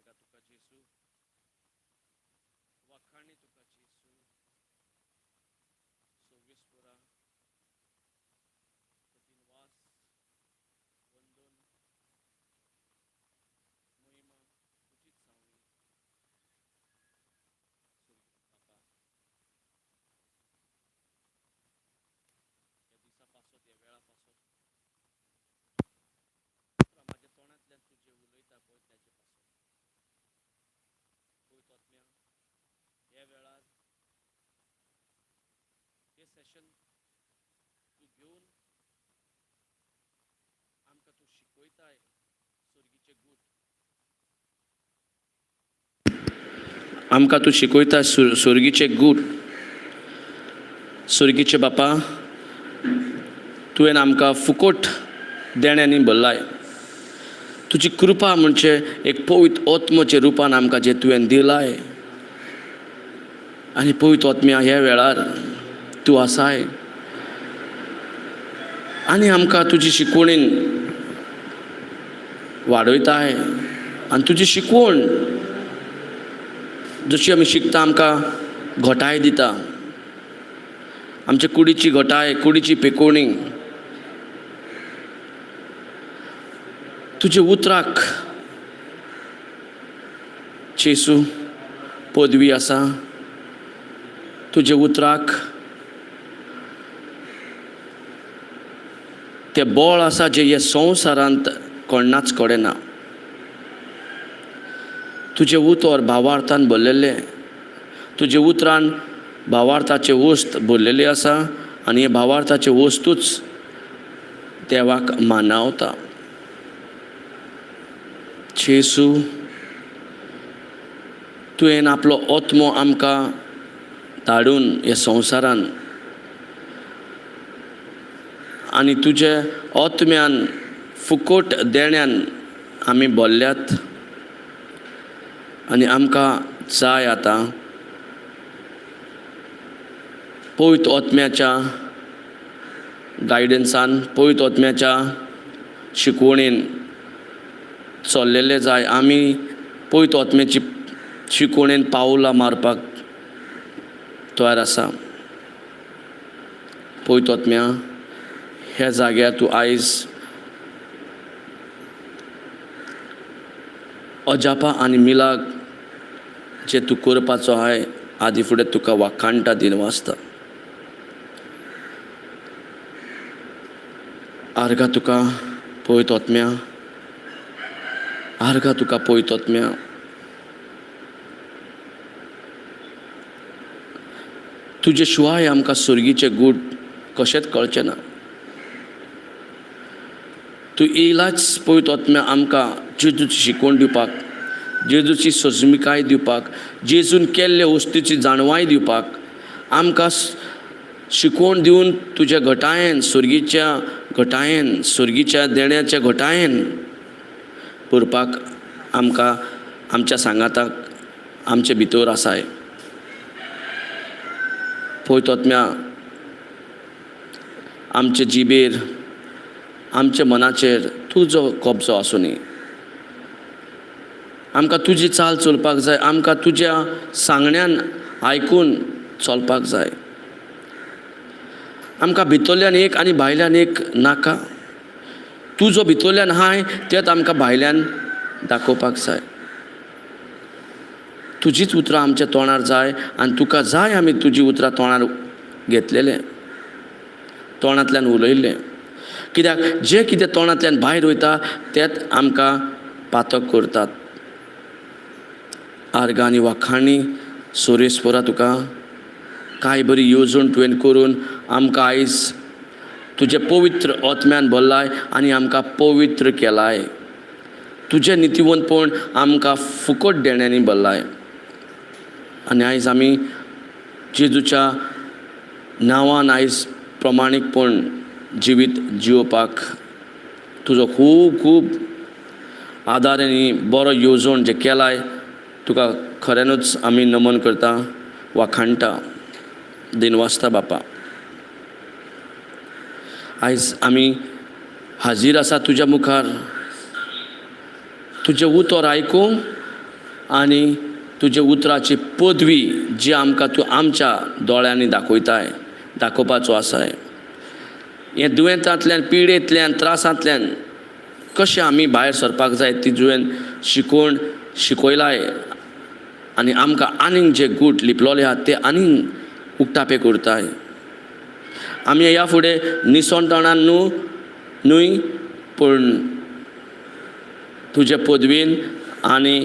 आर्गां तुका जेजू, वाखाणी तुका जेजू, सोवेस्वरा दिनवास, वंदन, महिमा तुजीच जावनी स्वर्गी बापा. ह्या दिसा पासत, ह्या वेळा पासत, म्हाज्या तोंडांतल्यान तुजें उलयता पळय ताजे पासत, पवित्र आत्म्या, ह्या वेळार हें सेशन तूं घेवन आमकां तूं शिकयताय स्वर्गीचे गूट. आमकां तूं शिकयता स्वर्गीचे गूट. स्वर्गीचे बापा, तुवें आमकां फुकोट देण्यांनी भरलाय. तुजी कृपा म्हणजे एक पवित्र आत्माच्या रुपान आमकां जें तुवें दिलाय. आनी पवित्र आत्म्या, ह्या वेळार तूं आसाय आनी आमकां तुजी शिकवणीन वाडयताय. आनी तुजी शिकवण जशी आमी शिकता आमकां घटाय दिता. आमचे कुडीची घटाय, कुडीची पेकोवणी तुजे उतराक जेजू पदवी आसा. तुजे उतराक तें बळ आसा जें ह्या संवसारांत कोणाच कडेन ना. तुजें उतर भावार्थान भरलेलें, तुजे उतरान भावार्थाचे वस्त भरलेली आसा आनी हे भावार्थाचे वस्तूच देवाक मानावता. जेजू, तुवें आपलो आत्मो आमकां धाडून ह्या संवसारान आनी तुजे आत्म्यान फुकट देण्यान आमी भरल्यात. आनी आमकां जाय आतां पवित्र आत्म्याच्या गायडन्सान, पवित्र आत्म्याच्या शिकवणेन चल्लेले जाय. आमी पवित्र आत्म्याची शिकवणेन पावलां मारपाक तयार आसा. पवित्र आत्म्या, ह्या जाग्यार तूं आयज अजापा आनी मिलाग जे तूं करपाचो आहाय, आदी फुडें तुका वाखाणटा, दिनवासता. आर्गां तुका पवित्र आत्म्या, आर्गां तुका पवित्र आत्म्या. तुजे शिवाय आमकां सुर्गीचे गूट कशेंच कळचें ना. तूं येयलाच पवित्र आत्म्या आमकां जेजूची शिकवण दिवपाक, जेजूची सजमिकाय दिवपाक, जेजून केल्ले वस्तूची जाणवाय दिवपाक, आमकां शिकवण दिवन तुज्या घटायेन, सुर्गीच्या घटायेन, सुर्गीच्या देण्याच्या घटायेन पुरपाक आमकां आमच्या सांगाताक आमचे भितर आसाय. पवित्र आत्म्या, आमचे जिबेर, आमच्या मनाचेर तुजो कब्जो आसूनी. आमकां तुजी चाल चलपाक जाय, आमकां तुज्या सांगण्यान आयकून चलपाक जाय. आमकां भितरल्यान एक आनी भायल्यान एक नाका. तुजो भितरल्यान आहाय तेंच आमकां भायल्यान दाखोवपाक जाय. तुजीच उतरां आमच्या तोंडार जाय आनी तुका जाय आमी तुजी उतरां तोंडार घेतलेलें, तोंडांतल्यान उलयल्लें. कित्याक जें कितें तोंडांतल्यान भायर वयता तेंच आमकां पातक करतात. आर्गां आनी वाखाणी सोरेस्वरा तुका. कांय बरी येवजण तुवें करून आमकां आयज तुजें पवित्र आत्म्यान भरलाय आनी आमकां पवित्र केलाय. तुजें नितीवंतपण आमकां फुकट देण्यांनी भरलाय. आनी आयज आमी जेजूच्या नांवान आयज प्रमाणीकपण जिवीत जियोवपाक तुजो खूब खूब आदार आनी बरो येवजण जें केलाय तुका खऱ्यानूच आमी नमन करता, वाखाणटा, दिनवासता बापा. आयज आमी हाजीर आसा तुज्या मुखार, तुजें उतर आयकूंक आनी तुजे उतराची पदवी जी आमकां तूं आमच्या दोळ्यांनी दाखयताय, दाखोवपाचो आसाय. हे दुयेंतांतल्यान, पिडेंतल्यान, त्रासांतल्यान कशें आमी भायर सरपाक जाय ती तुवें शिकोवण शिकयलाय आनी आमकां आनीक जे गूट लिपलोले आहात ते आनीक उक्तापे करताय. आमी ह्या फुडें निसणटणान न्हू न्हय पूण तुजे पदवीन आनी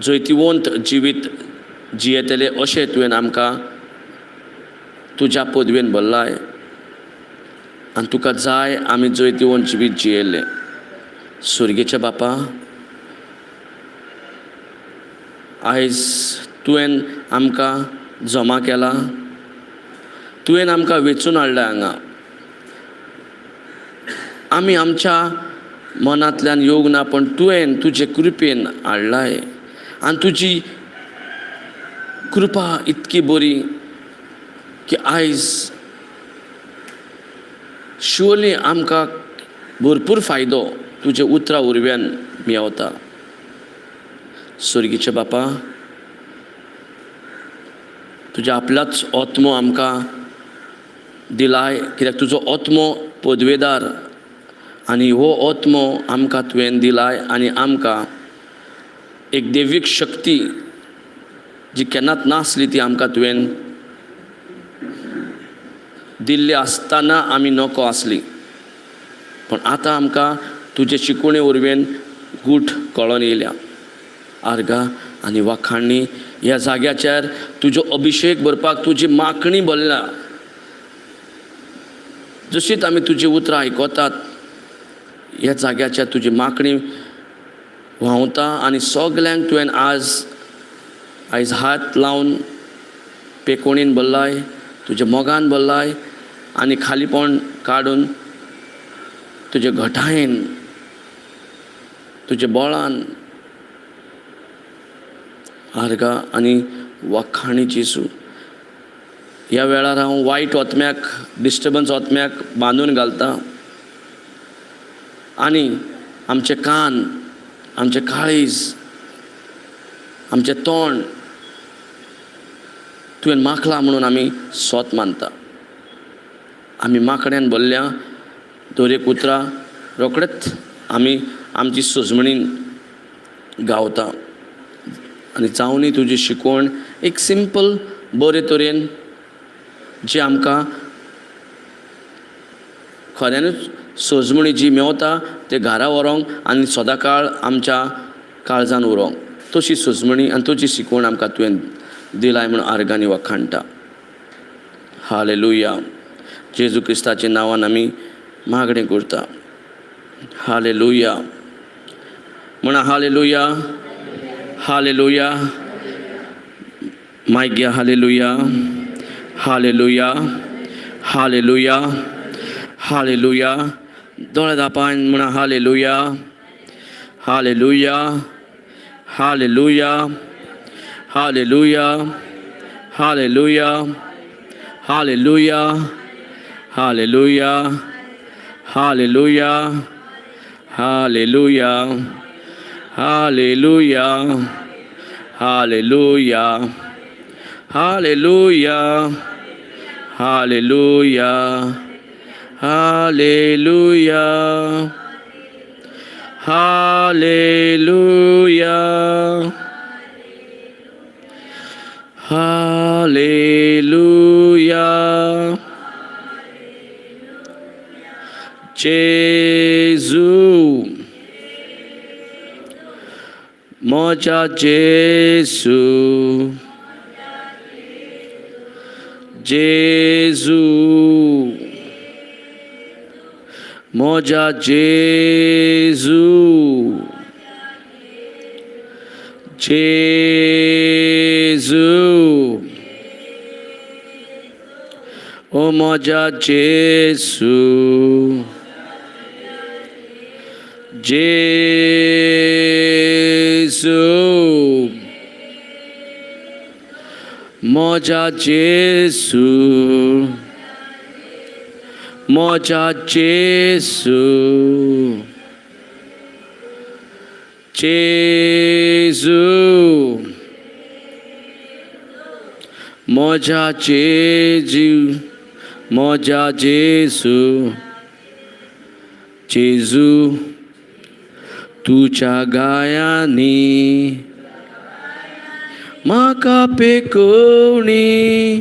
जैतिवंत जिवीत जियेतले अशें तुवें आमकां तुज्या पदवेन भरलाय आनी तुका जाय आमी जैतिवंत जिवीत जियेल्लें. सुर्गेच्या बापा, आयज तुवें आमकां जमा केला, तुवें आमकां वेंचून हाडला हांगा. आमी आमच्या मनांतल्यान येवंक ना, पूण तुवें तुजे कृपेन हाडलाय आनी तुजी कृपा इतकी बरी की आयज शुअरली आमकां भरपूर फायदो तुजे उतरां वरव्यान मेवता. सुर्गीचे बापा, तुज्या आपल्याच आत्मो आमकां दिलाय, कित्याक तुजो आत्मो पदवेदार आनी हो आत्मो आमकां तुवें दिलाय आनी आमकां एक देवीक शक्ती जी केन्नाच नासली ती आमकां तुवें दिल्ली आसतना आमी नको आसली, पूण आतां आमकां तुजे शिकवणे वरवीं गूट कळोन येयल्या. आर्गां आनी वाखाणी ह्या जाग्याचेर तुजो अभिशेक भरपाक तुजी मागणी भरल्या. जशीच आमी तुजी उतरां आयकतात ह्या जाग्याचेर तुजी मागणी व्हांवता आनी सगल्यांक तुवें आज आयज हात लावन पेकोणीन भरलाय, तुज्या मोगान भरलाय आनी खालीपण काडून तुजे घटायेन, तुजे बळान आर्गां आनी वाखाणी जेजू. ह्या वेळार हांव वायट ओतम्याक, डिस्टर्बन्स ओतम्याक बांदून घालता आनी आमचे कान, आमचे काळीज, आमचें तोंड तुवें माखला म्हणून आमी सोत मानता. आमी माकड्यान भरल्या दर एक उतरां रोखडेच आमी आमची सजमणीन गावता आनी जावनी तुजी शिकवण एक सिंपल बरे तरेन जी आमकां खऱ्यानूच सजमणी जी मेवता ते घरा व्हरोंक आनी सदांकाळ आमच्या काळजान उरोंक तशी सजमणी आनी तुजी शिकवण आमकां तुवें दिलाय म्हूण आर्गांनी वखाणटा. हालेलुया. जेजू क्रिस्ताच्या नांवान आमी मागणें करता. हालेलुया. म्हणा हालेलुया, हालेलुया. मायक घ्या. Hallelujah, hallelujah, hallelujah, hallelujah. दोळे धापान म्हणा hallelujah, hallelujah, hallelujah, hallelujah, hallelujah, hallelujah, hallelujah, hallelujah, hallelujah, hallelujah, hallelujah, hallelujah, hallelujah, hallelujah, hallelujah, hallelujah. जेजू म्हज्या जेजू, जेजू म्हज्या जेजू, जेजू ओ म्हज्या जेजू, जेजू म्हज्या जेजू, म्हज्या जेजू. जेजू म्हज्या जेजू म्हज्या जेजू जेजू तुज्या गायांनी म्हाका पेकोवणी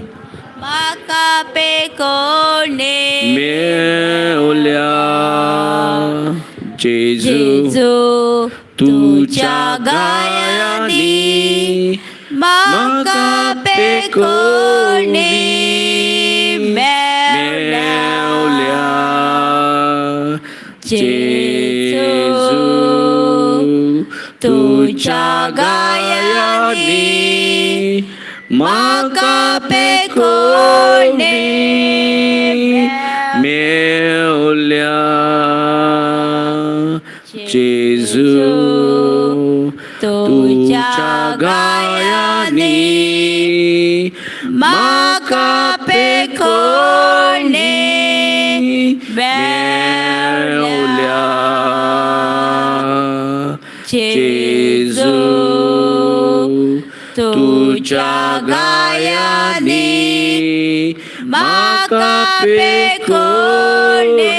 म्हाका पेकोवणी मेवल्या जेजू जेजू तुज्या गायांनी म्हाका पेकोवणी मेवल्या जेजू तुज्या गायांनी म्हाका पेकोवणी मेवल्या जेजू तुज्या गायांनी म्हाका पेकोवणी मेवल्या जेजू तुज्या गायांनी म्हाका पेकोवणी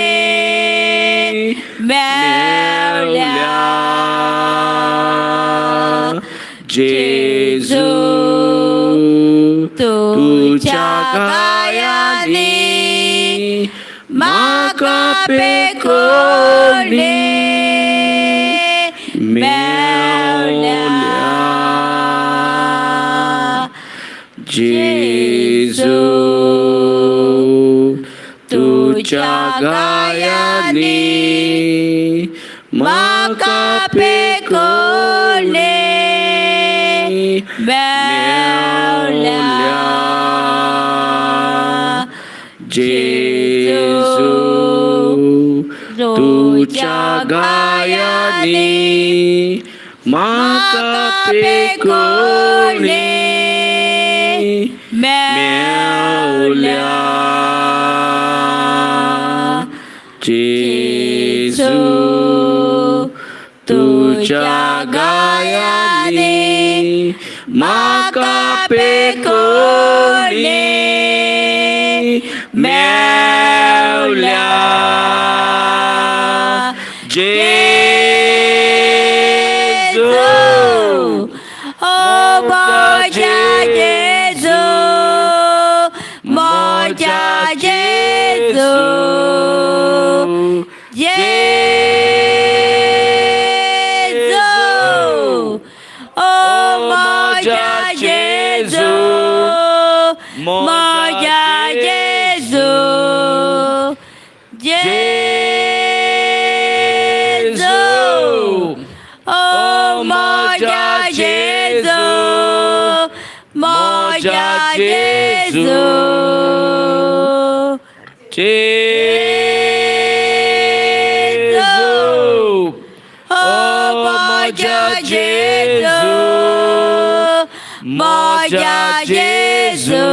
मेवल्या जेजू तुज्या गायांनी म्हाका पेकोवणी मेवल्या जेजू तुज्या गायांनी म्हाका पेकोवणी मेवल्या जेजू तुज्या गायांनी म्हाका पेकोवणी मेवल्या जेजू तुज्या गायांनी म्हाका पेकोवणी मेवल्या जेजू ओ म्हज्या जेजू म्हज्या जेजू जेजू ओ म्हज्या जेजू म्हज्या जेजू जेजू ओ म्हज्या जेजू म्हज्या जेजू जेजू ओ म्हज्या जेजू म्हज्या जेजू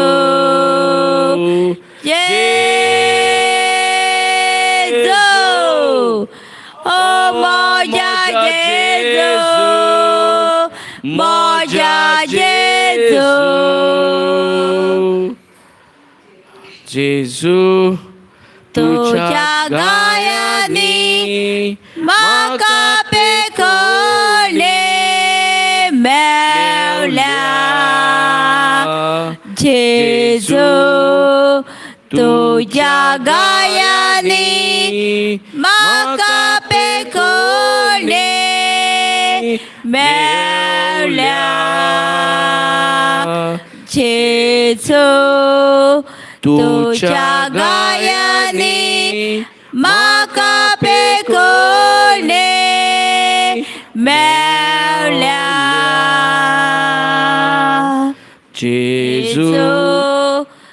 जेजू ओ म्हज्या जेजू म्हज्या जेजू जेजू तुज्या गायांनी म्हाका पेकोवणी मेवल्या जेजू तुज्या गायांनी म्हाका पेकोवणी मेवल्या जेजू तुज्या गायांनी म्हाका पेकोवणी मेवल्या जेजू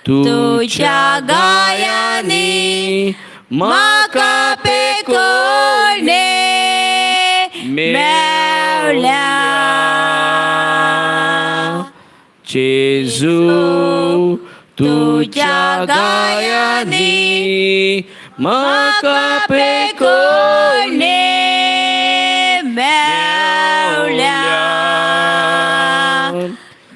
तुज्या गायांनी म्हाका पेकोवणी मेवल्या जेजू तुज्या गायांनी म्हाका पेकोवणी पेकोवणी मेवल्या.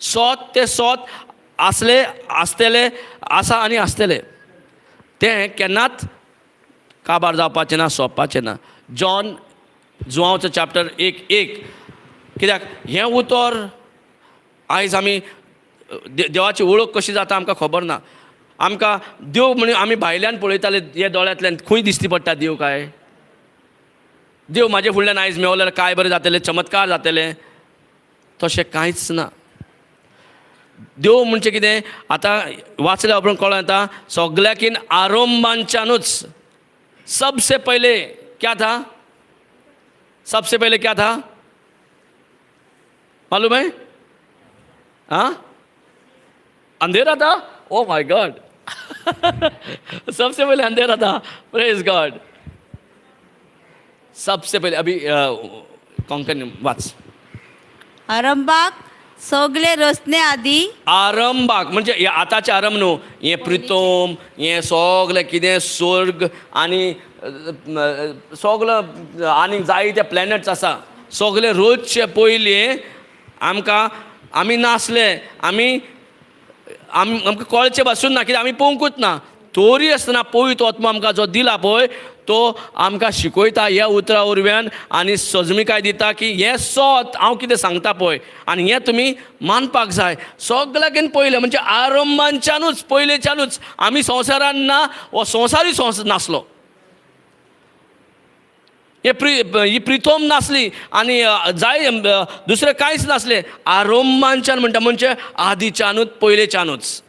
सोत तें सोत आसलें, आसतलें, आसा आनी आसतलें. तें केन्नाच काबार जावपाचें ना, सोंपपाचें ना. जॉन जुवांवचो चॅप्टर 1:1. कित्याक हें उतर आयज आमी देवाची वळख कशी जाता आमकां खबर ना. आमकां देव म्हण आमी भायल्यान पळयताले, हे दोळ्यांतल्यान खंय दिसती पडटा देव काय? देव म्हाजे फुडल्यान आयज मेवलो जाल्यार काय बरें जातलें, चमत्कार जातलें, तशें कांयच ना. देव म्हणजे कितें आतां वाचल्या उपरांत कळोन येता, सगल्याकीन आरंभांच्यानूच. सबसे पहले क्या था? सबसे पहले क्या था मालूम है? हाँ, अंधेरा था. ओ my God, सबसे पहले अंधेरा था. Praise God. सबसे पहले अभी कोंकणी वाच. आरंभाक सगळे रचने आदी. आरंभाक म्हणजे हे आतांचे आरंभ न्हू, हें प्रितम, हें सगलें कितें स्वर्ग आनी सगलो आनी जायते प्लॅनट्स आसा, सगले रोजचे पयलीं आमकां आमी नासले, आमी आमकां कळचें पासून ना, कित्याक आमी पळोवंकूच ना. तोरी आसतना पवित्र आत्मा आमकां जो दिला पळय, तो आमकां शिकयता ह्या उतरां वरव्यान आनी सजमिकाय दिता की हें सोत हांव कितें सांगता पळय आनी हें तुमी मानपाक जाय. सगळ्याकीन पयलें म्हणजे आरंभांच्यानूच, पयलेच्यानूच आमी संवसारान ना, हो संवसारूय संवसार नासलो, हे ही प्रितोम नासली आनी जाय दुसरें कांयच नासलें. आरंभांच्यान म्हणटा म्हणजे आदिच्यानूच, पयलेच्यानूच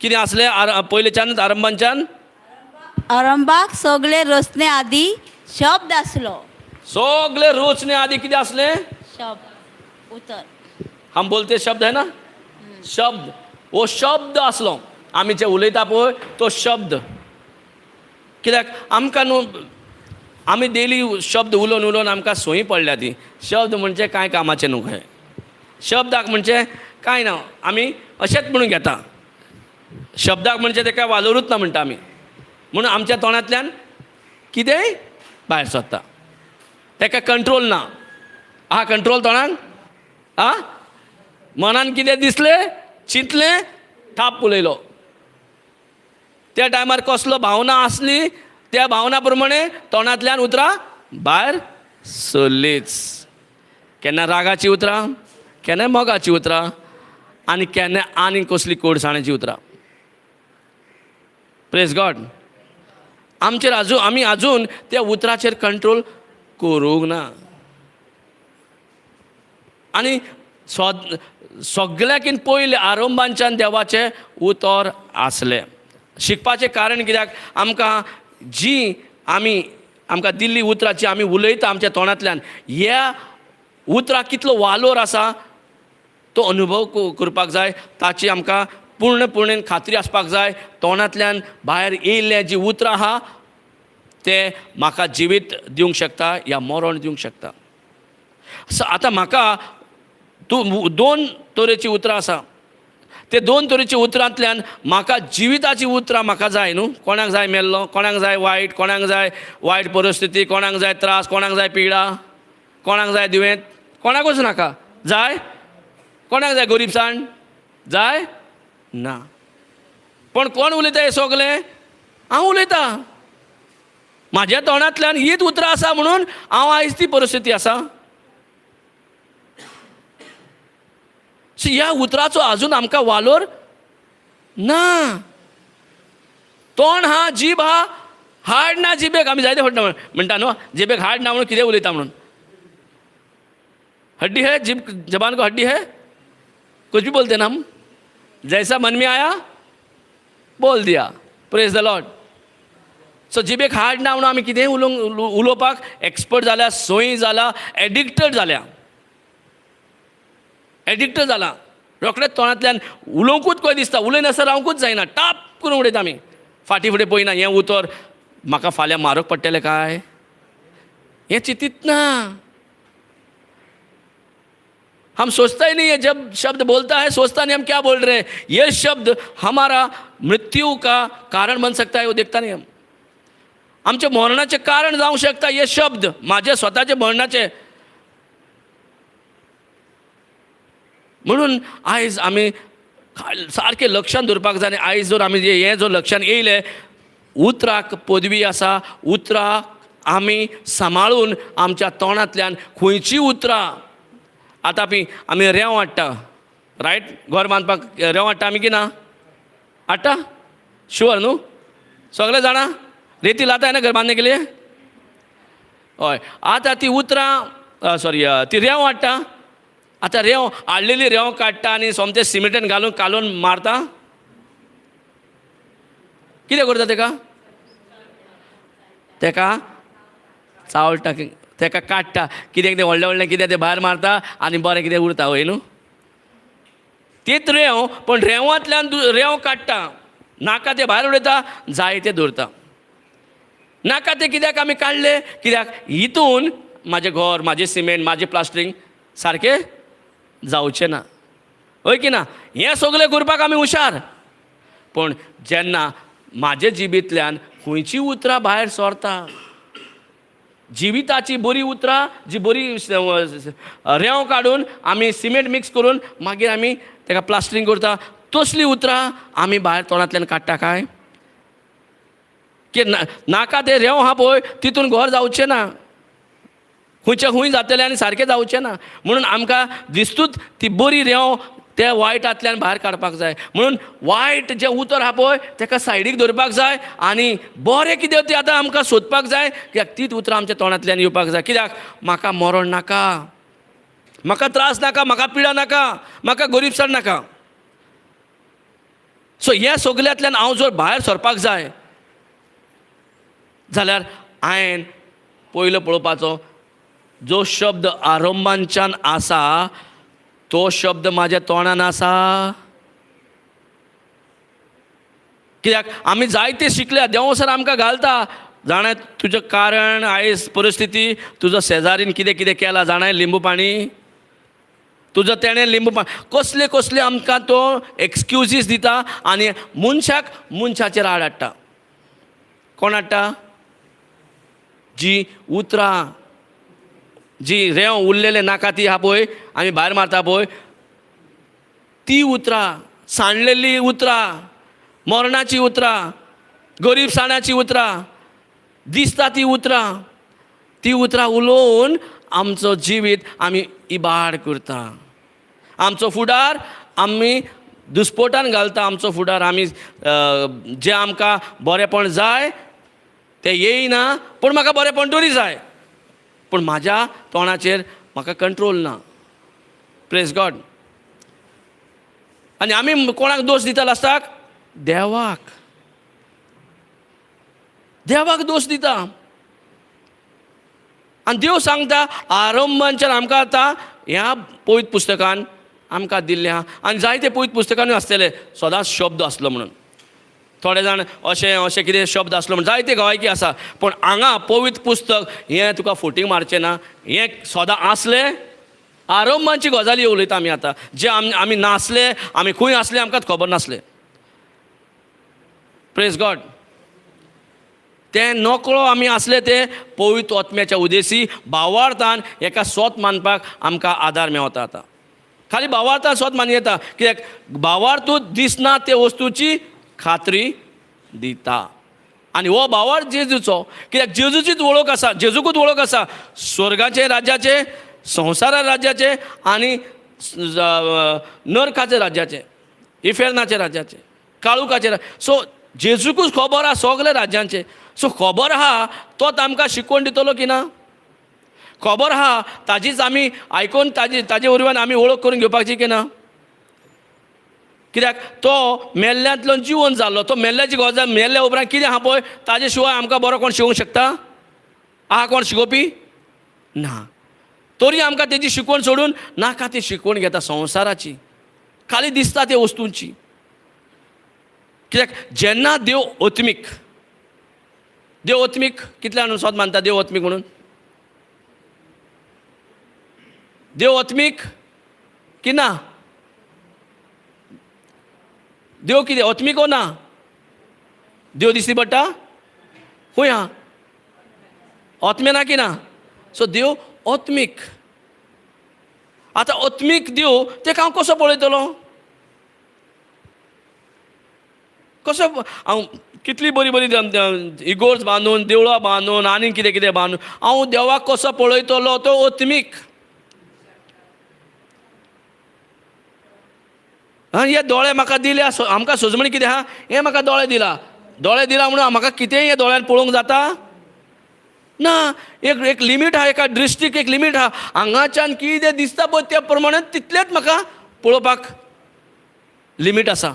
कितें आसलें? पयलेच्यानूच, आरंभांच्यान. आरंभाक सगळे रचने आदी शब्द आसलो. सगळे रचने आदी कितें आसलें? शब्द, उतर. हम बोलते शब्द है ना, शब्द. हो शब्द आसलो, आमी जे उलयता पळय तो शब्द. कित्याक आमकां न्हू आमी डेली शब्द उलोवन उलोवन आमकां संवय पडल्या ती. शब्द म्हणजे कांय कामाचें न्हू खंय, शब्दाक म्हणजे कांय ना, आमी अशेंच म्हणून घेता. शब्दाक म्हणजे तेका वालोरूच ना म्हणटा आमी, म्हणून आमच्या तोंडांतल्यान कितेंय भायर सरता, तेका कंट्रोल ना. आहा कंट्रोल तोंडाक? आ मनान कितें दिसलें, चिंतलें, थाप उलयलो. त्या टायमार कसलो भावना आसली त्या भावना प्रमाणे तोंडांतल्यान उतरां भायर सरलीच. केन्ना रागाची उतरां, केन्ना मोगाची उतरां आनी केन्ना आनी कसली कोडसाणेची उतरां. Praise God. आमचेर आजून, आमी आजून त्या उतराचेर कंट्रोल करूंक ना. आनी सगळ्याकीन पयलें आरंभांच्यान देवाचें उतर आसलें. शिकपाचें कारण कित्याक आमकां जी आमी आमकां दिल्ली उतरां जी आमी उलयता आमच्या तोंडांतल्यान, ह्या उतराक कितलो वालोर आसा तो अनुभव करपाक जाय. ताची आमकां पूर्णपणे खात्री आसपाक जाय. तोंडांतल्यान भायर येयल्लें जी उतरां आहा तें म्हाका जिवीत दिवंक शकता या मरण दिवंक शकता. आतां म्हाका तूं दोन तरेचीं उतरां आसा, ते दोन तरेच्या उतरांतल्यान म्हाका जिविताचीं उतरां म्हाका जाय न्हू. कोणाक जाय मेल्लो, कोणाक जाय वायट, कोणाक जाय वायट परिस्थिती, कोणाक जाय त्रास, कोणाक जाय पिडा, कोणाक जाय दुयेंत, कोणाकूच नाका जाय. कोणाक जाय गरीबसाण? जाय ना. पण कोण उलयता हें सगलें? हांव उलयतां. म्हाज्या तोंडांतल्यान हीच उतरां आसा म्हणून हांव आयज ती परिस्थिती आसा. ह्या उतराचो आजून आमकां वालोर ना. तोंड हा, जीब हा, हाड ना जिबेक. आमी जायते फावट म्हणटा न्हू जिबेक हाड ना म्हणून कितें उलयता म्हणून. हड्डी है जीभ, जबान को हड्डी है, कुछ भी बोलते ना हम, जैसा मन में आया बोल दिया. Praise the Lord. सो जिबेक हाड ना म्हणून आमी कितेंय उलोवंक उलोवपाक एक्सपर्ट जाल्या, सोयी जाला, एडिक्टेड जाल्या, एडिक्टेड जाला. रोखडेच तोंडांतल्यान उलोवंकूच कशें दिसता, उलयनासतना रावंकूच जायना, टाप करून उडयता आमी, फाटीं फुडें पळयना. हें उतर म्हाका फाल्यां म्हारग पडटलें काय हें चिंतीत ना. हम सोचता ही नहीं है, जब शब्द बोलता है सोचता नहीं हम क्या बोल रहे हैं. ये शब्द हमारा मृत्यु का कारण बन सकता है, वो देखता नहीं हम. आमचे मरणाचें कारण जावंक शकता हे शब्द, म्हाजे स्वताचे मरणाचे. म्हणून आयज आमी सारकें लक्षान दवरपाक जाय आनी आयज जर आमी हें जर लक्षान येयलें, उतराक पदवी आसा, उतराक आमी सांबाळून आमच्या तोंडांतल्यान खंयचीं उतरां आतां आमी रेंव हाडटा, रायट? घर बांदपाक रेंव हाडटा आमी की ना? हाडटा? शुअर न्हू? सगळे जाणा? रेती लाताय ना घर बांदने के लिए? हय. आतां ती उतरां सॉरी ती रेंव हाडटा, आतां रेंव हाडलेली रेंव काडटा आनी सोमतें सिमेंटान घालून कालोवन मारता. कितें करता तेका? तेका चावळटा, तेका काडटा, कितें कितें व्हडलें व्हडलें कितें तें भायर मारता आनी बरें कितें उरता, हय न्हू? तीच रेंव, पूण रेंवांतल्यान रेंव काडटा, नाका तें भायर उडयता, जाय तें दवरता. नाका तें कित्याक आमी काडलें? कित्याक हितून म्हाजें घर, म्हाजें सिमेंट, म्हाजें प्लास्टरींग सारकें जावचें ना, हय की ना? हें सगलें करपाक आमी हुशार, पूण जेन्ना म्हाजे जिबेंतल्यान खंयचीं उतरां भायर सरता, जिविताची बरी उतरां, जी बरी रेंव काडून आमी सिमेंट मिक्स करून मागीर आमी ताका प्लास्टरींग करता, तसलीं उतरां आमी भायर तोंडांतल्यान काडटा काय? की नाका तें रेंव आहा पळय तितून घर जावचें ना, खंयच्या खूंय जातलें आनी सारकें जावचें ना. म्हणून आमकां दिस्तूच ती बरी रेंव त्या वायटांतल्यान भायर काडपाक जाय. म्हणून वायट जें उतर आहा पळय तेका सायडीक दवरपाक जाय आनी बरें कितें तें आतां आमकां सोदपाक जाय, कित्याक तीच उतरां आमच्या तोंडांतल्यान येवपाक जाय. कित्याक म्हाका मरण नाका, म्हाका त्रास नाका, म्हाका पिडा नाका, म्हाका गरीबसाण नाका. सो ह्या सगल्यांतल्यान हांव जर भायर सरपाक जाय जाल्यार हांवें पयलो पळोवपाचो जो शब्द आरंभांच्यान आसा तो शब्द म्हाज्या तोंडान आसा. कित्याक आमी जायते शिकल्या, देव सर आमकां घालता, जाणा तुजें कारण आयज परिस्थिती, तुजो शेजारीन कितें कितें केलां जाणाय, लिंबू पाणी तुजो तेणें लिंबू पाणी, कसले कसले आमकां तो एक्सक्युजीस दिता आनी मनशाक मनशाचेर आड हाडटा. कोण हाडटा? जी उतरां जी रेंव उरलेलें नाका ती आहा पळय आमी भायर मारता पळय ती उतरां, सांडलेलीं उतरां, मरणाचीं उतरां, गरीबसाणाचीं उतरां, दिसता ती उतरां, ती उतरां उलोवन आमचो जिवीत आमी इबाड करता. आमचो फुडार आमी दुस्पोटान घालता. आमचो फुडार आमी जें आमकां बरेंपण जाय तें येयना, पूण म्हाका बरेंपण तरी जाय, पूण म्हाज्या तोंडाचेर म्हाका कंट्रोल ना. Praise God. आनी आमी कोणाक दोश दिता लास्टाक? देवाक. देवाक दोश दिता. आनी देव सांगता आरंभांच्यान आमकां आतां ह्या पवित्र पुस्तकान आमकां दिल्लें आहा. आनी जायते पवित्र पुस्तकानूय आसतले सदांच शब्द आसलो म्हणून, थोडे जाण अशें अशें कितें शब्द आसलो म्हण जायते गवायकी आसा, पूण हांगा पवित्र पुस्तक हें तुका फोटींग मारचें ना. हें सदां आसलें. आरंभाची गजाली उलयता आमी आतां, जे आमी नासले, आमी खंय आसले आमकांच खबर नासलें. Praise God. तें नकळो आमी आसले ते पवित्र आत्म्याच्या उदेशी भावार्थान एका सोत मानपाक आमकां आदार मेवता. आतां खाली भावार्थान सोत मानयता येता, कित्याक भावार्थूच दिसना ते वस्तूची खात्री दिता. आनी हो भावार्थ जेजूचो, कित्याक जेजूचीच वळख आसा, जेजूकूच वळख आसा स्वर्गाचे राज्याचे, संवसारा राज्याचे आनी नरकाचे राज्याचे, इफेर्नाचे राज्याचे, काळुकाचे. सो जेजूकूच खबर आहा सगळे राज्यांचे. सो खबर आहा तोच आमकां शिकवण दितलो की ना? खबर आहा ताजीच आमी आयकून ताजे वरवीं आमी वळख करून घेवपाची की ना? कित्याक तो मेल्ल्यांतलो जिवन जाल्लो, तो मेल्ल्याची गजाल, मेल्ल्या उपरांत कितें आहा पळय ताजे शिवाय आमकां बरो कोण शिकोवंक शकता? आहा कोण शिकोवपी? ना. तरी आमकां तेजी शिकवण सोडून नाका ती शिकवण घेता संवसाराची, खाली दिसता ते वस्तूंची. कित्याक जेन्ना देव ओत्मीक, देव ओत्मीक कितल्या जाण सोद मानता देव ओत्मीक म्हणून? देव ओत्मीक की ना? देव कितें ओत्मीक ओ ना? देव दिसती पडटा खंय आहा? ओत्मे ना की ना? सो देव ओत्मीक. आतां आत्मीक देव तेका हांव कसो पळयतलो? कसो हांव कितली बरी बरी इगोर्ज बांदून, देवळां बांदून, आनी कितें कितें बांदून हांव देवाक कसो पळयतलो? तो आत्मीक. हे दोळे म्हाका दिल्या, आमकां सजमणी कितें आहा, हे म्हाका दोळे दिला, दोळे दिला म्हणून म्हाका कितेंय हे दोळ्यान पळोवंक जाता ना. एक एक लिमीट आहा, एका दृश्टीक एक लिमीट आहा. हांगाच्यान कितें दिसता पळय त्या प्रमाणे तितलेंच म्हाका पळोवपाक लिमीट आसा.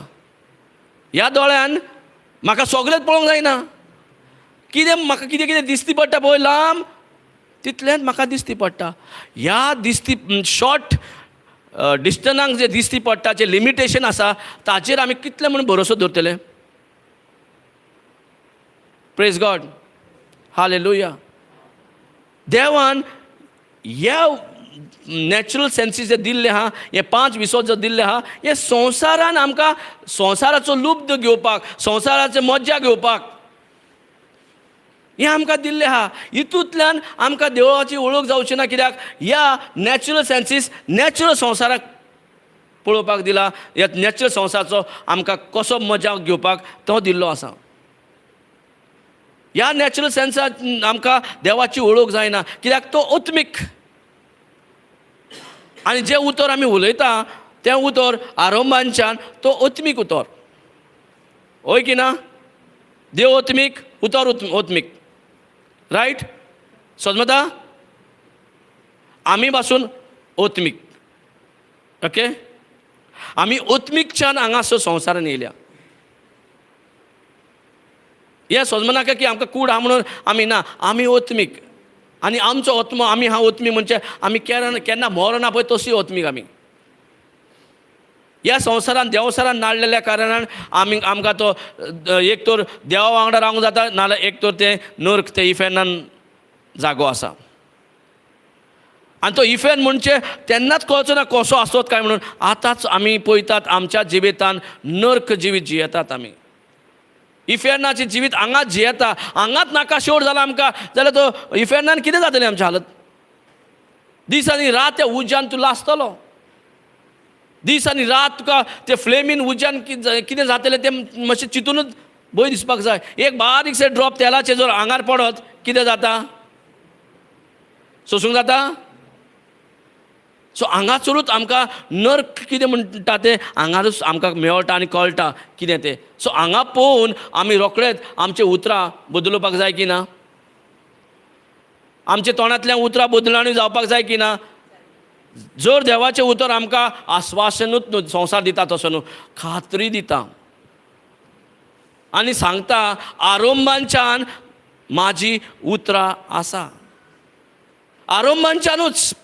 ह्या दोळ्यान म्हाका सगळेंच पळोवंक जायना. कितें म्हाका कितें कितें दिसती पडटा पळय लांब, तितलेंच म्हाका दिसती पडटा. ह्या दिसती शॉर्ट डिस्टनाक जे दिसती पडटा, जे लिमिटेशन आसा, ताचेर आमी कितले म्हूण भरोसो दवरतले? Praise God, hallelujah. देवान ह्या नॅचरल सेन्सीस जे दिल्ले आहा, हे पांच विसो जे दिल्ले आहा, हे संवसारान आमकां संवसाराचो लुब्ध घेवपाक, संवसाराचे मज्जा घेवपाक हें आमकां दिल्लें आहा. हितूंतल्यान आमकां देवळाची वळख जावची ना, कित्याक ह्या नॅचरल सेन्सीस नॅचरल संवसाराक पळोवपाक दिला. ह्या नॅचरल संवसाराचो आमकां कसो मजा घेवपाक तो दिल्लो आसा. ह्या नॅचरल सेन्साक आमकां देवाची वळख जायना, कित्याक तो आत्मीक. आनी जें उतर आमी उलयता तें उतर आरंभांच्यान तो आत्मीक उतर, हय की ना? देव आत्मीक, उतर आत्मीक, रायट? समजता? आमी पासून आत्मीक, ओके? आमी आत्मीकच्यान हांगासर संवसारान येयल्या. हें समजनाका की आमकां कूड आहा म्हणून आमी ना, आमी आत्मीक. आनी आमचो आत्मो, आमी हा आत्मीक म्हणजे आमी केन्ना केन्ना मरना पळय तशी आत्मीक आमी. ह्या संवसारान देवसारान नाडलेल्या कारणान आमी आमकां तो एक तर देवा वांगडा रावंक जाता, नाजाल्यार एक तर तें नर्क, तें इफेर्नान जागो आसा. आनी तो इफेर्न म्हणजे तेन्नाच कळचो ना कसो आसत काय म्हणून. आतांच आमी पळयतात आमच्या जिवितान नर्क जिवीत जियेतात आमी. इफेर्नाचें जिवीत हांगाच जियेता, हांगाच नाका शेवट जाला आमकां, जाल्यार तो इफेर्नान कितें जातलें आमचें हालत? दीस आनी रात त्या उज्यान तूं लासतलो, दीस आनी रात तुका ते फ्लेमीन उज्यान कितें जातलें तें मातशें चिंतूनच भंय दिसपाक जाय. एक बारीकशें ड्रॉप तेलाचें जर आंगार पडत कितें जाता? सोंसूंक जाता? सो हांगासरूच आमकां नर्क कितें म्हणटा तें हांगारूच आमकां मेळटा आनी कळटा कितें तें. सो हांगा पळोवन आमी रोखडेच आमचीं उतरां बदलुपाक जाय की ना? आमच्या तोंडांतल्यान उतरां बदलणी जावपाक जाय की ना? जर देवाचें उतर आमकां आस्वासनूच न्हू संवसार दिता तसो न्हू, खात्री दिता आनी सांगता आरंभांच्यान म्हाजी उतरां आसा. आरंभांच्यानूच,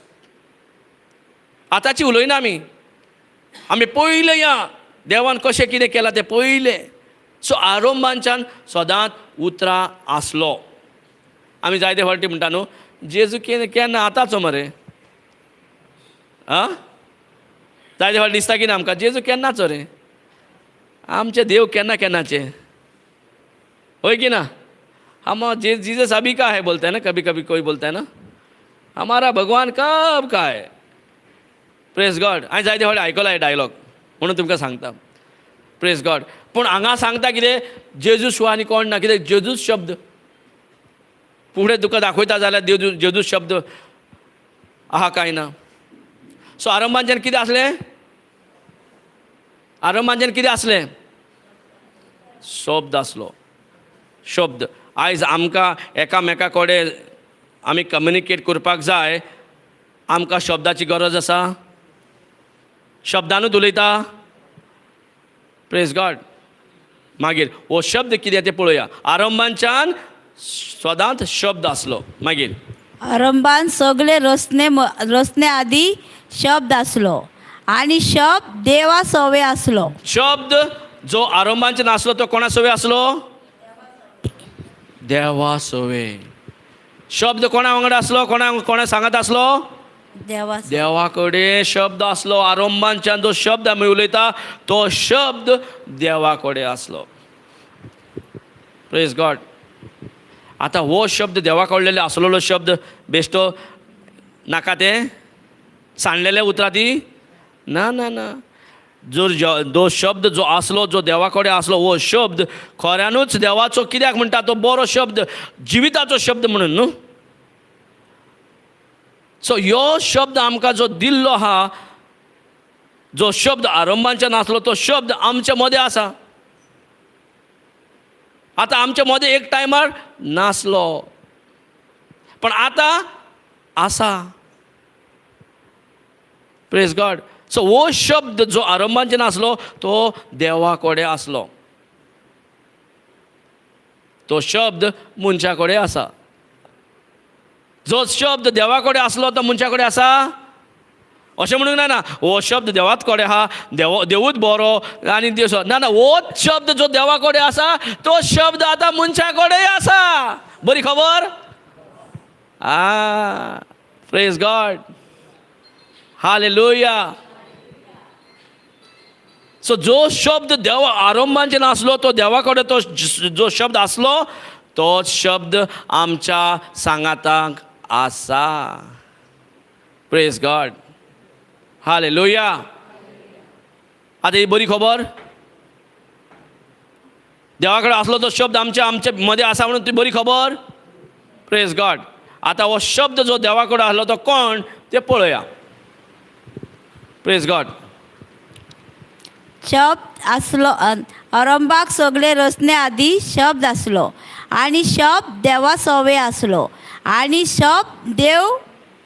आतांची उलयना आमी, आमी पयलें या देवान कशें कितें केलां तें पयलें. सो आरंभांच्यान सदांच उतरां आसलो. आमी जायते फावटी म्हणटा न्हू, जेजू केन्ना आतांचो मरे, आं? जायते फावटी दिसता की ना आमकां जेजू केन्नाचो रे, आमचे देव केन्ना केन्नाचे, हय की ना? हम जीजस अभी का है बोलते हैं ना, कभी कभी कोई बोलता है ना, हमारा भगवान कब का है. Praise God. हांवें जायते फावटी आयकला हे डायलॉग म्हणून तुमकां सांगता. Praise God. पूण हांगा सांगता कितें, जेजू शिवाय आनी कोण ना. कितें जेजूच शब्द फुडें तुका दाखयता जाल्यार जेजू, जेजू शब्द आहा काय ना. सो आरंभांच्यान कितें आसलें? आरंभांच्यान कितें आसलें? शब्द आसलो. शब्द. आयज आमकां एकामेका कडेन आमी कम्युनिकेट करपाक जाय, आमकां शब्दाची गरज आसा. शब्दानूच उलयता. Praise God. मागीर हो शब्द कितें तें पळोवया. आरंभांच्यान सदांच शब्द आसलो. मागीर आरंभान सगळे रचने रचने आदी शब्द आसलो आनी शब्द देवा सवे आसलो. शब्द जो आरंभांच्यान आसलो तो कोणा सवे आसलो? देवा सवे. शब्द कोणा वांगडा आसलो? कोणा कोणा सांगत आसलो? देवा. देवा कडेन शब्द आसलो. आरंभांच्यान जो शब्द आमी उलयता तो शब्द देवा कडेन आसलो. Praise God. आतां हो शब्द देवा कडलेलो आसलेलो शब्द बेश्टो नाका तें. सांडलेले उतरां ती ना ना ना. जर जो शब्द जो आसलो, जो देवा कडेन आसलो, हो शब्द खऱ्यानूच देवाचो. कित्याक म्हणटा तो बरो शब्द, जिविताचो शब्द म्हणून न्हू. सो ह्यो शब्द आमकां जो दिल्लो आहा, जो शब्द आरंभाच्यान आसलो, तो शब्द आमच्या मदें आसा. आतां आमच्या मदें एक टायमार नासलो, पण आतां आसा. Praise God. सो हो शब्द जो आरंभाच्यान आसलो तो देवा कडेन आसलो, तो शब्द मनशा कडेन आसा. जो शब्द देवा कडेन आसलो तो मनशा कडेन आसा अशें म्हणूंक ना. ना, हो शब्द देवाच कडेन आहा, देव देवूच बरो आनी देव ना ना. होच शब्द जो देवा कडेन आसा तो शब्द आतां मनशा कडेन आसा. बरी खबर. आ, प्रेज गॉड, हालेलुया. सो जो शब्द देव आरंभाच्यान आसलो तो देवा कडेन तो जो शब्द आसलो तो शब्द आमच्या सांगाताक आसा. Praise God, hallelujah. आतां ही बरी खबर. देवा कडेन आसलो तो शब्द आमच्या आमच्या मदें आसा म्हणून ती बरी खबर. Praise God. आतां हो शब्द जो देवा कडेन आसलो तो कोण ते पळोवया. Praise God. शब्द आसलो आरंभाक सगळे रचने आदी शब्द आसलो आनी शब्द देवा सवे आसलो आनी शब्द देव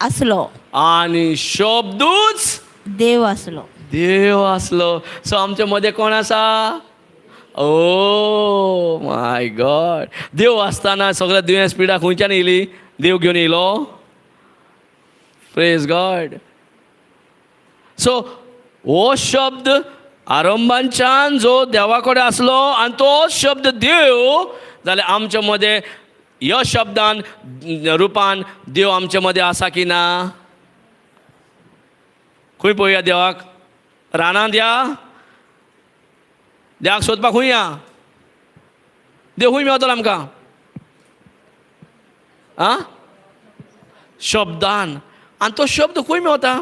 आसलो. आनी शब्दूच देव आसलो. देव आसलो. सो आमच्या मदें कोण आसा? ओ my God. देव आसतना सगळ्या दुयेंस पिडा खंयच्यान येयली? देव घेवन येयलो. Praise God. सो हो शब्द आरंभाच्यान जो देवा कडेन आसलो आनी तो शब्द देव जाल्यार आमच्या मदें ह्या शब्दान रुपान देव आमच्या मदें आसा की ना? खंय पळोवया देवाक? रानांत या? देवाक सोदपाक खंय या? देव खंय मेवतलो आमकां? आं, शब्दान. आनी तो शब्द खंय मेवता?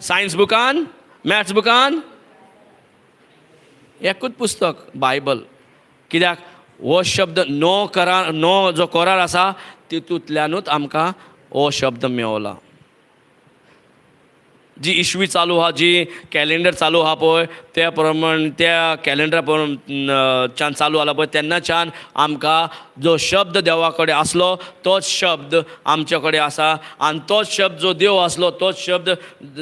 सायन्स बुकान, मॅथ्स बुकान? एकूच पुस्तक बायबल. कित्याक हो शब्द नो करार, नो जो करार आसा तितूंतल्यानूच आमकां हो शब्द मेवला. जी इस्वी चालू आहा, जी कॅलेंडर चालू आहा पळय, त्या प्रमाण त्या कॅलेंडरा प्रमाण चालू जाला पळय, तेन्नाच्यान आमकां जो शब्द देवा कडेन आसलो तोच शब्द आमचे कडेन आसा. आनी तोच शब्द जो देव आसलो तोच शब्द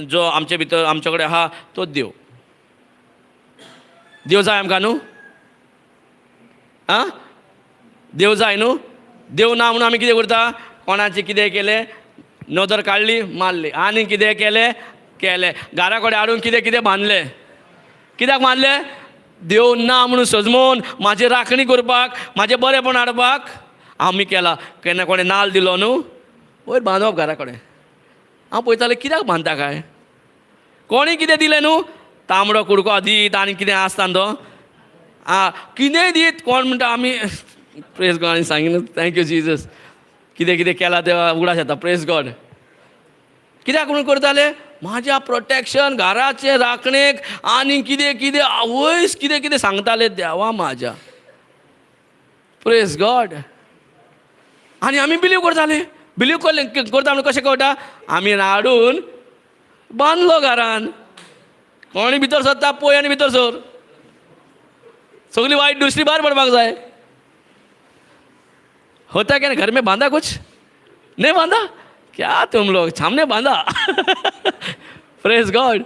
जो आमचे भितर आमचे कडेन आहा तोच देव. देव जाय आमकां न्हू? आं, देव जाय न्हू? देव ना म्हणून आमी कितें करता? कोणाचें कितें केलें, नदर काडली, मारली, आनी कितें केलें केलें, घरा कडेन हाडून कितें कितें बांदलें. कित्याक बांदलें? देव ना म्हणून सजमोन म्हाजी राखणी करपाक, म्हाजें बरेंपण हाडपाक आमी केलां. केन्ना कोणें नाल दिलो न्हू, वयर बांदप घरा कडेन. हांव पळयतालें कित्याक बांदता काय? कोणें कितें दिलें न्हू, तांबडो कुडको दीत आनी कितें आसता न्हू तो, आं कितेंय दीत. कोण म्हणटा आमी प्रेज गॉड आनी सांगिना thank you Jesus, कितें कितें केलां तें उगडास येता. Praise God. कित्याक म्हणून करताले? म्हाज्या प्रोटेक्शन, घराचे राखणेक आनी कितें कितें आवयस कितें कितें सांगताले. देवा म्हाज्या. Praise God. आनी आमी बिलीव करताले. बिलीव करता म्हणून कशें कळटा? आमी हाडून बांदलो घरान. कोणी भितर सरता पळय आनी भितर सर, सगळी वायट दुसरी भायर पडपाक जाय. होता क्या घर में बांधा? कुछ नहीं बांधा क्या तुम लोग? सामने बांधा. Praise God,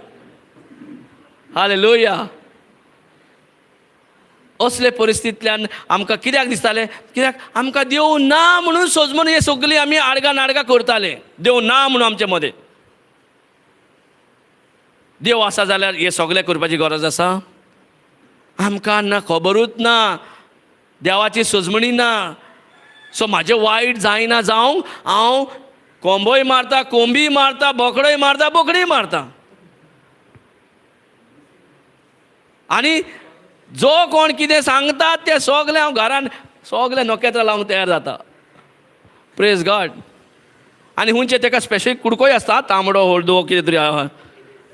hallelujah. असले परिस्थितींतल्यान आमकां कित्याक दिसतालें? कित्याक आमकां देव ना म्हणून सोजमून हे सगळीं आमी आडगां नाडगां करताले. देव ना म्हणून आमचे मदें देव आसा जाल्यार हें सगळें करपाची गरज आसा? आमकां ना खबरूच ना, देवाची सजमणी ना. सो म्हाजें वायट जायना जावंक हांव कोंबोय मारता, कोंबी मारता, बोकडोय मारता, बोकडीय मारता. आनी जो कोण कितें सांगता तें सगलें हांव घरान सगलें नखेत्रां लावंक तयार जाता. Praise God. आनी हुंचे तेका स्पेशल कुडकोय आसता, तांबडो हळदो कितें तरी आहा,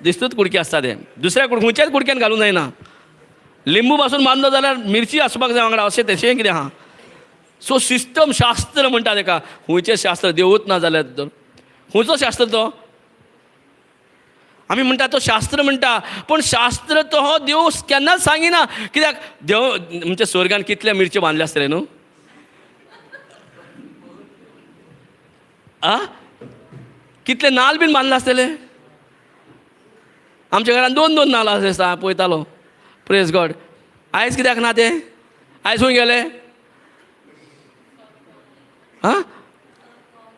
दिसतूच कुडके आसता ते. दुसऱ्या खुंयच्याच कुडक्यान घालूंक जायना. लिंबू पासून बांदलो जाल्यार मिरची आसपाक जाय वांगडा, अशें तशें कितें आहा. सो सिस्टम शास्त्र म्हणटा तेका. खुंयचें शास्त्र देवूच ना जाल्यार तर खुंयचो शास्त्र तो? आमी म्हणटा तो शास्त्र म्हणटा, पूण शास्त्र तो हो देव केन्नाच सांगिना. कित्याक देव म्हणजे स्वर्गान कितले मिरच्यो बांदले आसतले न्हू? आ कितले नाल बीन बांदले आसतले? आमच्या घरान दोन दोन नाल आसले, पळयतालो. प्रेज गॉड. आयज कित्याक ना ते? आयज खंय गेले? आं,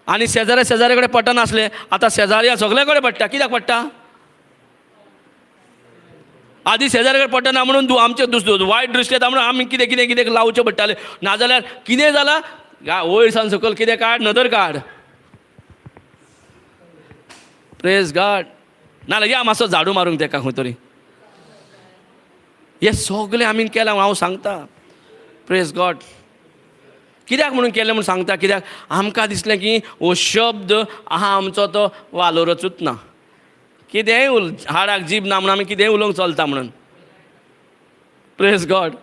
आनी शेजाऱ्या शेजाऱ्या कडेन पडनासले, आतां शेजाऱ्या सगळे कडेन पडटा. कित्याक पडटा? आदी शेजाऱ्या कडेन पडना म्हणून आमचे दुसरो वायट दृश्टी येता म्हणून आमी कितें कितें कितें लावचें पडटालें. नाजाल्यार कितें जालां, वयर सावन सकयल कितें काड, नदर काड. प्रेज गॉड. नाजाल्यार या मातसो झाडू मारूंक तेका खंय तरी. हें सगळें आमी केलां, हांव सांगता. प्रेज गॉड. कित्याक म्हणून केलें म्हूण सांगता, कित्याक आमकां दिसलें की हो शब्द आहा आमचो तो वालोरचूच ना. कितेंय उल, हाडाक जीब ना म्हणून आमी कितेंय उलोवंक चलता म्हणून. Praise God.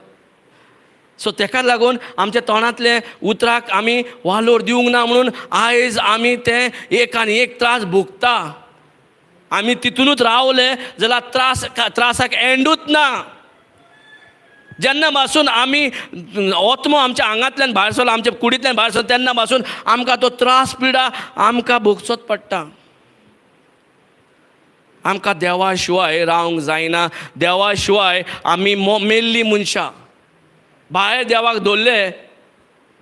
सो तेका लागून आमच्या तोंडांतले उतराक आमी वालोर दिवंक ना म्हणून आयज आमी तें एक आनी एक त्रास भोगता. आमी तितूनच रावले जाल्यार त्रास त्रासाक एंडूच ना. जेन्ना पासून आमी आत्मो आमच्या आंगांतल्यान भायर सरलो, आमच्या कुडींतल्यान भायर सरलो, तेन्ना पासून आमकां तो त्रास पिडा आमकां भोगचोच पडटा. आमकां देवा शिवाय रावंक जायना. देवा शिवाय आमी मेल्ली मनशां. भायर देवाक दवरले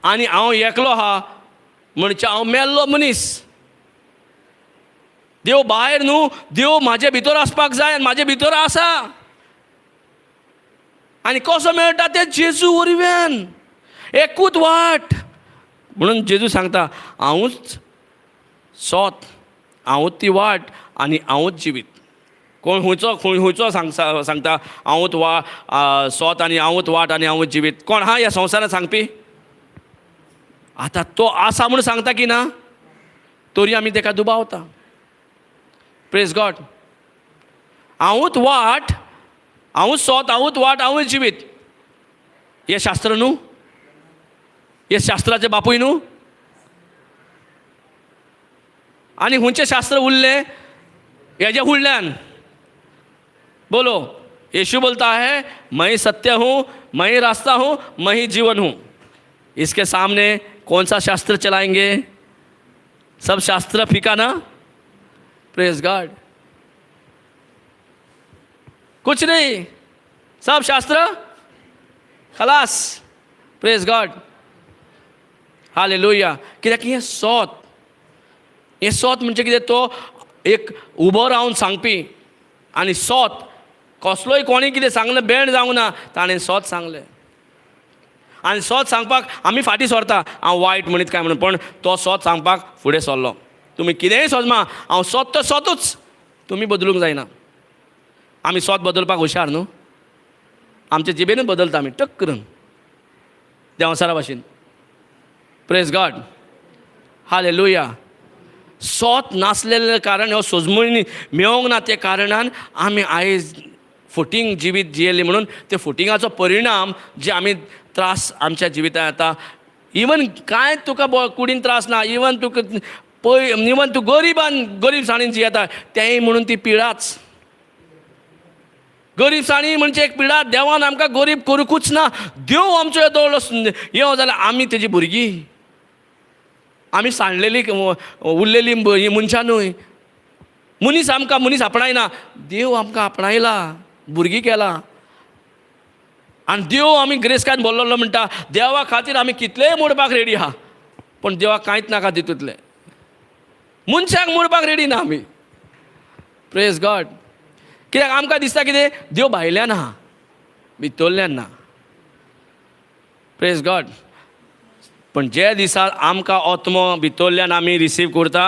आनी हांव एकलो आहा म्हणचे हांव मेल्लो मनीस. देव भायर न्हू, देव म्हाजे भितर आसपाक जाय आनी म्हाजे भितर आसा. आनी कसो मेळटा तें जेजू वरव्यान. एकूच वाट म्हणून जेजू सांगता, हांवूच सोत, हांवूच ती वाट आनी हांवूच जिवीत. कोण खंयचो खंयचो सांगता हांवूच वा सोत आनी हांवूच वाट आनी हांवूच जिवीत? कोण आहा ह्या संवसारांत सांगपी? आतां तो आसा म्हूण सांगता की ना, तरी आमी तेका दुबावता. प्रेज गॉड. हांवूच वाट, हांवूच सोत, हांवूच वाट, हांवूच जिवीत. हें शास्त्र न्हू? हें शास्त्राचें बापूय न्हू? आनी खंयचें शास्त्र उरलें हेज्या फुडल्यान? बोलो, यीशु बोलता है मैं ही सत्य हूँ, मैं ही रास्ता हूँ, मैं ही जीवन हूँ. इसके सामने कौन सा शास्त्र चलाएंगे? सब शास्त्र फीका ना? प्रेज गॉड. कुछ नहीं, सब शास्त्र खलास. Praise God. हालेलुया. कित्याक हें सोत, हें सोत म्हणजे कितें? तो एक उबो रावन सांगपी. आनी सोत कसलोय कोणी कितें सांगलें बेण जावंक ना, ताणें सोत सांगलें. आनी सोत सांगपाक आमी फाटीं सरता, हांव वायट म्हणीत काय म्हणून, पण तो सोत सांगपाक फुडें सरलो. तुमी कितेंय सोजमा, हांव सोत तो सोतूच, तुमी बदलूंक जायना. आमी सोत बदलपाक हुशार न्हू, आमचे जिबेनूच बदलता आमी टक करून देंवचारा भाशेन. Praise God. हालेलुया. सोत नासलेले कारण हो सोजमणी मेळोंक ना, ते कारणान आमी आयज फटींग जिवीत जियेली म्हणून ते फटींगाचो परिणाम जे आमी त्रास आमच्या जिवितांत येता. इवन कांय तुका कुडीन त्रास ना, इवन तुका पय, इवन तूं गरिबान गरीबसाणीन जियेता तेंय म्हणून ती पिडाच. गरीबसाणी म्हणजे एक पिडा. देवान आमकां गरीब करुंकूच ना. देव आमचो येदो व्हडलो येवं जाल्यार आमी तेजी भुरगीं, आमी सांडलेली उरलेली ही मनशां न्हय. मनीस आमकां मनीस आपणायना, देव आमकां आपणायला, भुरगीं केला. आनी देव आमी ग्रेस्कान बोल्लोलो म्हणटा, देवा खातीर आमी कितलेय मोडपाक रेडी आहा, पूण देवाक कांयच नाका तितूंतलें. मनशाक मोडपाक रेडी ना आमी. प्रेज गॉड. कित्याक आमकां दिसता कितें, देव भायल्यान आहा, भितरल्यान ना. Praise God. पण जे दिसा आमकां आत्मो भितरल्यान आमी रिसीव करता,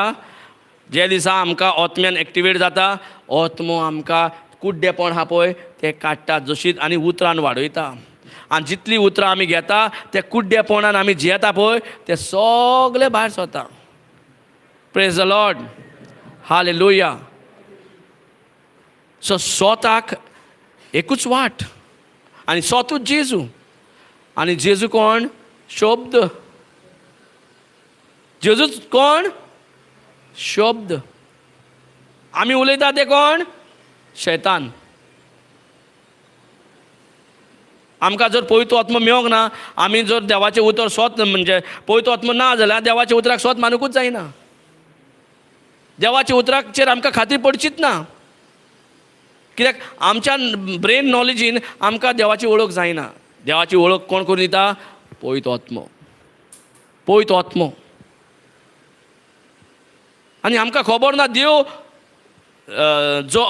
जे दिसा आमकां आत्म्यान एक्टिवेट जाता, आत्मो आमकां कुड्डेपण आहा पळय तें काडटा जशीच आनी उतरान वाडयता. आनी जितलीं उतरां आमी घेता त्या कुड्डेपणान आमी जियेता पळय तें सगलें भायर सरता. Praise the Lord, hallelujah. So स्वताक एकूच वाट आनी स्वतूच जेजू. आनी जेजू कोण? शब्द. जेजूच कोण? शब्द. आमी उलयता ते कोण? शैतान. आमकां जर पवित्र आत्मो मेळोंक ना, आमी जर देवाचें उतर स्वत म्हणजे पवित्र आत्मो ना जाल्यार देवाच्या उतराक स्वत मानुकूच जायना. देवाच्या उतराचेर आमकां खात्री पडचीच ना, कित्याक आमच्या ब्रेन नॉलेजीन आमकां देवाची वळख जायना. देवाची वळख कोण करून दिता? पवित्र आत्मो. पवित्र आत्मो. आनी आमकां खबर ना देव जो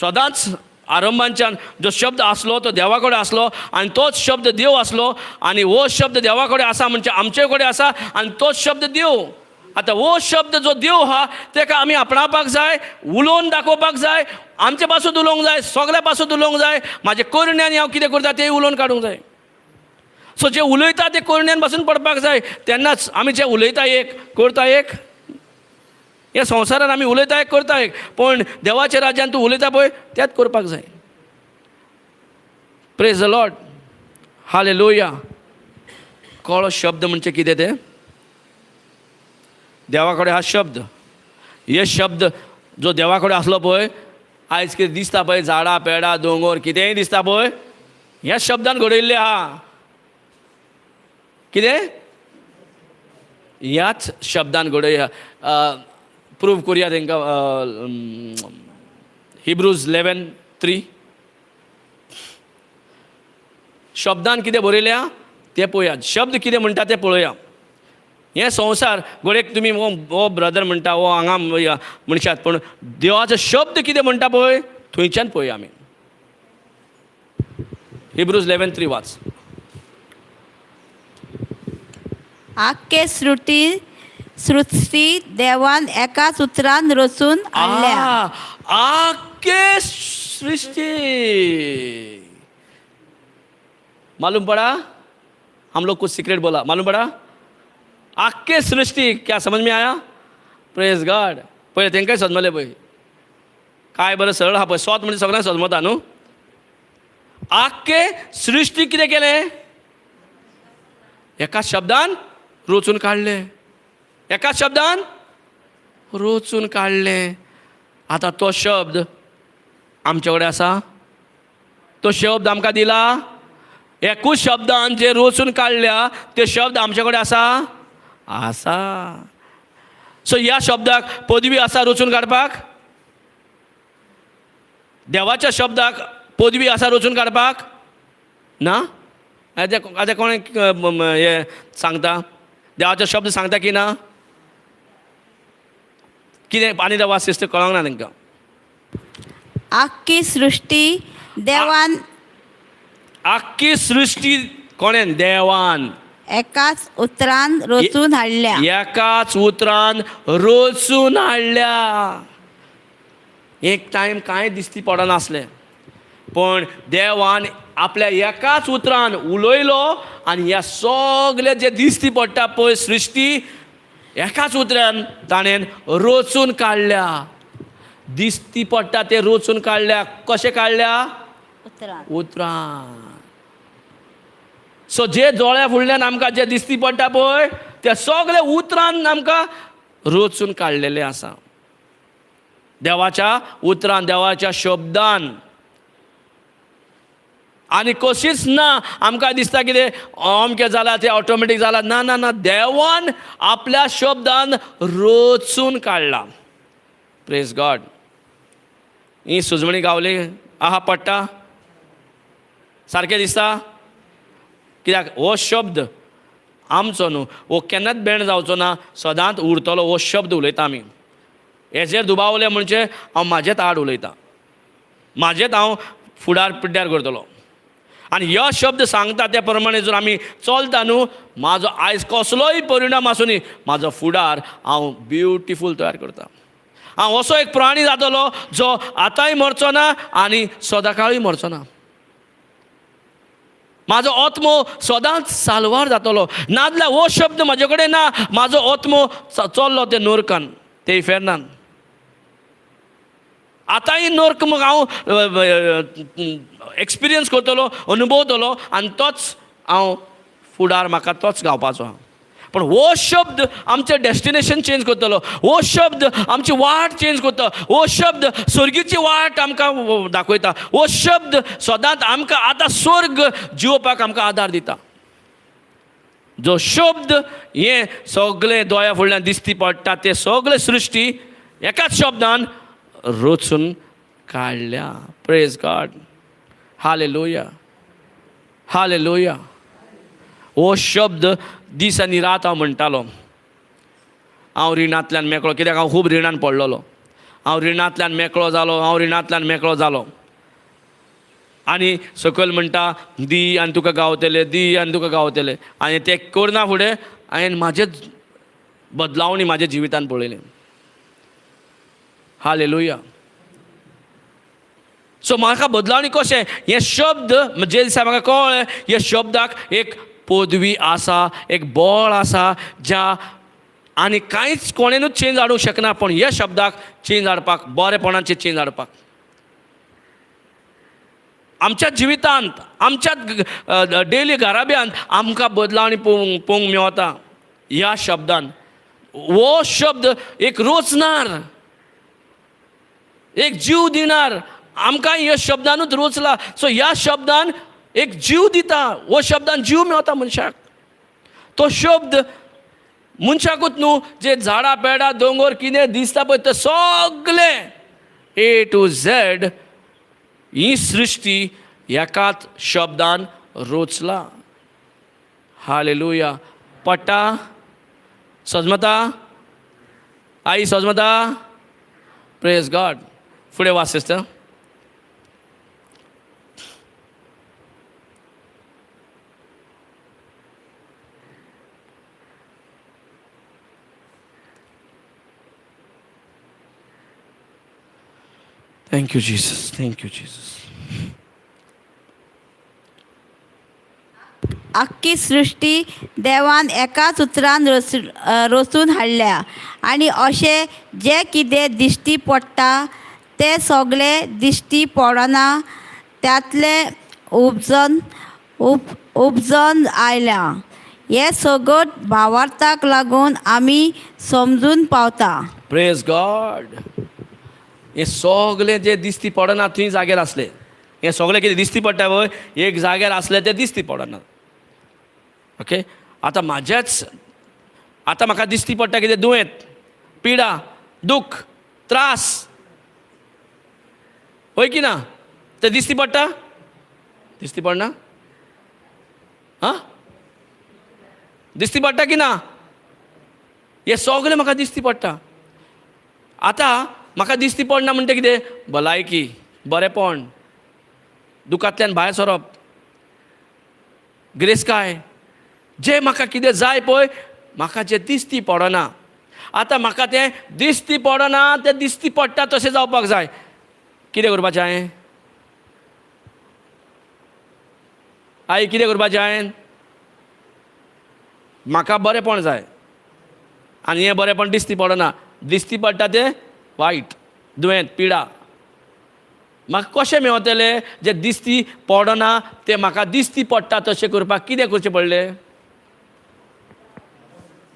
सदांच आरंभाच्यान जो शब्द आसलो तो देवा कडेन आसलो आनी तोच शब्द देव आसलो आनी हो शब्द देवा कडेन आसा म्हणजे आमचे कडेन आसा आनी तोच शब्द देव. आतां हो शब्द जो देव आहा तेका आमी आपणावपाक जाय, उलोवन दाखोवपाक जाय, आमचे पासून उलोवंक जाय, सगल्या पासून उलोवंक जाय. म्हाजे करण्यान हांव कितें करता तें उलोवन काडूंक जाय. सो जे उलयता ते करण्यान पासून पडपाक जाय. तेन्नाच आमी जे उलयता एक, करता एक. ह्या संवसारान आमी उलयता एक, करता एक, पूण देवाच्या राज्यान तूं उलयता पळय तेंच करपाक जाय. Praise the Lord, hallelujah. कळ्ळो शब्द म्हणजे कितें तें? देवा कडेन हा शब्द. हे शब्द जो देवा कडेन आसलो पळय, आयज कितें दिसता पळय, झाडां पेडां दोंगर कितेंय दिसता पळय, ह्या शब्दान घडयल्लें आहा. कितें? ह्याच शब्दान घडय. प्रूव करुया तांकां. हिब्रूज 11:3. शब्दान कितें बरयल्या तें पळोवया, शब्द कितें म्हणटा तें पळोवया. हें संवसार घडयेक तुमी हो ब्रदर म्हणटा, हो हांगा म्हणशात, पूण देवाचो शब्द कितें म्हणटा पळय थंयच्यान पळोवया आमी. हिब्रूज 11:3 वाच. आख्खे सृष्टी सृष्टी देवान एकाच उतरान रचून हाडल्या. आख्खे सृष्टी. मालूम पड़ा? हम लोग कुछ सीक्रेट बोला, मालूम पड़ा? आख्खे सृष्टी क्या समझ में आया? Praise God. पळय तेंकांय सजमले पळय काय बरें सरळ आहा पळय. स्वत म्हणजे सगळ्यांक सजमता न्हू. आख्खे सृष्टी कितें केलें? एका शब्दान रचून काडलें. एका शब्दान रचून काडलें. आतां तो शब्द आमचे कडेन आसा, तो शब्द आमकां दिला. एकूच शब्दान जे रचून काडल्या ते शब्द आमचे कडेन आसा, आसा. सो ह्या शब्दाक पदवी आसा रचून काडपाक? देवाच्या शब्दाक पदवी आसा रचून काडपाक? ना. आतां कोण हें सांगता? देवाचो शब्द सांगता की ना? कितें आनी देवा सिस्टर कळोंक ना तांकां. आख्खी सृष्टी देवान आख्खी सृष्टी कोणेन? देवान एकाच उतरान रचून हाडल्या. एकाच उतरान रचून हाडल्या. एक टायम कांय दिसती पडनासलें, पूण देवान आपल्या एकाच उतरान उलयलो आनी ह्या सगळे जे दिसती पडटा पळय सृश्टी एकाच उतरान ताणें रचून काडल्या. दिसती पडटा ते रचून काडल्या. कशें काडल्या? उतरान. उतरान. सो जे दोळ्या फुडल्यान आमकां जे दिसती पडटा पळय ते सगळे उतरान आमकां रचून काडलेले आसा. देवाच्या उतरान, देवाच्या शब्दान. आनी कशीच ना आमकां दिसता कितें अमकें जालां तें ऑटोमॅटीक जालां. ना ना ना, देवान आपल्या शब्दान रचून काडला. Praise God. ही सुजवणी गावली आहा पडटा सारकें दिसता. कित्याक हो शब्द आमचो न्हू, हो केन्नाच बेण जावचो ना, सदांच उरतलो. हो शब्द उलयता आमी. हेजेर दुबावले म्हणजे हांव म्हाजेच आड उलयतां, म्हाजेच हांव फुडार पिड्ड्यार करतलो. आनी हो शब्द सांगता त्या प्रमाणे जर आमी चलता न्हू, म्हाजो आयज कसलोय परिणाम आसूं न्ही, म्हाजो फुडार हांव ब्युटिफूल तयार करता. हांव असो एक प्राणी जातलो जो आतांय मरचो ना आनी सदांकाळूय मरचो ना. म्हाजो आत्मो सदांच साल्वार जातलो. नाजाल्यार हो शब्द म्हाजे कडेन ना, म्हाजो आत्मो चल्लो ते नोरकान, ते इफेर्नान. आतांय नोर्क मग हांव एक्सपिरियन्स करतलो, अनुभवतलो आनी तोच हांव फुडार म्हाका तोच गावपाचो आहा. पूण हो शब्द आमचें डेस्टिनेशन चेंज करतलो, हो शब्द आमची वाट चेंज करता, हो शब्द स्वर्गीची वाट आमकां दाखयता, हो शब्द सदांच आमकां आतां स्वर्ग जिवोवपाक आमकां आदार दिता. जो शब्द हें सगळें दोळ्या फुडल्यान दिसती पडटा तें सगळें सृश्टी एकाच शब्दान रचून काडल्या. Praise God, hallelujah, hallelujah. हो शब्द दीस आनी रात हांव म्हणटालो. हांव रिणांतल्यान मेकळो, कित्याक हांव खूब रिणान पडलेलो. हांव रिणांतल्यान मेकळो जालो, हांव रिणांतल्यान मेकळो जालो. आनी सकयल म्हणटा दी आनी तुका गावतले, दी आनी तुका गावतले. आनी तें करना फुडें हांवें म्हाजेच बदलावणी म्हाज्या जिवितान पळयली. हालेलुया. सो म्हाका बदलावणी कशें हे शब्द जे दिसा म्हाका कळ्ळें ह्या शब्दाक एक पदवी आसा, एक बळ आसा, ज्या आनी कांयच कोणेनूच चेंज हाडूंक शकना, पूण ह्या शब्दाक चेंज हाडपाक, बरेपणाचें चेंज हाडपाक आमच्या जिवितांत, आमच्या डेली घराब्यांत आमकां बदलावणी पळोवंक मेवता ह्या शब्दान. हो शब्द एक रोचणार, एक जीव दिणार, आमकां ह्या शब्दानूच रोचला. सो ह्या शब्दान एक जीव दिता, हो शब्दान जीव मेवता मनशाक. तो शब्द मनशाकूच न्हू, जे झाडां पेडां दोंगर कितें दिसता पळय ते सगळें ए टू झॅड ही सृश्टी एकाच शब्दान रोचला. हालेलुया. पडटा सजमता आई, सजमता. Praise God. फुडें वाच sister. Thank you Jesus, thank you Jesus. आख्खी सृश्टी देवान एकाच उतरान रचून हाडल्या आनी अशें जें कितें दिश्टी पडटा तें सगळें दिश्टी पडना तातलें उपजन आयलां. हें सगट भावार्थाक लागून आमी समजून पावता. Praise God. हें सगळें जें दिश्टी पडना थंय जाग्यार आसलें. हें सगळें कितें दिश्टी पडटा पळय, एक जाग्यार आसलें तें दिश्टी पडना. ओके, आतां म्हाजेच आतां म्हाका दिश्टी पडटा कितें दुयेंत, पिडा, दुख्ख, त्रास, हय की ना? तें दिश्टी पडटा? दिश्टी पडना? आं, दिश्टी पडटा की ना? हें सगळें म्हाका दिश्टी पडटा. आतां म्हाका दिश्टी पडना म्हणटा कितें? भलायकी, बरेंपण, दुखांतल्यान भायर सरप, गिरेस्तकाय, जें म्हाका कितें जाय पळय म्हाका जें दिश्टी पडना. आतां म्हाका तें दिश्टी पडना, तें दिश्टी पडटा तशें जावपाक जाय. कितें करपाचें हांवें? आई कितें करपाचें हांवें? म्हाका बरेंपण जाय आनी हें बरेंपण दिश्टी पडना. दिश्टी पडटा तें वायट, दुयेंत, पिडा. म्हाका कशें मेवतलें जें दिश्टी पडना तें म्हाका दिश्टी पडटा तशें करपाक कितें करचें पडलें?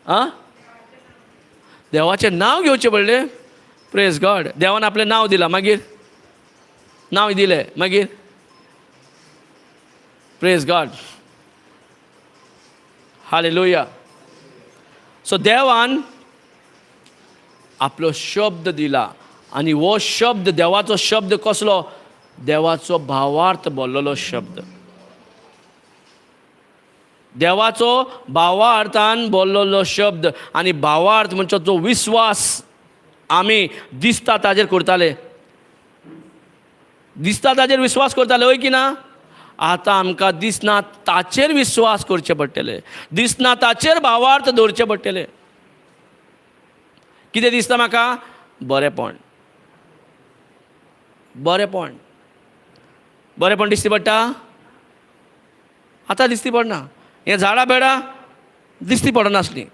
आं, देवाचें नांव घेवचें पडलें. Praise God. देवान आपलें नांव दिलां, मागीर नांव दिलें, मागीर प्रेज गॉड, हालेलुया. सो देवान आपलो शब्द दिला आनी हो शब्द देवाचो शब्द कसलो? देवाचो भावार्थ बोल्लोलो शब्द, देवाचो भावार्थान बोल्लोलो शब्द. आनी भावार्थ म्हणजे जो विस्वास आमी दिसता ताजेर करताले, दिसता ताजेर विस्वास करताले, हय की ना? आतां आमकां दिसना ताचेर विस्वास करचे पडटले, दिसना ताचेर भावार्थ दवरचे पडटले. कितें दिसता म्हाका? बरेंपण, बरेंपण, बरेंपण दिसती पडटा. आतां दिसती पडना. हें झाडां बेडां दिसती पडनासलीं,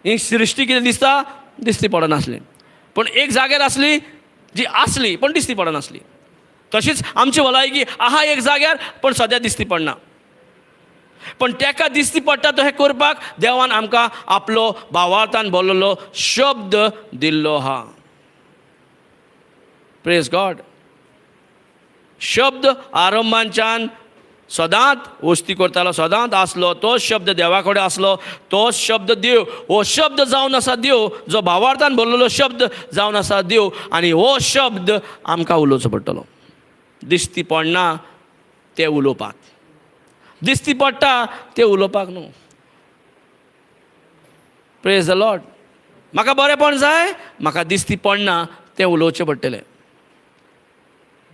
ही सृश्टी कितें दिसता दिसती पडनासली, पूण एक जाग्यार आसली जी आसली पूण दिसती पडनासली. तशीच आमची भलायकी आहा एक जाग्यार पण सद्या दिसती पडना, पण तेका दिसती पडटा. तो हें करपाक देवान आमकां आपलो भावार्थान बोल्लेलो शब्द दिल्लो आहा. Praise God. शब्द आरंभाच्यान सदांच वस्ती करतालो, सदांच आसलो. तो शब्द देवा कडेन आसलो, तो शब्द देव. हो शब्द जावन आसा देव, जो भावार्थान बोल्लेलो शब्द जावन आसा देव. आनी हो शब्द आमकां उलोवचो पडटलो. दिसती पडना ते उलोवपाक, दिसती पडटा ते उलोवपाक न्हू. Praise the Lord. म्हाका बरेंपण जाय, म्हाका दिसती पडना तें उलोवचें पडटलें.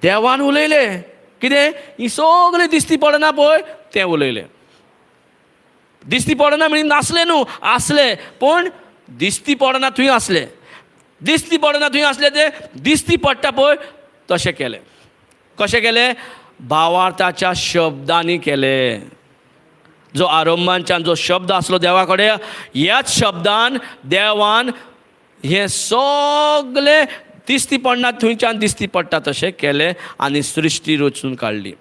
देवान उलयलें कितें, ही सगळें दिसती पडना पळय तें उलयलें. दिसती पडना म्हणजे नासलें न्हू, आसलें, पूण दिसती पडना थंय आसलें. दिसती पडना थंय आसलें तें दिसती पडटा पळय तशें केलें. कशें केलें? भावार्थाच्या शब्दांनी केलें. जो आरंभाच्यान जो शब्द आसलो देवा कडेन, ह्याच शब्दान देवान हें सगळें दिसती पडना थंयच्यान दिसती पडटा तशें केलें आनी सृश्टी रचून काडली.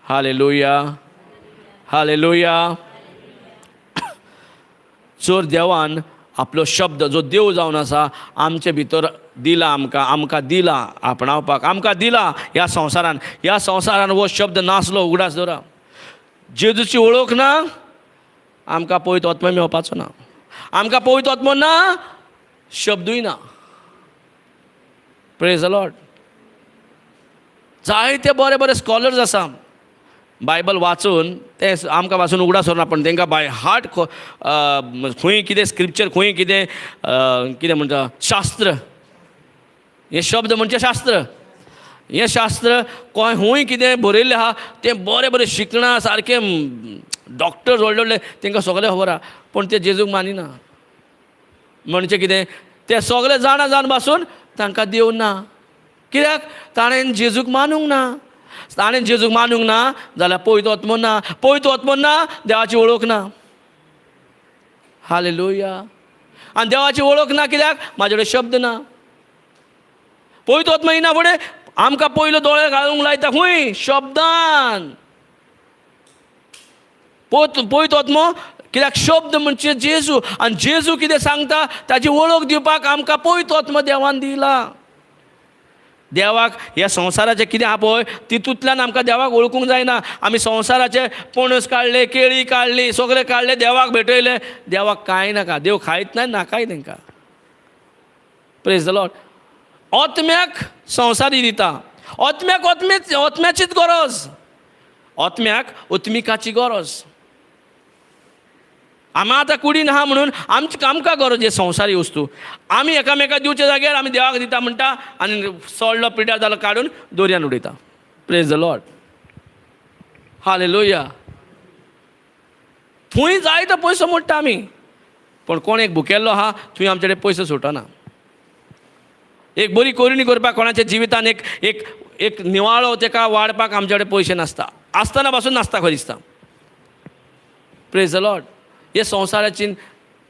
Hallelujah, hallelujah. जर देवान आपलो शब्द जो देव जावन आसा आमचे भितर दिला, आमकां आमकां दिला आपणावपाक, आमकां दिला ह्या संवसारान. ह्या संवसारान हो शब्द नासलो उगडास दवरा, जेजूची वळख ना, आमकां पवित्र आत्मो मेळपाचो ना. आमकां पवित्र आत्मो ना, शब्दूय ना. Praise the Lord. जायते बरे बरे स्कॉलर्स आसा, बायबल वाचून ते आमकां वाचून उगडास उरना, पण तांकां बाय हार्ट खंय कितें स्क्रिप्चर, खंय कितें कितें म्हणटा शास्त्र, हे शब्द म्हणजे शास्त्र, हें शास्त्र खंय खूंय कितें बरयल्लें आहा तें बरें बरें शिकणा सारकें डॉक्टर व्हडले व्हडले तांकां सगळें खबर आहा, पूण ते जेजूक मानिना. म्हणजे कितें, ते सगळे जाणा जावन बासून तांकां देव ना. कित्याक? ताणें जेजूक मानूंक ना. ताणें जेजूक मानूंक ना जाल्यार पवित्र आत्मो ना, पवित्र आत्मो ना देवाची वळख ना. हालेलुया. आनी देवाची वळख ना कित्याक? म्हाजे कडेन शब्द ना. पवित्र आत्मो येना फुडें आमकां पयलो दोळे घालूंक लायता खंय? शब्दान. पवित्र आत्मो कित्याक? शब्द म्हणजे जेजू, आनी जेजू कितें सांगता ताची वळख दिवपाक आमकां पवित्र आत्मो देवान दिला. देवाक ह्या संवसाराचें कितें आहा पळय तितूंतल्यान आमकां देवाक वळखूंक जायना. आमी संवसाराचे पणस काडले, केळी काडली, सगळें काडलें, देवाक भेटयलें. देवाक कांय नाका, देव खायत ना, नाकाय तांकां. Praise the Lord. आत्म्याक संवसारी दिता, आत्म्याक आत्म्याचीच गरज, आत्म्याक आत्मिकाची गरज. आमी आतां कुडीन आहा म्हणून आमकां गरज हे संवसारी वस्तू. आमी एकामेका दिवच्या जाग्यार आमी देवाक दिता म्हणटा आनी सोडलो पिड्यार जालो काडून दर्यान उडयता. Praise the Lord. Hallelujah. थंय जायतो पयसो मोडटा आमी, पूण कोण एक भुकेल्लो आहा थंय आमचे कडेन पयसो सुटना. एक बरी करणी करपाक कोणाच्या जिवितान एक एक एक निवाळो तेका वाडपाक आमचे कडेन पयशे नासता, आसतना पासून नासता खंय दिसता. Praise the Lord. हे संवसाराची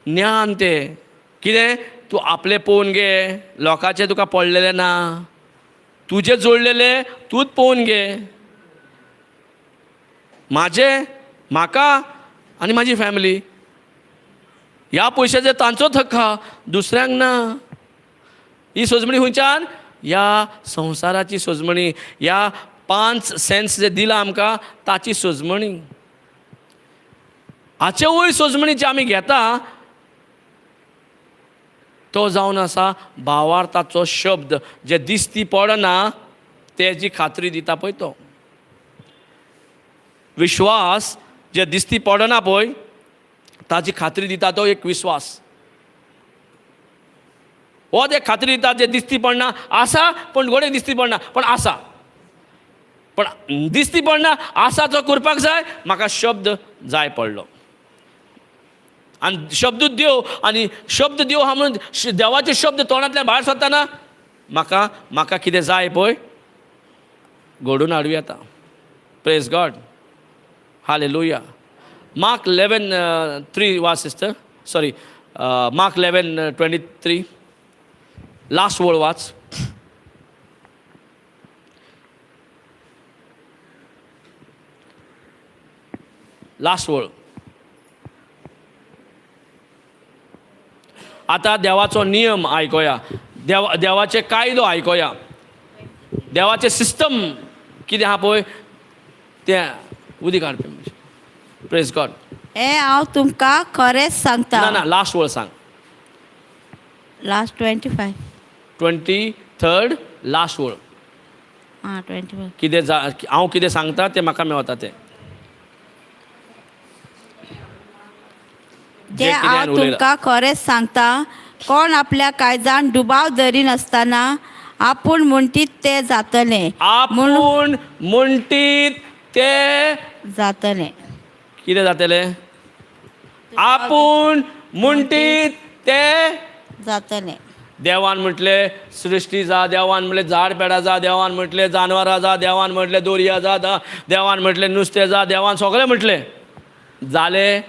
ज्ञान तें कितें, तूं आपलें पळोवन घे, लोकांचें तुका पडलेलें ना, तुजें जोडलेलें तूंच पळोवन घे. म्हाजें, म्हाका आनी म्हाजी फॅमिली, ह्या पयशाचेर तांचोच हक्क आहा, दुसऱ्यांक ना. ही सोजमणी खंयच्यान? ह्या संवसाराची सोजमणी, ह्या 5 सेन्स जे दिला आमकां ताची सोजमणी. हाचे वयर सोजमणी जी आमी घेता तो जावन आसा भावार्थाचो शब्द, जे दिसती पडना तेजी खात्री दिता पळय तो विश्वास, जे दिसती पडना पळय ताजी खात्री दिता तो एक विश्वास. हो ते खात्री दिता जे दिसती पडना आसा, पण घोडे दिसती पडना पण आसा, पण दिसती पडना आसा तो करपाक जाय. म्हाका शब्द जाय पडलो आनी शब्द देव, आनी शब्द देव हा म्हणून देवाचे शब्द तोंडांतल्यान भायर सरतना म्हाका म्हाका कितें जाय पळय घडून हाडूं येता. Praise God, hallelujah. Mark 11:3 वाच sister, sorry, Mark 11:23 last word वाच. लास्ट वळ. आतां देवाचो नियम आयकोया, देवाचे कायदो आयकोया, देवाचें सिस्टम कितें आहा पळय तें उदीक हाडपी. Praise God. हें हांव तुमकां खरेंच सांगता. ना ना, लास्ट वळ सांग. लास्ट 25. 23 लास्ट वळ. आं, 25. कितें जा, हांव कितें सांगता तें म्हाका मेवता तें. जें हांव तुमकां खरेंच सांगता, कोण आपल्या काळजान दुबाव धरिनासतना आपूण म्हणटीत तें जातलें, आपूण म्हणटीत तें जातलें. कितें जातलें? आपूण म्हणटीत तें जातलें. देवान म्हटलें सृश्टी जा, देवान म्हटलें झाड पेडां जा, देवान म्हटलें जानवरां जा, देवान म्हटलें दोरया जा, देवान म्हटलें नुस्तें जा, देवान सगळें म्हटलें जालें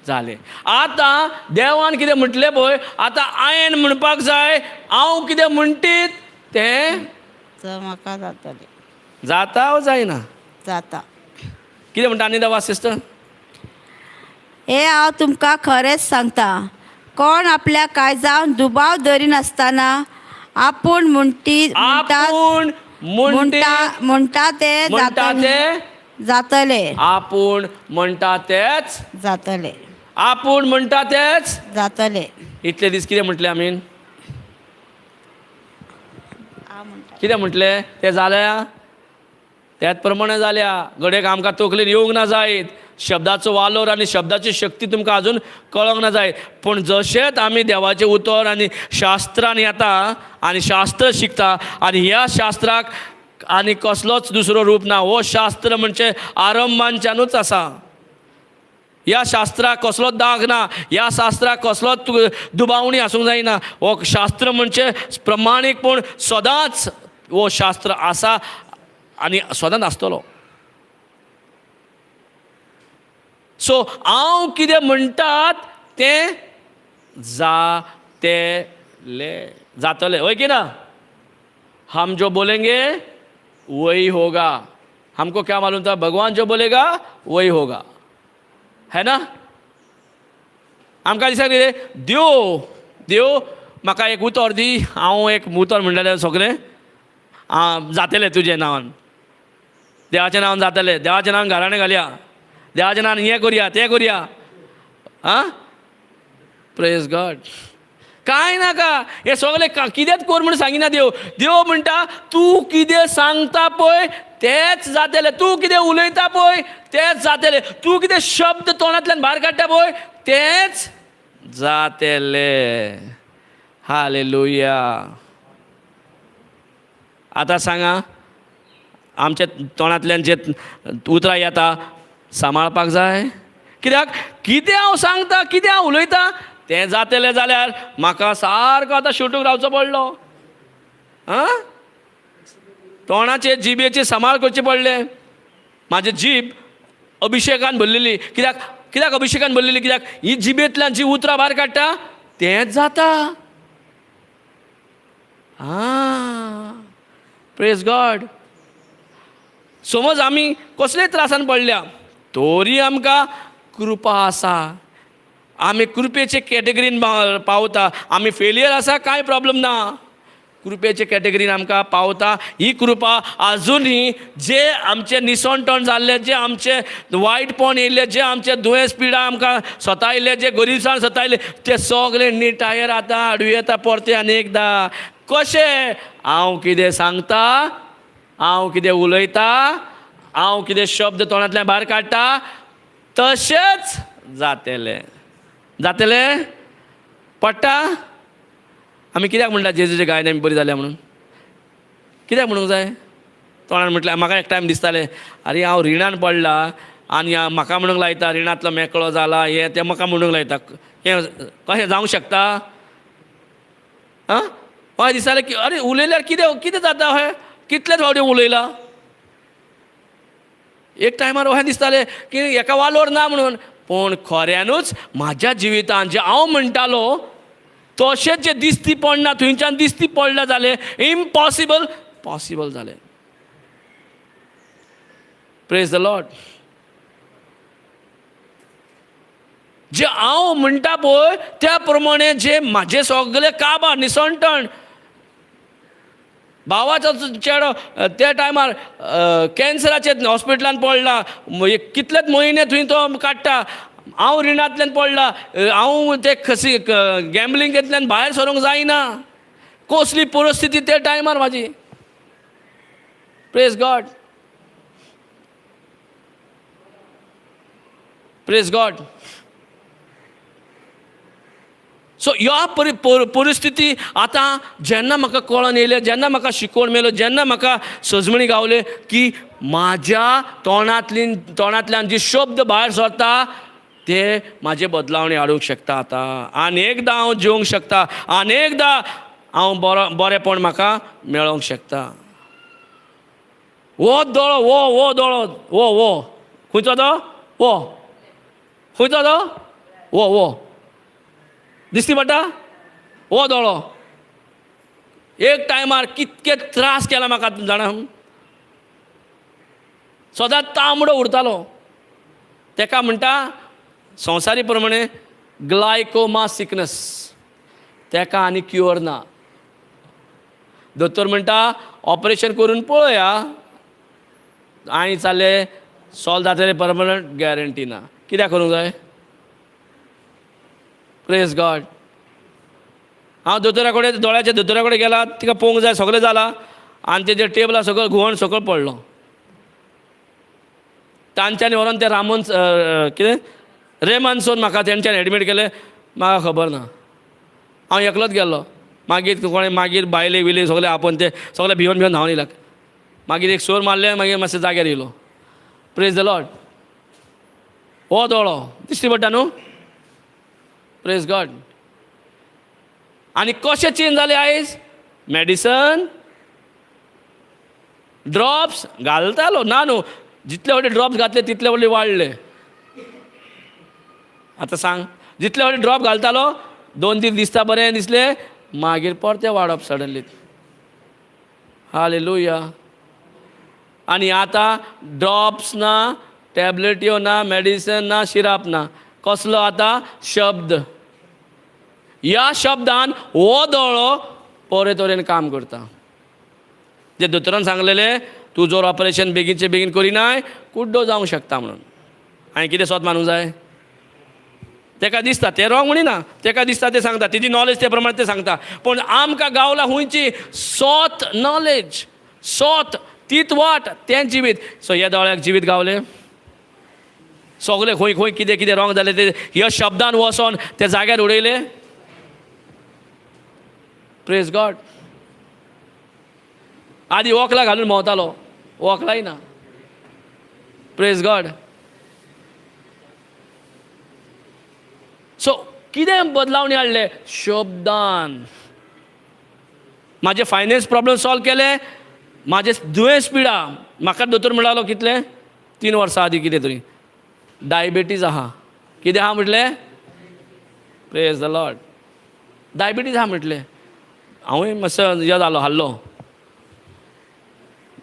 जालें. आतां देवान कितें म्हटलें पळय, आतां हांवें म्हणपाक जाय हांव कितें म्हणटीत तें म्हाका जातलें. जाता वो जायना? जाता. कितें म्हणटा आनी देवा सिस्टर? हें हांव तुमकां खरेंच सांगता, कोण आपल्या काळजान दुबाव धरिनासतना आपूण म्हणटी आपूण म्हणटा म्हणटा तें म्हणटा तें जातलें. आपूण म्हणटा तेच जातलें. आपूण म्हणटा तेच जातलें. इतले दीस कितें म्हटलें आमी? कितें म्हटलें तें जाल्या त्याच प्रमाणे जाल्या. घडयेक आमकां तकलेन येवंक ना जायत, शब्दाचो वालोर आनी शब्दाची शक्ती तुमकां आजून कळोंक ना जायत, पूण जशेंच आमी देवाचें उतर आनी शास्त्रान येता आनी शास्त्र शिकता आनी ह्या शास्त्राक आनी कसलोच दुसरो रूप ना. हो शास्त्र म्हणजे आरंभांच्यानूच आसा. ह्या शास्त्राक कसलोच दाग ना, ह्या शास्त्राक कसलोच दुबावणी आसूंक जायना. हो शास्त्र म्हणजे प्रमाणीकपण सदांच हो शास्त्र आसा आनी सदांच आसतलो. सो हांव कितें म्हणटात तें जातलें, जातलें. हय की ना? हम जो बोलेंगे वही होगा. हमको क्या मालूम था, भगवान जो बोलेगा वही होगा, है ना? आमकां दिसता कितें, देव देव म्हाका एक उतर दी, हांव एक उतर म्हणटलें सगळें जातलें तुजें नांवान, देवाच्या नांवान जातलें, देवाच्या नांवान घराणें घालया, देवाच्या नांवान हें करुया तें करुया. आं, प्रेज गॉड. कांय नाका, हें सगळें कितेंच कर म्हूण सांगिना देव. देव म्हणटा तूं कितें सांगता पळय तेंच जातलें, तूं कितें उलयता पळय तेंच जातलें, तूं कितें शब्द तोंडांतल्यान भायर काडटा पळय तेंच जातलें. हालेलुया. आतां सांगा, आमच्या तोंडांतल्यान जे उतरां येता सांबाळपाक जाय. कित्याक कितें हांव सांगता, कितें हांव उलयता तें जातलें जाल्यार म्हाका सारको आतां शुटूंक रावचो पडलो. आं, तोंडाचे जिबेचे सांबाळ करचे पडले. म्हाजे जीब अभिशेकान भरलेली. कित्याक कित्याक अभिशेकान भरलेली? कित्याक ही जिबेंतल्यान जी उतरां भायर काडटा तेंच जाता. आं, प्रेज गॉड. समज आमी कसलेय त्रासान पडल्या तरी आमकां कृपा आसा, आमी कृपेचे कॅटेगरीन पावता. आमी फेलियर आसा कांय प्रॉब्लम ना, कृपेचे कॅटेगरीन आमकां पावता. ही कृपा आजुनूय जे आमचें निसणटण जाल्लें, जे आमचें वायटपण येयल्लें, जे आमचें दुयेंस पिडा आमकां सतायल्लें, जे गरिबसाण सतायल्लें, ते सगळे निटायेर आतां हाडूं येता परतें आनी एकदां. कशें? हांव कितें सांगता, हांव कितें उलयता, हांव कितें शब्द तोंडांतल्यान भायर काडटा तशेंच जातलें. जातलें? पडटा? आमी कित्याक म्हणटा जेजूचे गायन आमी बरी जाल्या म्हणून? कित्याक म्हणूंक जाय? तोंडान म्हटल्यार म्हाका एक टायम दिसतालें, आरे हांव रिणान पडला आनी म्हाका म्हणूंक लायता रिणांतलो मेकळो जाला हें तें म्हाका म्हणूंक लायता, हें कशें जावंक शकता? आं, हय दिसतालें की अरे उलयल्यार कितें कितें जाता? हय कितले फावटी उलयला? एक टायमार अशें दिसतालें की हेका वालोर ना म्हणून, पूण खऱ्यानूच म्हाज्या जिवितान जें हांव म्हणटालो तशेंच जें दिसती पडना थंयच्यान दिसती पडल्या जालें, इम्पॉसिबल पॉसिबल जालें. Praise the Lord. जे हांव म्हणटा पळय त्या प्रमाणे जे म्हाजें सगळें काबार निसणटण, भावाचो चेडो त्या टायमार कॅन्सराचे हॉस्पिटलान पडला, कितलेच म्हयने थंय तो काडटा, हांव रिणांतल्यान पडला, हांव ते खसी गॅम्बलिंगेंतल्यान भायर सरूंक जायना, कसली परिस्थिती त्या टायमार म्हाजी. Praise God, praise God. So ह्या परिस्थिती आतां जेन्ना म्हाका कळोन येयलें, जेन्ना म्हाका शिकोवण मेळ्ळो, जेन्ना म्हाका सजमणी गावले की म्हाज्या तोंडांतल्यान जी शब्द भायर सरता ते म्हाजे बदलावणी हाडूंक शकता. आतां आनी एकदां हांव जिवंक शकता, आनी एकदां हांव बरो बरेंपण म्हाका मेळोंक शकता. हो दोळो, हो हो दोळो, हो हो खंयचो तो, हो खंयचो तो, हो हो दिसती पडटा, हो दोळो. एक टायमार कितके त्रास केला म्हाका जाणा, सदांच तांबडो उरतालो. तेका म्हणटा संवसारी प्रमाणे ग्लायकोमा सिकनस, तेका आनी क्युअर ना. दोतोर म्हणटा ऑपरेशन करून पळया, आनी जालें सॉल्व जातलें परमनंट गॅरंटी ना. कित्याक करूंक जाय? Praise God. हांव दोतोरा कडेन, दोळ्याच्या दोतोरा कडेन गेला, तिका पळोवंक जाय, सगळें जालां आनी तेजेर टेबलार सगळो घुंवण सगळो पडलो. तांच्यांनी व्हरोन ते रामन कितें रेमानसून म्हाका तेंच्यानी एडमीट केलें, म्हाका खबर ना. हांव एकलोच गेल्लो. मागीर कोणें मागीर बायले बियले सगळे आपोवन ते सगळे भिवन भिवन धांवन येयले. मागीर एक सोर मारलें, मागीर मातशें जाग्यार येयलो. Praise the Lord. हो दोळो दिश्टी पडटा न्हू. Praise God. आनी कशें चेंज जालें आयज? मेडिसन ड्रॉप्स घालतालो ना न्हू, जितले व्हडले ड्रॉप्स घातले तितले व्हडले वाडले. आतां सांग, जितले व्हडले ड्रॉप घालतालो 2 3 दिसता बरें दिसलें, मागीर परतें वाडप सडनली. हालेलुया. आनी आतां ड्रॉप्स ना, टॅबलेट्यो ना, मेडिसन ना, शिराप ना, कसलो आतां शब्द. ह्या शब्दान हो दोळो बरे तरेन काम करता. जे दोतोरान सांगलेलें तूं जर ऑपरेशन बेगीनचे बेगीन करिनाय कुड्डो जावंक शकता म्हणून. हांवें कितें सोद मानूंक जाय? तेका दिसता तें रोंग म्हणिना, तेका दिसता तें सांगता, तेजी नॉलेज ते प्रमाणे तें सांगता. पूण आमकां गावला खंयची सोत नॉलेज, सोत तीत वाट तें जिवीत. सो ह्या दोळ्याक जिवीत गावलें, सगळें खंय खंय कितें कितें रोंग जालें तें ह्या शब्दान वचोन ते जाग्यार उडयलें. Praise God. आदी वोकला घालून भोंवतालो, वोकलाय ना. Praise God. सो कितें बदलावणी हाडलें? शब्दान. म्हाजें फायनान्स प्रॉब्लम सॉल्व केलें, म्हाजें दुयेंस पिडा. म्हाका दोतोर म्हणटालो कितलें 3 वर्सां आदीं कितें तरी डायबिटीज आहा. कितें आहा म्हटलें? Praise the Lord. Diabetes आहा म्हटलें. हांवूय मातसो हें जालो, हाल्लो.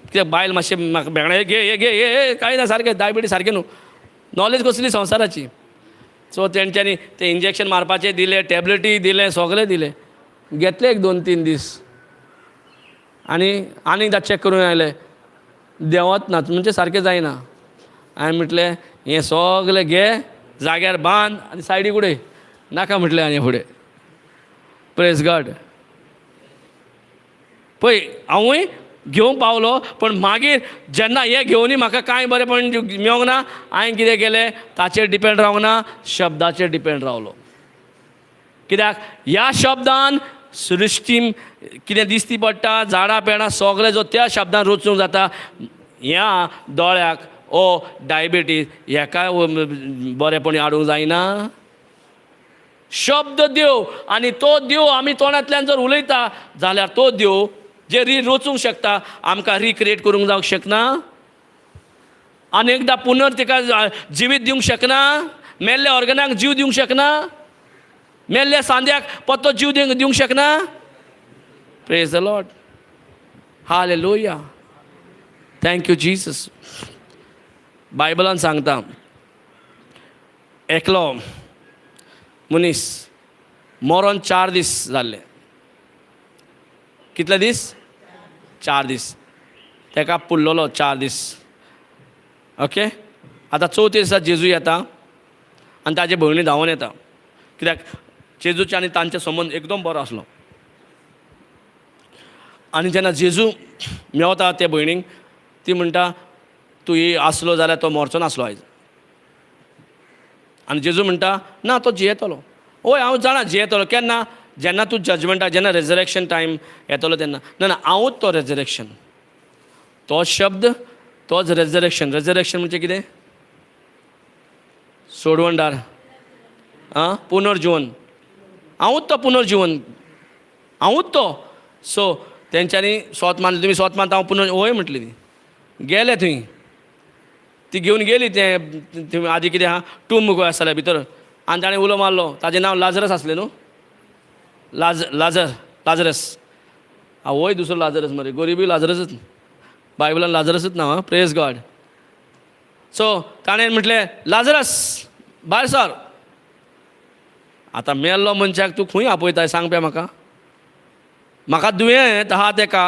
कित्याक बायल मातशें म्हाका भेंगणें घे हे घे हे कांय ना, सारकें डायबिटीज सारकें न्हू. नॉलेज कसली संवसाराची. सो तेंच्यांनी तें इंजेक्शन मारपाचें दिलें, टॅबलेटी दिलें, सगळें दिलें. घेतलें 1 2 3 दीस आनी आनी एकदां चॅक करून आयलें, देंवत ना म्हणजे सारकें जायना. हांवें म्हटलें हें सगळें घे, जाग्यार बांद आनी सायडीक उडय, नाका म्हटलें आनी फुडें. Praise God. पळय हांवूय घेवंक पावलो, पूण मागीर जेन्ना हें घेवनूय म्हाका कांय बरेंपण मेळोंक ना, हांवें कितें केलें, ताचेर डिपेंड रावंक ना, शब्दाचेर डिपेंड रावलो. कित्याक ह्या शब्दान सृश्टीन कितें दिसती पडटा, झाडां पेडां सगळें जो त्या शब्दान रचूंक जाता. ह्या दोळ्याक ओ डायबिटीज हेका बरेंपण हाडूंक जायना. शब्द देव, आनी तो देव आमी तोंडांतल्यान जर उलयता जाल्यार तो देव जे री रचूंक शकता, आमकां रिक्रिएट करूंक जावंक शकना. आनी एकदां पुनर तिका जिवीत दिवंक शकना? मेल्ल्या ऑर्गनाक जीव दिवंक शकना? मेल्ल्या सांद्याक परतो जीव दिवंक शकना? Praise the Lord, hallelujah, thank you Jesus. बायबलान सांगता एकलो मनीस मरोन 4 दीस जाल्ले. कितले दीस? 4 दीस. तेका पुरलोलो 4 दीस. ओके, आतां चवथे दिसा जेजू येता आनी ताजे भयणी धांवून येता, कित्याक जेजूचे आनी तांचे संबंद एकदम बरो आसलो. आनी जेन्ना जेजू मेवता ते भयणीक, ती म्हणटा तूं ही आसलो जाल्यार तो मरचो नासलो आयज. आनी जेजू म्हणटा ना, तो जियेतलो. हय हांव जाणा जियेतलो, केन्ना? जेन्ना तूं जजमेंटाक, जेन्ना रेजरेक्शन टायम येतलो तेन्ना. ना ना, हांवूच तो रेजरेक्शन. तो शब्द तोच रेजरेक्शन. रेजरेक्शन म्हणजे कितें? सोडवणदार, आं, पुनर्जिवन. हांवूच तो पुनर्जिवन, हांवूच तो. सो तेंच्यांनी सोत मानलें, तुमी सोत मानता हांव पुनर, हय म्हटली ती. गेले थंय, ती घेवन गेली तें आदी कितें आहा टूंब खंय आसतालें भितर. आनी ताणें उलो मारलो, ताजें नांव लाजरस आसलें न्हू, लाजर, लाजरस. आवय दुसरो लाजरस मरे, गोरिबी लाजरसच, बायबलान लाजरसच नांव. Praise God. सो ताणें म्हटलें लाजरस भायर सर. आतां मेल्लो मनशाक तूं खंय आपयताय सांग पळय म्हाका. म्हाका दुयेंत आहा तेका,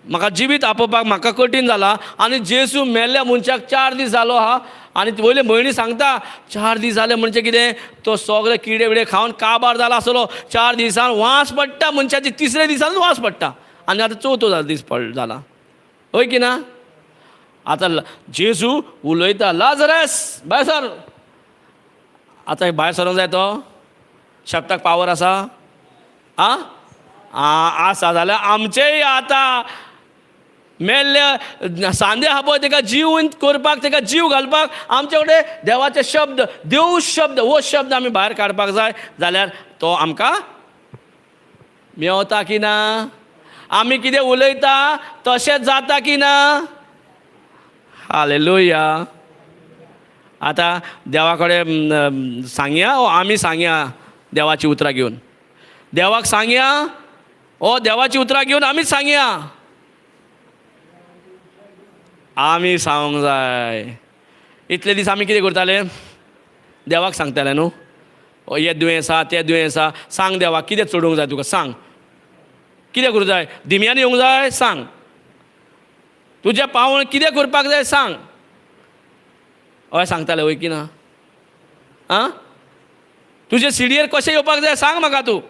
म्हाका जिवीत आपोवपाक म्हाका कठीण जाला. आनी जेजू मेल्ल्या मनशाक 4 दीस जालो आहा. आनी वयले भयणी सांगता 4 दीस जाले म्हणजे कितें, तो सगळे किडे बिडे खावन काबार जाला आसलो. 4 दिसान वास पडटा मनशाची, तिसऱ्या दिसानूच वास पडटा. आनी आतां चवथो दीस जाला, हय की ना? आतां जेजू उलयता लाजरस भायर सर. आतां भायर सरोंक जाय तो शब्दाक पावर आसा? आं आसा जाल्यार आमचेय आतां मेल्ल्या सांदे आहा पळय तेका जीव करपाक, तेका जीव घालपाक आमचे कडेन देवाचे शब्द, देव शब्द, हो शब्द आमी भायर काडपाक जाय. जाल्यार तो आमकां मेवता की ना? आमी कितें उलयता तशेंच जाता की ना? हालेलुया. आतां देवा कडेन सांगया ओ आमी सांगया देवाची उतरां घेवन, देवाक सांगया ओ देवाची उतरां घेवन आमीच सांगया. आमी सांगूंक जाय. इतले दीस आमी कितें करताले? देवाक सांगताले न्हू, हे दुयेंस आसा तें दुयेंस आसा, सांग देवाक कितें चडोवंक जाय तुका, सांग कितें करूंक जाय, दिमयान येवंक जाय सांग, तुजें पावण कितें करपाक जाय सांग. हय सांगताले वय की ना? आं, तुजे सिडयेर कशें येवपाक जाय सांग म्हाका तूं.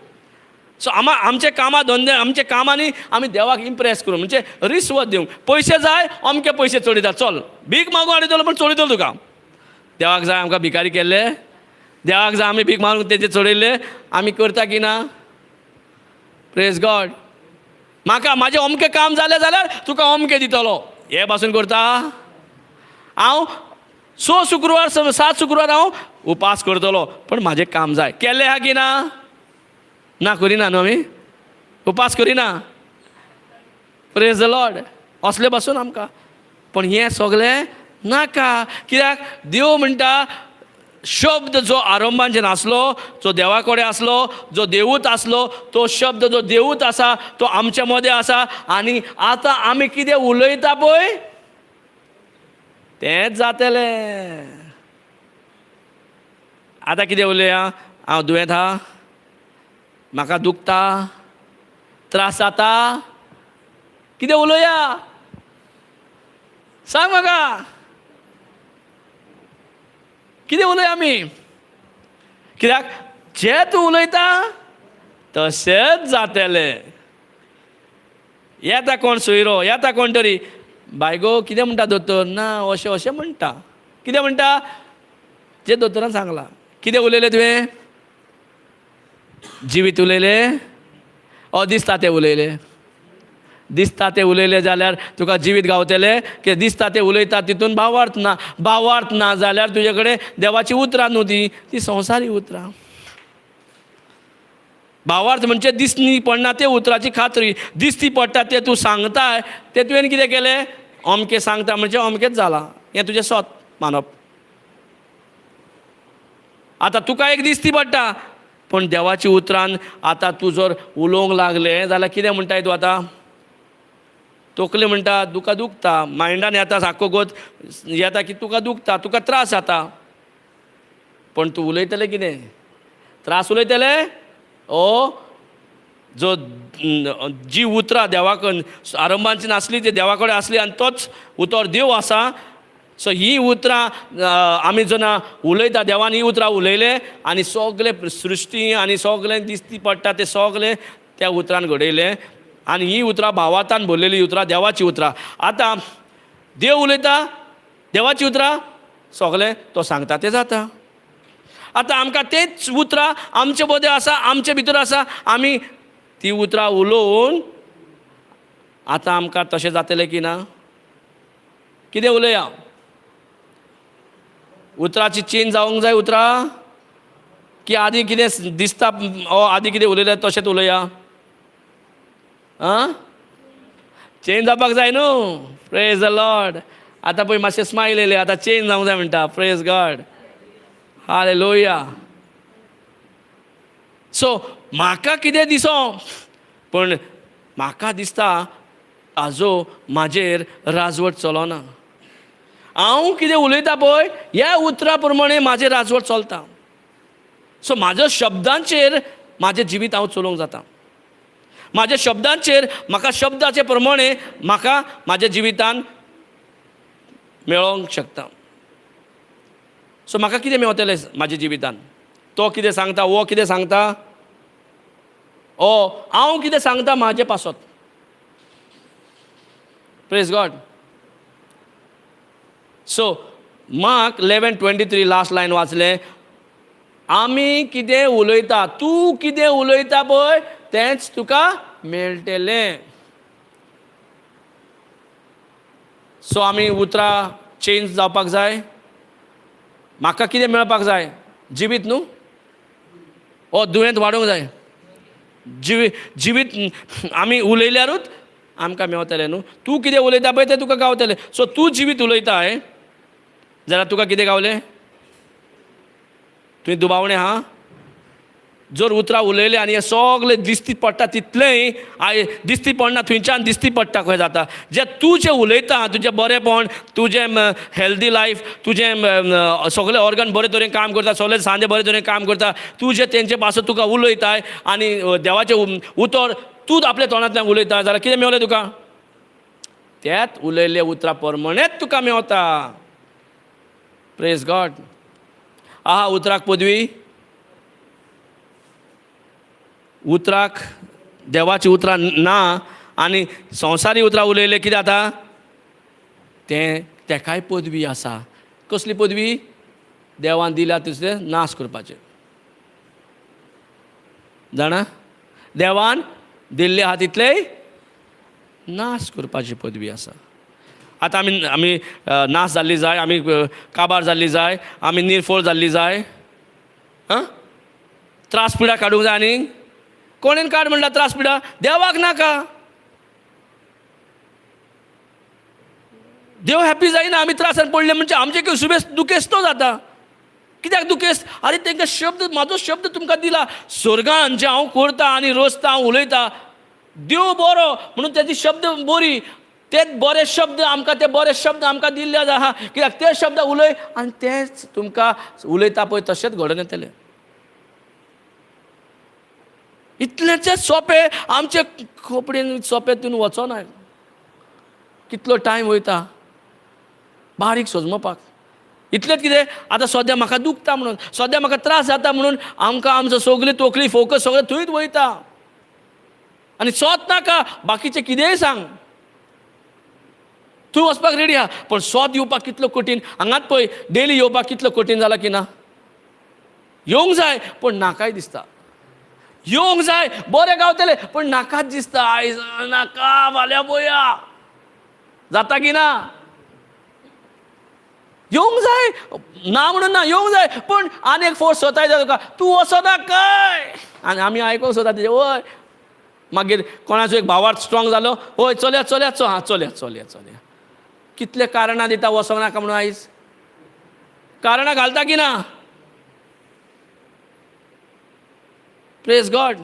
सो आमचे कामां धंदे, आमच्या कामांनी आमी देवाक इम्प्रेस करूं, म्हणजे रिस्वत दिवंक. पयशे जाय अमके पयशे चडयता, चल भीक मागूं हाडितलो पण चडयतलो तुका. देवाक जाय आमकां भिकारी केल्ले, देवाक जाय आमी भीक मागून तेजे चडयल्ले, आमी करता की ना? Praise God. म्हाका म्हाजें अमकें काम जालें जाल्यार तुका अमकें दितलो, हे पासून करता हांव. 6 शुक्रवार 7 शुक्रवार हांव उपास करतलो, पण म्हाजें काम जाय. केल्लें आहा की ना? ना करिना न्हू आमी उपास करिना. Praise the Lord. असले पासून आमकां पण हें सगळें नाका. कित्याक देव म्हणटा शब्द जो आरंभान आसलो, जो देवा कडेन आसलो, जो देवूत आसलो, तो शब्द जो देवूत आसा तो आमच्या मदें आसा. आनी आतां आमी कितें उलयता पळय तेंच जातलें. आतां कितें उलया? हांव दुयेंत आहा, म्हाका दुखता, त्रास जाता, कितें उलोया सांग म्हाका, कितें उलया आमी? कित्याक जें तूं उलयता तशेंच जातलें. येता कोण सोयरो, येता कोण तरी, बायगो कितें म्हणटा दोतोर? ना अशें अशें म्हणटा. कितें म्हणटा? जें दोतोरान सांगलां. कितें उलयलें तुवें? जिवीत उलयलें ओ दिसता तें उलयलें? दिसता तें उलयलें जाल्यार तुका जिवीत गावतलें. की दिसता तें उलयता तितून भावार्थ ना. भावार्थ ना जाल्यार तुजे कडेन देवाची उतरां न्हू ती, ती संवसारी उतरां. भावार्थ म्हणजे दिसनी पडना ते उतराची खात्री, दिसती पडटा तें तूं सांगताय तें तुवें कितें केलें? अमकें सांगता म्हणजे अमकेंच जालां, हें तुजें सोत. मानप. आतां तुका एक दिसती पडटा, पूण देवाची उतरान आतां तूं जर उलोवंक लागलें जाल्यार कितें म्हणटाय तूं आतां? तकली म्हणटा तुका दुखता, मायंडान येता सारको गोत येता की तुका दुखता, तुका त्रास जाता, पूण तूं उलयतलें कितें? त्रास उलयतलें? ओ जो जी उतरां देवा कडेन आरंभाची नासली ती देवा कडेन आसली आनी तोच उतर देव आसा. सो ही उतरां आमी जेन्ना उलयता, देवान ही उतरां उलयलें आनी सगलें सृश्टी आनी सगलें दिसती पडटा तें सगलें त्या उतरान घडयलें. आनी ही उतरां भावार्थान भरलेली उतरां, देवाची उतरां. आतां देव उलयता, देवाची उतरां सगलें तो सांगता तें जाता. आतां आमकां तेच उतरां आमचे मदें आसा, आमचे भितर आसा, आमी ती उतरां उलोवन आतां आमकां तशें जातलें की ना? कितें उलया? उतराची चेंज जावंक जाय उतरां, की आदी कितें दिसता ओ आदी कितें उलयलें तशेंच उलया? आं, चेंज जावपाक जाय न्हू. प्रेज the Lord. आतां पळय मातशें स्मायल येयलें, आतां चेंज जावंक जाय म्हणटा. Praise God, hallelujah. सो म्हाका कितें दिसो, पूण म्हाका दिसता आजो म्हाजेर राजवट चलोना. हांव कितें उलयता पळय ह्या उतरा प्रमाणे म्हाजें राजवट चलता. सो म्हाज्या शब्दांचेर म्हाजें जिवीत हांव चलोवंक जाता. म्हाज्या शब्दांचेर म्हाका शब्दाचे प्रमाणे म्हाका म्हाज्या जिवितान मेळोंक शकता. सो म्हाका कितें मेवतलें म्हाज्या जिवितान? तो कितें सांगता, वो कितें सांगता, ओ हांव कितें सांगता म्हाजे पासत. Praise God. So Mark 11:23 last line वाचलें, आमी कितें उलयता, तूं कितें उलयता पळय तेंच तुका मेळटलें. सो आमी उतरां चेंज जावपाक जाय. म्हाका कितें मेळपाक जाय? जिवीत न्हू, ओ दुयेंत वाडोवंक जाय. जिवीत आमी उलयल्यारूच आमकां मेवतलें न्हू. तूं कितें उलयता पळय तें तुका गावतलें. सो तूं जिवीत उलयता जाल्यार तुका कितें गावलें? तुवें दुबावणें आहा? जर उतरां उलयलें आनी हें सगलें दिसती पडटा तितलेंय I दिसती पडना, थंयच्यान दिसती पडटा खंय जाता. जे तूं जें उलयता तुजें बरेंपण, तुजें हेल्दी लायफ, तुजें सगळे ऑर्गन बरे तरेन काम करता, सगळे सांदे बरे तरेन काम करता, तूं जें तेंचे पासून तुका उलयताय आनी देवाचें उतर तूं आपल्या तोंडांतल्यान उलयता जाल्यार कितें मेवलें तुका? त्याच उलयल्ले उतरां प्रमाणेच तुका मेवता. Praise God. आहा उतराक पदवी, उतराक देवाची उतरां ना आनी संवसारी उतरां उलयलें कितें जाता? तें तेकाय पदवी आसा. कसली पदवी? देवान दिल्या तितलें नाश करपाचें. जाणा, देवान दिल्ले आहा तितलेय नाश करपाची पदवी आसा. आतां आमी आमी नाश जाल्ली जाय, आमी काबार जाल्ली जाय, आमी निर्फळ जाल्ली जाय, आं त्रास पिडा काडूंक जाय. आनी कोणेन काड म्हणटा त्रास पिडा? देवाक नाका. देव हॅपी जायना आमी त्रासान पडले म्हणजे आमचे कितें सुबेस दुखेस्त जाता. कित्याक दुखेस्त? आरे तांकां शब्द, म्हाजो शब्द तुमकां दिला स्वर्गान, जें हांव करता आनी रचता, हांव उलयता, देव बरो म्हणून तेजी शब्द बरी, ते बरे शब्द आमकां, ते बरे शब्द आमकां दिल्ले आहा. कित्याक ते शब्द उलय आनी तेच तुमकां उलयता पळय तशेंच घडोवन येतलें. इतलेंच सोंपें, आमचे खोपडेन सोंपें तितून वचोना. कितलो टायम वयता बारीक सोजमोवपाक. इतलेंच कितें आतां सद्या म्हाका दुखता म्हणून, सद्या म्हाका त्रास जाता म्हणून आमकां आमचो सगळी तकली फोकस सगळें थंयच वयता. आनी सोत नाका, बाकीचें कितेंय सांग, तूं वचपाक रेडी आहा, पूण सोत येवपाक कितलो कठीण. हांगात पळय डेली येवपाक कितलो कठीण जाला की ना? येवंक जाय पूण नाकाय दिसता. येवंक जाय, बरें गावतलें पूण नाकाच दिसता. आयज नाका, फाल्यां पळोवया जाता की ना. येवंक जाय ना म्हणून ना, येवंक जाय पूण आनी एक फोर्स सोताय तुका, तूं वचना काय? आनी आमी आयकोंक सोदता तेजें. वय मागीर कोणाचो एक भावार्थ स्ट्रॉंग जालो, हय चलया चलया चल, हां चलया चलया चलया. कितले कारणां दिता वचोंक नाका म्हणून आयज. कारणां घालता की ना? Praise God.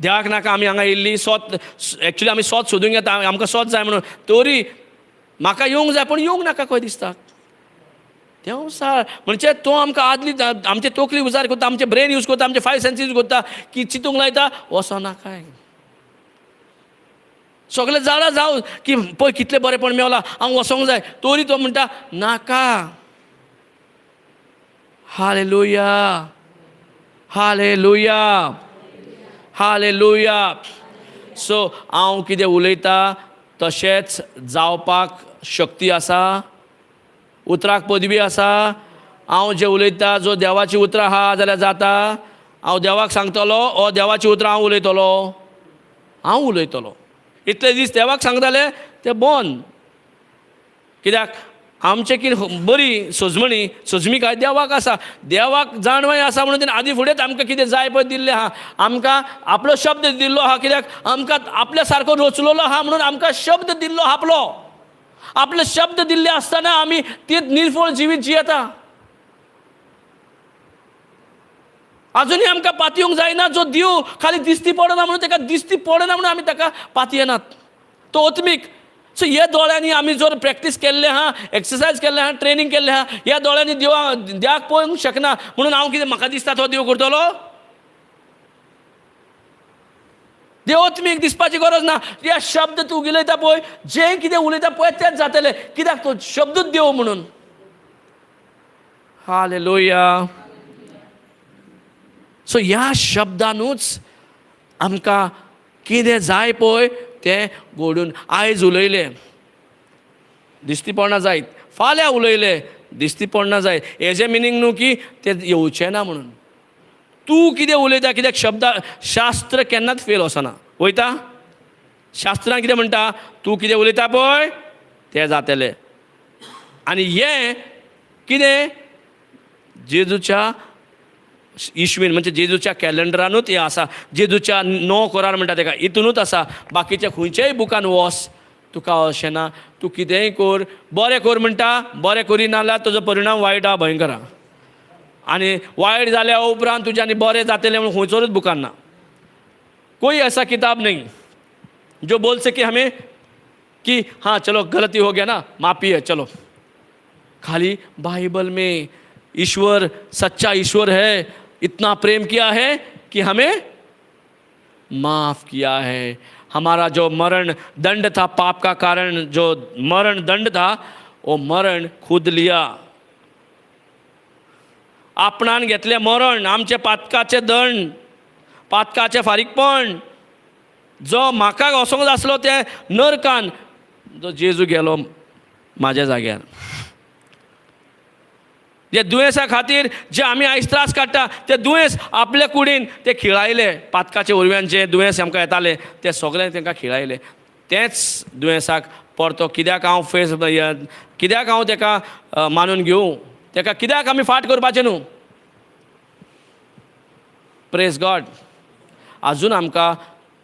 देवाक नाका आमी हांगा येयल्ली सोत, एक्चुली आमी सोत सोदूंक येता, आमकां सोत जाय म्हणून, तरी म्हाका येवंक जाय पूण येवंक नाका खंय दिसता. देंवचार म्हणजे तो आमकां आदली आमचे तकली उजार करता, आमचे ब्रेन यूज करता, आमचे 5 सेन्सीस यूज करता की चिंतूंक लायता वचो नाकाय. सगळे जाणां जावं की पळय कितलें बरेंपण मेवलां, हांव वचोंक जाय, तरी तो म्हणटा नाका. Hallelujah, hallelujah, hallelujah. सो हांव कितें उलयता तशेंच जावपाक शक्ती आसा, उतराक पदवी आसा. हांव जें उलयता जो देवाची उतरां आहा जाल्यार जाता. हांव देवाक सांगतलो ओ देवाची उतरां हांव उलयतलो, हांव उलयतलो. इतले दीस देवाक सांगताले ते बंद, कित्याक आमचें कितें बरी सजमणी सजमीकाय देवाक आसा, देवाक जाणवाय आसा म्हणून तेणें आदी फुडेंच आमकां कितें जाय पळय दिल्लें आहा, आमकां आपलो शब्द दिल्लो आहा. कित्याक आमकां आपल्या सारको रचलेलो आहा म्हणून आमकां शब्द दिल्लो आहा आपलो. आपले शब्द दिल्ले आसतना आमी ते निर्फळ जिवीत जियेता. आजुनूय आमकां पातयेवंक जायना जो देव खाली दिसती पडना म्हणून, ताका दिसती पडना म्हणून आमी ताका पातयेनात. तो आत्मीक. सो ह्या दोळ्यांनी आमी जर प्रॅक्टीस केल्लें आहा, एक्सरसायज केल्लें आहा, ट्रेनींग केल्लें आहा, ह्या दोळ्यांनी देवाक पळोवंक शकना म्हणून हांव कितें म्हाका दिसता तो देव करतलो? देव आत्मीक दिसपाची गरज ना. ह्या शब्द तूं उलयता पळय, जें कितें उलयता पळय तेंच जातलें, कित्याक तो शब्दूच देव म्हणून. हालेलुया. सो ह्या शब्दानूच आमकां कितें जाय पळय तें घडून. आयज उलयलें दिसती पडना जायत, फाल्यां उलयलें दिसती पडना जायत, हेजें मिनींग न्हू की तें येवचें ना म्हणून. तूं कितें उलयता, कित्याक शब्द शास्त्र केन्नाच फेल वचना. वयता शास्त्रान कितें म्हणटा, तूं कितें उलयता पळय तें जातलें. आनी हें कितें जेजूच्या इश्वीन म्हणजे जेजूच्या कॅलेंडरानूच हें आसा, जेजूच्या 9 कोरार म्हणटा तेका, हितुनूच आसा. बाकीच्या खंयच्याय बुकान वस तुका अशें ना, तूं कितेंय कर, बरें कर म्हणटा, बरें करिना जाल्यार तुजो परिणाम वायट आहा, भयंकर आहा. आनी वायट जाल्या उपरांत तुज्या आनी बरें जातलें म्हणून खंयसरूच बुकान ना. कोई ऐसा किताब नहीं जो बोल सके हमें कि हाँ चलो गलती हो गया ना, माफ़ी है चलो. खाली बाइबल में ईश्वर सच्चा ईश्वर है, इतना प्रेम किया है कि हमें माफ़ किया है. हमारा जो मरण दंड था, पाप का कारण जो मरण दंड था, वो मरण खुद लिया. आपणान घेतलें मरण, आमचें पातकाचें दंड, पातकाचें फारीकपण. जो म्हाका वचोंक जाय आसलो तें नरकान, जो जेजू गेलो म्हाज्या जाग्यार. जे दुयेंसा खातीर जे आमी आयज त्रास काडटा ते दुयेंस आपल्या कुडीन ते खिळायले. पातकाचे उरव्यान जे दुयेंस आमकां येताले ते सगळे तांकां खिळायले. तेंच दुयेंसाक परतो कित्याक हांव फेस, कित्याक हांव ताका मानून घेवं, ताका कित्याक आमी फाट करपाचें न्हू. Praise God. आजून आमकां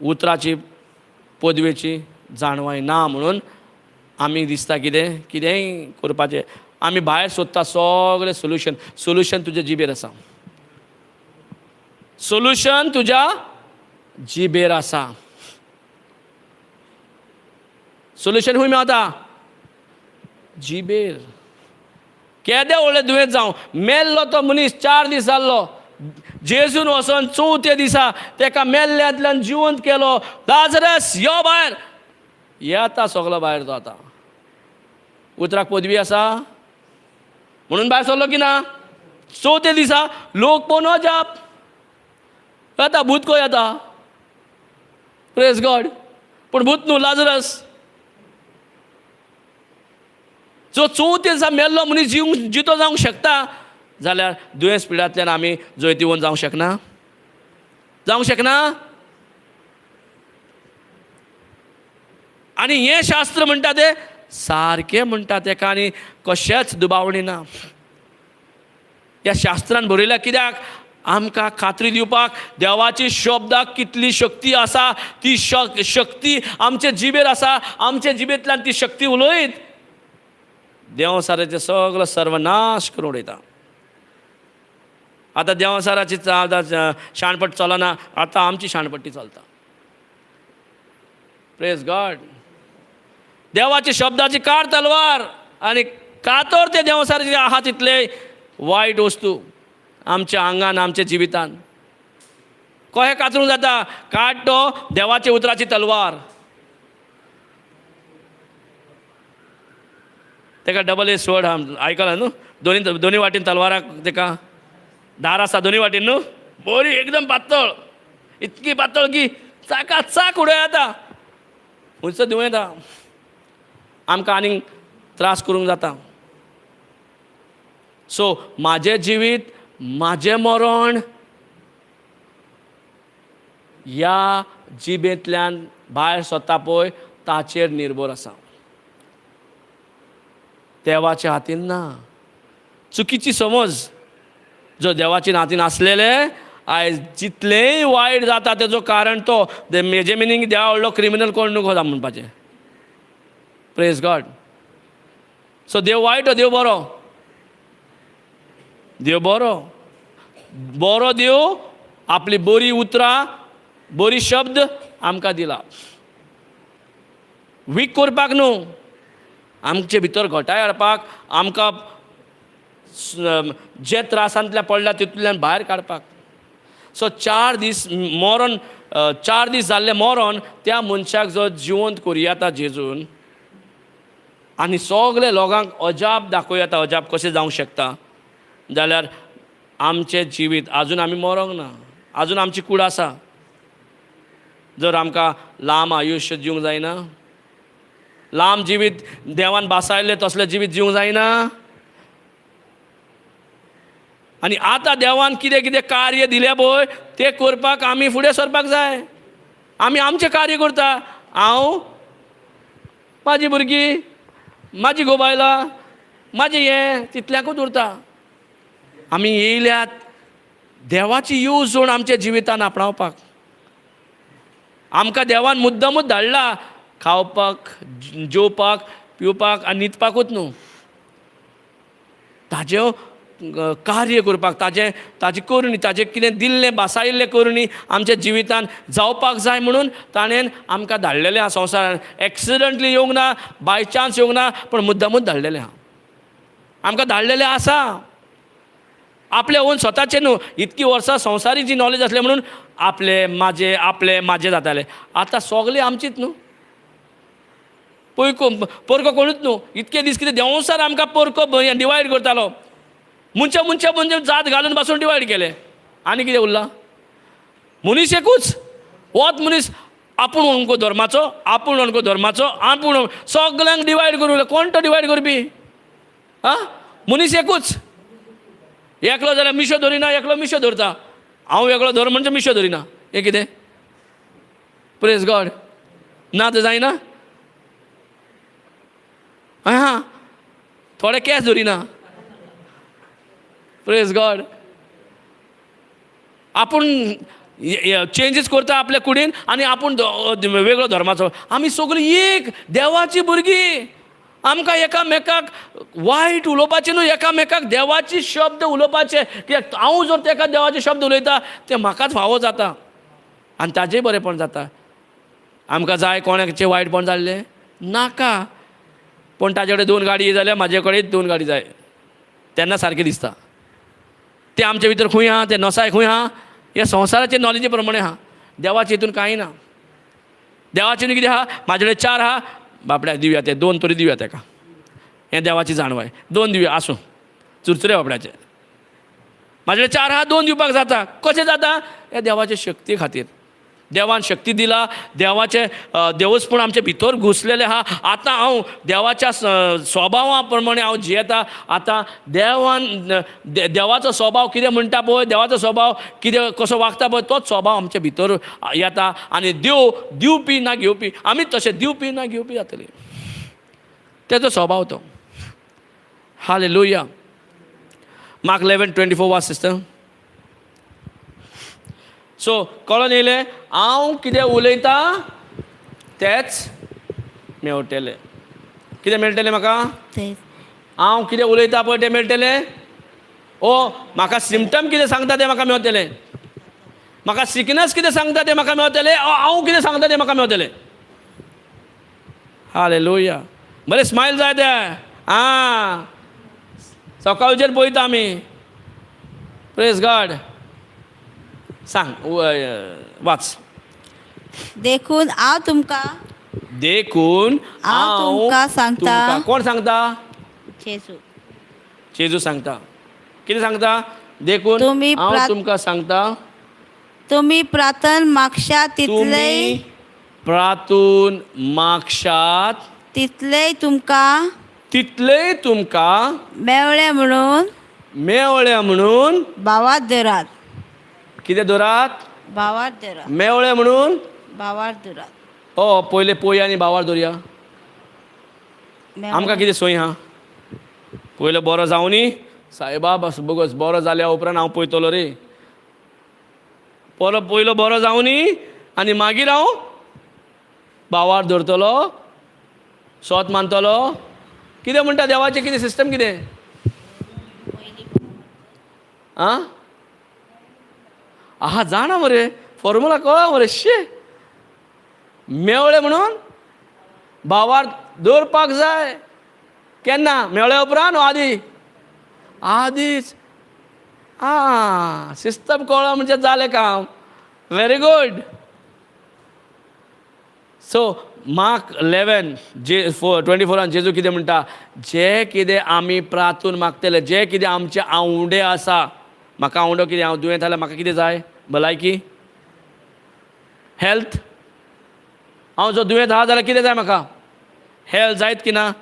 उतराची पदवेची जाणवाय ना म्हणून आमी दिसता कितें कितेंय करपाचें. आमी भायर सोदता सगळें सोल्युशन. सोल्युशन तुज्या जिबेर आसा, सोल्युशन तुज्या जिबेर आसा. सोल्युशन खंय मेळता? जिबेर. केदें व्हडलें दुयेंस जावं, मेल्लो तो मनीस 4 दीस जाल्लो, जेजून वचोन 4थ्या दिसा तेका मेल्ल्यांतल्यान जिवंत केलो. लाजरस यो भायर, येता सगलो भायर तो. आतां उतराक पदवी आसा म्हणून भायर सरलो की ना. 4थ्या दिसा लोक पळोवन अजाप, येता भूत खंय येता. Praise God. पूण भूत न्हू, लाजरस. जो 4थ्या दिसा मेल्लो मनीस जितो जावंक शकता जाल्यार दुयेंस पिडांतल्यान आमी जैतिवंत जावंक शकना, जावंक शकना. आनी हें शास्त्र म्हणटा तें सारकें म्हणटा तेका, आनी कशेंच दुबावणी ना. ह्या शास्त्रान बरयल्या कित्याक? आमकां खात्री दिवपाक देवाची शब्दाक कितली शक्ती आसा, ती शक्ती आमचे जिबेर आसा. आमचे जिबेंतल्यान ती शक्ती उलयत देंवचाराचें सगलो सर्वनाश करून उडयता. आतां देंवचाराची शाणपट चलना, आतां आमची शाणपट्टी चलता. प्रेज गॉड. देवाच्या शब्दाची कार तलवार आनी कातर ते देंवचाराचे आहा तितले वायट वस्तू आमच्या आंगान, आमच्या जिवितान कशें कातरूंक जाता? काड तो देवाच्या उतराची तलवार. ताका डबल ए स्वड आयकला न्हू? दोनी दोनी वाटेन तलवाराक ताका धार आसा, दोनी वाटेन न्हू, बरी एकदम पातळ, इतकी पातळ की चाका चाक उडय येता, खंयचो दिवं येता, आमकां आनीक त्रास करूंक जाता. सो म्हाजें जिवीत, म्हाजें मरण ह्या जिबेंतल्यान भायर सरता पळय ताचेर निर्भर आसा, देवाच्या हातीन ना. चुकीची समज, जो देवाच्या हातीन आसलेले आयज जितलेंय वायट जाता तेजो कारण तो. मेजे मिनींग देवा व्हडलो क्रिमिनल कोण न्हू कोता म्हणपाचें. Praise God. सो देव वायट, देव बरो, देव बरो, बरो देव आपली बरी उतरां, बरी शब्द आमकां दिला, वीक करपाक न्हू, आमचे भितर घटाय हाडपाक, आमकां जे त्रासांतल्यान पडला तितूंतल्यान भायर काडपाक. सो 4 दीस मरण, 4 दीस जाल्ले मरण त्या मनशाक जो जिवंत करुया जेजून आनी सगळे लोकांक अजाप दाखोवया, अजाप कशें जावंक शकता जाल्यार आमचें जिवीत आजून आमी मरोंक ना, आजून आमची कूड आसा. जर आमकां लांब आयुश्य जिवंक जायना, लांब जिवीत देवान बासायल्लें तसलें जिवीत जिवंक जायना. आनी आतां देवान कितें कितें कार्य दिलें पळय तें करपाक आमी फुडें सरपाक जाय. आमी आमचें कार्य करता, हांव, म्हाजी भुरगीं, म्हाजी घोव बायलां, म्हाजें हें तितल्याकूच उरता. आमी येयल्यात देवाची येवजण आमच्या जिवितान आपणावपाक. आमकां देवान मुद्दमूच धाडला खावपाक, जेवपाक, पिवपाक आनी न्हिदपाकूच न्हू, ताज्यो कार्य करपाक, ताजें ताजी करणी, ताजें कितें दिल्लें बासायिल्लें करणी आमच्या जिवितान जावपाक जाय म्हणून ताणें आमकां धाडलेलें आहा संवसारान. एक्सिडंटली येवंक ना, बाय चान्स येवंक ना, पूण मुद्दमूच धाडलेलें आहा, आमकां धाडलेलें आसा. आपले ओन स्वताचें न्हू, इतकी वर्सां संवसारी जी नॉलेज आसलें म्हणून आपले म्हाजे, आपले म्हाजे जाताले. आतां सगळें आमचीच न्हू, पयको परको कोणूच न्हू. इतके दीस कितें देंवचार आमकां परको डिवायड करतालो, मनशां मनशां मनशां जात घालून पासून डिवायड केलें. आनी कितें उरलां? मनीस एकूच, होच मनीस आपूण अमको धर्माचो, आपूण अमको धर्माचो, आपूण सगल्यांक डिवायड करूं. कोण तो डिवायड करपी? आं, मनीस एकूच. एकलो जाल्यार मिशो धरिना, एकलो मिशो धरता. हांव वेगळो धर्म म्हणजे मिशो धरिना, हें कितें? प्रेज गॉड. ना तर जायना. हां, थोडे केंस धरिना. Praise God. आपूण चेंजीस करता आपल्या कुडीन आनी आपूण वेगळो धर्माचो. आमी सगळीं एक देवाची भुरगीं. आमकां एकामेकाक वायट उलोवपाचें न्हू, एकामेकाक देवाची शब्द उलोवपाचे. कित्याक हांव जर तेका देवाचे शब्द उलयता तें म्हाकाच फावो जाता आनी ताजेय बरेंपण जाता. आमकां जाय कोणाचें वायटपण जाल्लें नाका, पूण ताजे कडेन 2 गाडी जाल्यार म्हाजे कडेन 2 गाडी जाय, तेन्ना सारकें दिसता. तें आमचे भितर खंय आहा, तें नसाय खंय आहा, हें संवसाराचे नॉलेजी प्रमाणें आहा. देवाचे हितून कांय ना. देवाचे कितें आहा, म्हाजे कडेन 4 आहा, बापड्याक दिवया ते 2 तरी दिवया तेका, हें देवाची जाणवाय. 2 दिवया, आसूं चुरचुरे बापड्याचे. म्हाजे कडेन 4 आहा, 2 दिवपाक जाता. कशें जाता? हे देवाचे शक्ती खातीर. देवान शक्ती दिला, देवाचें देवस्पण आमचे भितर घुसलेलें आहा. आतां हांव देवाच्या स्वभावा प्रमाणे हांव जियेता. आतां देवान देवाचो स्वभाव कितें म्हणटा पळय, देवाचो स्वभाव कितें कसो वागता पळय, तोच स्वभाव आमचे भितर येता. आनी देव दिवपी ना घेवपी, आमी तशें दिवपी ना घेवपी जातली, तेजो स्वभाव तो. हालेलुया. मार्क 11:24 वाच सिस्टर. सो कळोन येयलें हांव कितें उलयतां तेंच मेवटेलें. कितें मेळटलें म्हाका? तेंच. हांव कितें उलयता पळय तें मेळटलें. ओ म्हाका सिमटम कितें सांगता तें म्हाका मेवतलें, म्हाका सिकनस कितें सांगता तें म्हाका मेवतलें, हांव कितें सांगता तें म्हाका मेवतलें. हालेलुया. बरें स्मायल जाय तें. आं सकाळचेर पळयता आमी. प्रेज गॉड. सांग वाच. देखून हांव तुमकां, देखून हांव तुमकां सांगता. कोण सांगता? जेजू. जेजू सांगता. कितें सांगता? देखून तुमी हांव तुमकां सांगता, तुमी प्रार्थन मागशात तितलेय, तुमी प्रातून मागशात तितलेय तुमकां तितलेय तुमकां मेवळे म्हणून, मेवळे म्हणून भावार्त धरात. कितें धरात? भावार्त धरात. मेवळे म्हणून भावार्त धरात. ओ पयले पोया आनी भावार धरया. आमकां कितें सोय आहा? पयलो बरो जावनी सायबा, बस बोगस बरो जाल्या उपरांत हांव पळयतलो रे. पयलो पयलो बरो जावनी आनी मागीर हांव भावार धरतलो, सोत मानतलो. कितें म्हणटा देवाचें? कितें सिस्टम कितें? आं आहा जाणा मरे, फॉर्मुला कळ्ळा मरे. शे मेवळे म्हणून भावार दवरपाक जाय. केन्ना? मेवळ्या उपरांत आदी? आदीच. आं सिस्टम कळ्ळो म्हणजे जालें काम. Very good. So Mark 11 जे 4:24 जेजू कितें म्हणटा? जे कितें आमी प्रातून मागतले, जे कितें आमचे आवंडे आसा. म्हाका आवंडो कितें? हांव दुयेंत जाल्यार म्हाका कितें जाय? भलायकी, हेल्थ. हांव जर दुयेंत आसा जाल्यार कितें जाय म्हाका? हेल्थ जायत की ना?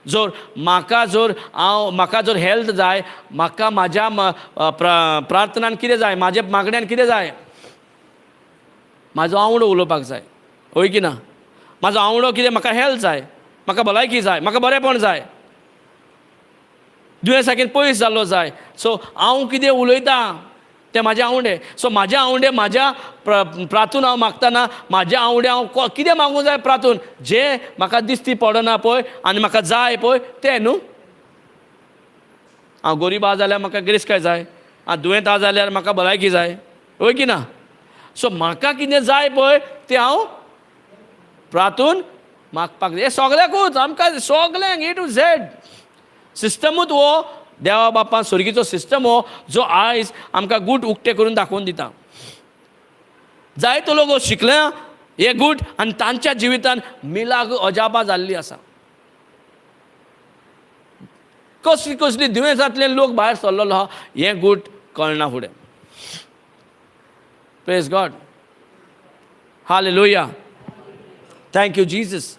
जर म्हाका जर हांव म्हाका जर हेल्थ जाय, म्हाका म्हाज्या प्रार्थनान कितें जाय? म्हाज्या मागण्यान कितें जाय? म्हाजो आवंडो उलोवपाक जाय, हय की ना? म्हाजो आवंडो कितें? म्हाका हेल्थ जाय, म्हाका भलायकी जाय, म्हाका बरेंपण जाय, दुयेंसाकीन पयस जाल्लो जाय. सो हांव कितें उलयतां तें म्हाजें आवंडे. सो म्हाजें आवंडे म्हाज्या प्रातून हांव मागतना म्हाजें आवंडे हांव कितें मागूंक जाय प्रातून? जें म्हाका दिसती पडना पळय आनी म्हाका जाय पळय तें न्हू. हांव गरीब आसा जाल्यार म्हाका गिरेस्तकाय जाय, हांव दुयेंत आसा जाल्यार म्हाका भलायकी जाय, हय की ना? सो म्हाका कितें जाय पळय तें हांव प्रातून मागपाक जाय. हें सगळ्याकूच, आमकां सगल्यांक ए टू झॅड सिस्टमूच हो देवा बापान स्वर्गीचो सिस्टम हो जो आयज आमकां गूट उक्ते करून दाखोवन दिता. जायतो लोक शिकल्या हे गूट आनी तांच्या जिवितान मिलाग अजापां जाल्ली आसा. कसली कसली दुयेंसांतले लोक भायर सरलेलो आहा हें गूट कळना फुडें. Praise God. Hallelujah. Thank you Jesus.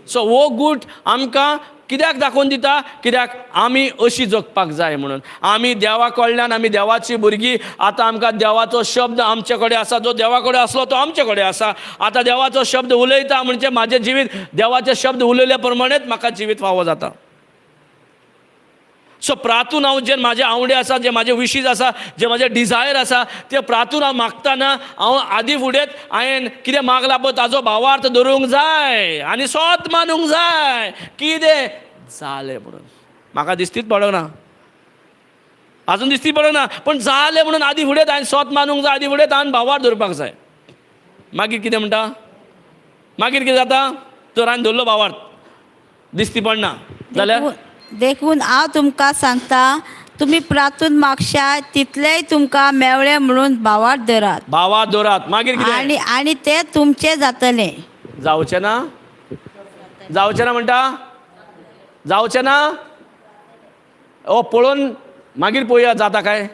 So हो गूट आमकां कित्याक दाखोवन दिता? कित्याक आमी अशी जगपाक जाय म्हणून. आमी देवा कडल्यान, आमी देवाची भुरगीं. आतां आमकां देवाचो शब्द आमचे कडेन आसा. जो देवा कडेन आसलो तो आमचे कडेन आसा. आतां देवाचो शब्द उलयता म्हणजे म्हाजें जिवीत देवाचे शब्द उलयल्या प्रमाणेच म्हाका जिवीत फावो जाता. सो प्रातून हांव जे म्हाजे आवडे आसा, जे म्हाजे विशीज आसा, जे म्हाजे डिजायर आसा, ते प्रातून हांव मागतना हांव आदी फुडेंच हांवें कितें मागलां पळय ताजो भावार्थ धरूंक जाय आनी सोत मानूंक जाय कितें जालें म्हणून. म्हाका दिसतीच पडना, आजून दिसती पडना, पूण जालें म्हणून आदी फुडेंच हांवें सोत मानूंक जाय, आदी फुडेंच हांवें भावार्थ धरपाक जाय. मागीर कितें म्हणटा? मागीर कितें जाता? तर हांवें धरलो भावार्थ, दिसती पडना जाल्यार देखून हांव तुमकां सांगता, तुमी प्रातून मागशात तितलेय तुमकां मेवळे म्हणून भावार्थ धरात. भावार्थ धरात. मागीर कितें? आनी आनी ते तुमचें जातलें. जावचें ना? जावचें ना म्हणटा? जावचें ना? ओ पळोवन मागीर पळोवया जाता काय.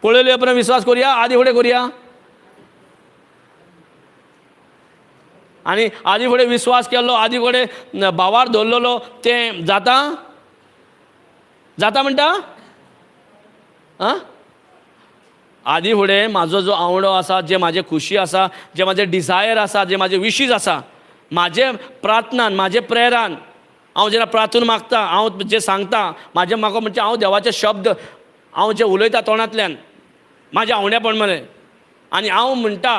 पळयले उपरांत विस्वास करुया, आदी फुडें करुया. आनी आदी फुडें विस्वास केल्लो, आदी फुडें भावार दवरलेलो तें जाता? जाता म्हणटा? आं आदी फुडें म्हाजो जो आवडो आसा, जे म्हाजे खुशी आसा, जे म्हाजे डिजायर आसा, जे म्हाजे विशीज आसा, म्हाजे प्रार्थनान, म्हाजे प्रेरान हांव जेन्ना प्रार्थना मागता, हांव जें सांगता म्हाजें म्हाका म्हणजे हांव देवाचे शब्द हांव जे उलयता तोंडांतल्यान म्हाज्या आवंड्या प्रमाणे, आनी हांव म्हणटा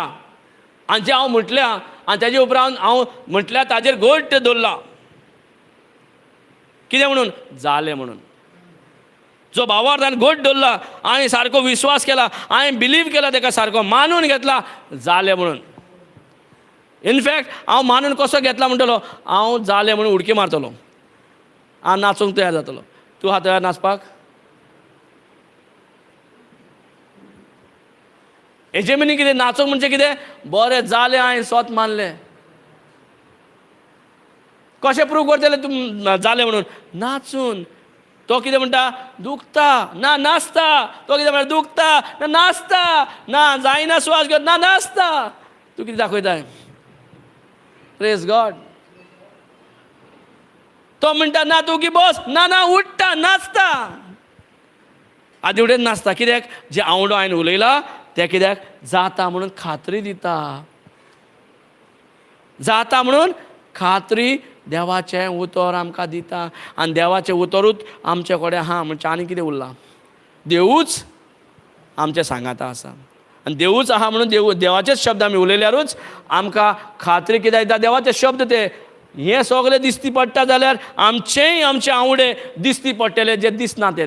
आनी जें हांव म्हटल्या आनी तेजे उपरांत हांव म्हटल्या ताजेर घट्ट दवरला. कितें म्हणून? जालें म्हणून. जो भावार्थान घट दवरला आनी सारको विश्वास केला आनी बिलीव केला, ताका सारको मानून घेतला जालें म्हणून. इनफॅक्ट हांव मानून कसो घेतला म्हणटलो, हांव जालें म्हणून उडकी मारतलो, हांव नाचूंक तयार जातलो. तूं आहा तयार नाचपाक? हेजे मिनींग कितें? नाचूंक म्हणजे कितें? बरें जालें, हांवें स्वत मानलें. कशें प्रूव करतलें तूं जालें म्हणून? नाचून. तो कितें म्हणटा? दुखता ना नाचता. तो कितें म्हणटा? दुखता ना नाचता, ना जायना श्वास घेवन ना नाचता. तूं कितें दाखयताय? Praise God. तो म्हणटा ना तूं की बस, ना ना उठ्ठा नाचता. आदी उडेन नाचता कित्याक? जे आवडो हांवें उलयला तें कित्याक जाता म्हणून खात्री दिता, जाता म्हणून खात्री देवाचें उतर आमकां दिता. आनी देवाचें उतरूच आमचे कडेन आहा म्हणजे आनी कितें उरलां? देवूच आमचे सांगाता आसा आनी देवूच आहा म्हणून देव देवाचेच शब्द आमी उलयल्यारूच आमकां खात्री कित्याक दिता? देवाचे शब्द ते. हें सगळें दिसती पडटा जाल्यार आमचेय आमचे आवडे दिसती पडटले, जे दिसना ते.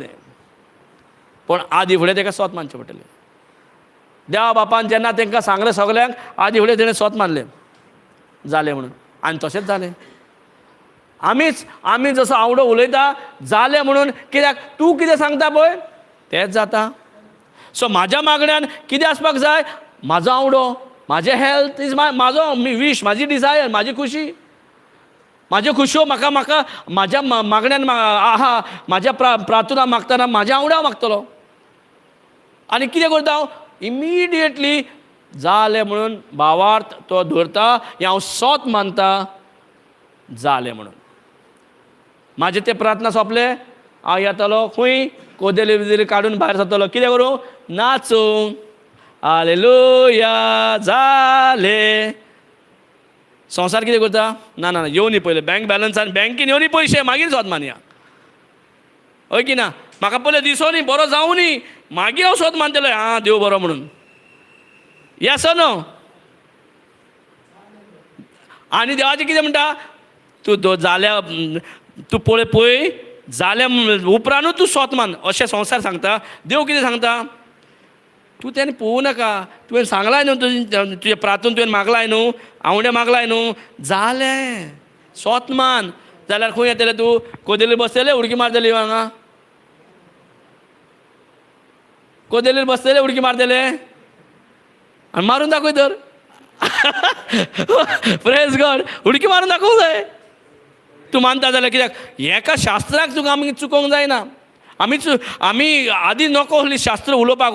पूण आदी फुडें ताका सोत मानचें पडटलें. देवा बापान जेन्ना तांकां सांगलें सगल्यांक, आदी फुडें तेणें सोत मानलें जालें म्हणून, आनी तशेंच जालें. आमीच आमी जसो आवडो उलयता जालें म्हणून, कित्याक तूं कितें सांगता पळय तेंच जाता. सो म्हाज्या मागण्यान कितें आसपाक जाय? म्हाजो आवडो, म्हाजें हेल्थ is म्हाजो वीश, म्हाजी डिजायर, म्हाजी खुशी, म्हाज्यो खुशयो म्हाका म्हाका म्हाज्या मागण्यान आहा. म्हाज्या प्रार्थना मागतना म्हाज्या आवडा मागतलो. आनी कितें करता हांव? इमिडिएटली जालें म्हणून भावार्थ तो धरता, हें हांव सोत मानता जालें म्हणून. म्हाजे ते प्रार्थना सोंपले, हांव येतलो खंय कोदेली बिदेली काडून भायर सरतलो. कितें करूं? नाचूं, हालेलुया जालें. संवसार कितें करता? ना ना येवनी पयलें बँक बॅलन्सान बँकेन येवनी पयशे, मागीर सोद मानया. हय की ना? म्हाका पयलें दिसोनी बरो जावनी, मागीर हांव सोद मानतलो आं देव बरो म्हणून. येस नो? आनी देवाचें कितें म्हणटा? तूं जाल्या तूं पळय पळय जाल्या उपरांतूच तूं सोत मान, अशें संवसार सांगता. देव कितें सांगता? तूं तेणें पळोवं नाका, तुवें सांगलाय न्हू, तुजें प्रार्थून तुवें मागलाय न्हू, आवंडे मागलाय न्हू, जालें सोत मान. जाल्यार खंय येतलें तूं? कोदेलीर बसतलें उडकी मारतली हांगा, कोदेलीर बसतलें उडकी मारतलें आनी मारून दाखय तर. प्रेज गॉड, उडकी मारून दाखोवंक जाय तूं मानता जाल्यार. कित्याक एका शास्त्राक तुका आमी चुकोवंक जायना. आमी आदी नको आसली शास्त्र उलोवपाक,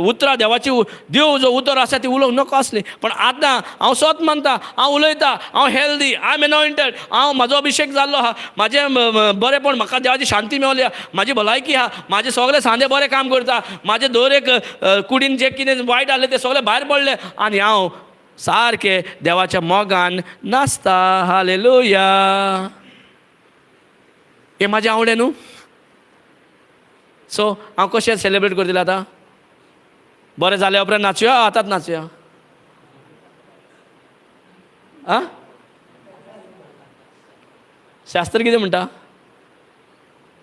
उतरां देवाची, देव जो उतर आसा ती उलोवंक नको आसली. पण आतां हांव सोत मानता, हांव उलयता, हांव हेल्दी, I am anointed, हांव म्हाजो अभिशेक जाल्लो आहा, म्हाजें बरेंपण, म्हाका देवाची शांती मेवल्या, म्हाजी भलायकी आहा, म्हाजे सगळे सांदे बरें काम करता, म्हाजे दर एक कुडीन जें कितें वायट आहलें तें सगळें भायर पडलें आनी हांव सारकें देवाच्या मोगान नाचता. हालेलुया. हें म्हाजें आवडें न्हू. सो हांव कशें सेलेब्रेट करतलें आतां? बरें जाल्या उपरांत नाचुया, आतांच नाचुया? आं, शास्त्र कितें म्हणटा?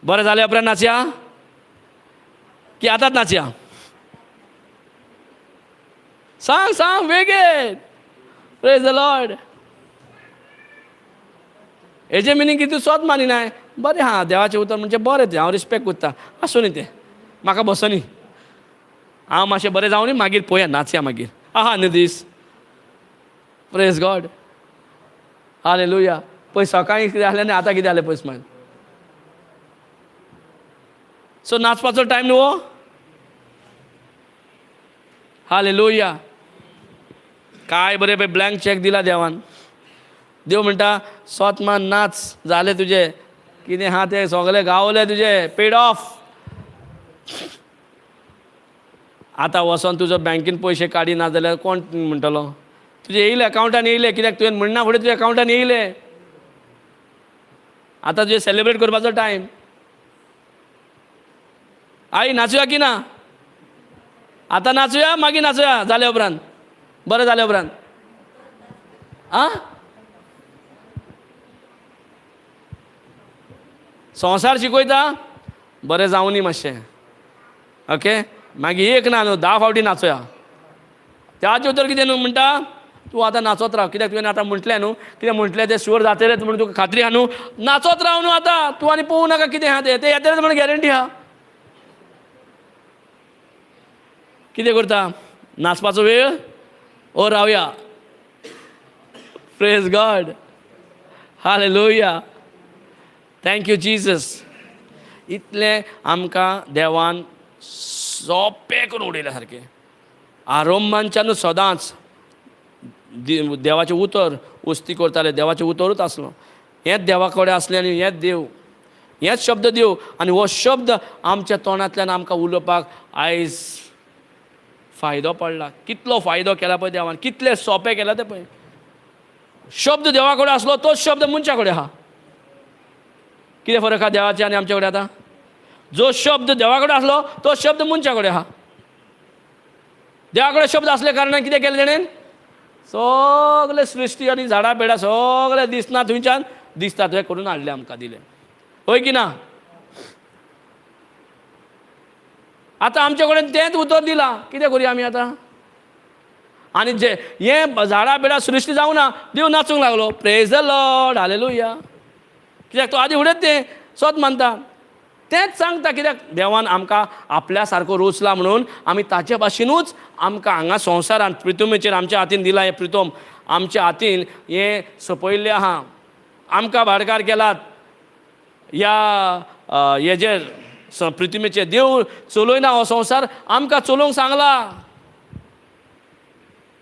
बरें जाल्या उपरांत नाचया की आतांच नाचया? सांग सांग वेगेन. Praise the Lord. हेजें मिनींग की तूं सोत मानिनाय. बरें आहा, देवाचें उतर म्हणजे बरें तें, हांव रिस्पेक्ट करता, आसूं न्ही तें, म्हाका बसनी, हांव मातशें बरें जावं न्ही, मागीर पळोवया नाचया मागीर. आहा न्ही दीस. Praise God. हालेलुया. पळय सकाळीं कितें आसलें आनी आतां कितें जालें पळय स्मायल. सो नाचपाचो टायम न्हू हो. हालेलुया. काय बरें पळय ब्लँक चॅक दिला देवान. देव म्हणटा सोत मान, नाच, जालें तुजें कितें आहा तें सगळें गावलें तुजें, पेड ऑफ. आतां वचोन तुजो बँकेन पयशे काडिना जाल्यार कोण म्हणटलो? तुजें येयलें अकावंटान येयलें, कित्याक तुवें म्हणना फुडें तुज्या अकावंटान येयलें. आतां तुजें सेलेब्रेट करपाचो टायम. आई नाचुया की ना? आतां नाचुया मागीर नाचुया जाल्या उपरांत, बरें जाल्या उपरांत. आं, संवसार शिकयता बरें जावनी मातशें, ओके, मागीर एक ना न्हू 10 फावटी नाचोया. त्याचे उतर कितें न्हू म्हणटा, तूं आतां नाचत राव, कित्याक तुवें आतां म्हटलें न्हू, कितें म्हटलें तें शुअर जातलेंच म्हणून तुका खात्री आहा न्हू, नाचत राव न्हू आतां तूं, आनी पळोवं नाका कितें आहा तें, तें येतलेंच म्हणून गॅरंटी आहा. कितें करता, नाचपाचो वेळ ओ रावया. Praise God, hallelujah, thank you Jesus. इतलें आमकां देवान सोंपें करून उडयलें सारकें. आरंभाच्यानूच सदांच देवाचें उतर उस्ती करताले, देवाचें उतरूच आसलो, हेंच देवा कडेन आसलें आनी हेंच देव, हेंच शब्द देव, आनी हो शब्द आमच्या तोंडांतल्यान आमकां उलोवपाक आयज फायदो पडला. कितलो फायदो केला पळय देवान, कितले सोंपें केला तें पळय. शब्द देवा कडेन आसलो तोच शब्द मनशा कडेन आहा. कितें फरक आहा देवाचे आनी आमचे कडेन आतां? जो शब्द देवा कडेन आसलो तो शब्द मनशा कडेन आहा. देवा कडेन शब्द आसले कारणान कितें केलें तेणेन, सगळे सृश्टी आनी झाडां पेडां सगळे दिसना थंयच्यान दिसता तुवें करून हाडलें आमकां दिलें, हय की ना? आतां आमचे कडेन तेंच उतर दिलां, कितें करुया आमी आतां? आनी जे हें झाडां पेडां सृश्टी जावं ना, देव नाचूंक लागलो, प्रेज the Lord, hallelujah. कित्याक तो आदी उडयत तें सोत मानता, तेंच सांगता. कित्याक देवान आमकां आपल्या सारको रोचला म्हणून आमी ताचे भाशेनूच आमकां हांगा संवसारांत प्रितुमेचेर आमच्या हातीन दिलां. हें प्रितम आमच्या हातीन हें सोंपयल्लें आहा, आमकां भाडकार केलात ह्या हेजेर प्रितुमेचेर. देव चलयना हो संवसार, आमकां चलोवंक सांगला,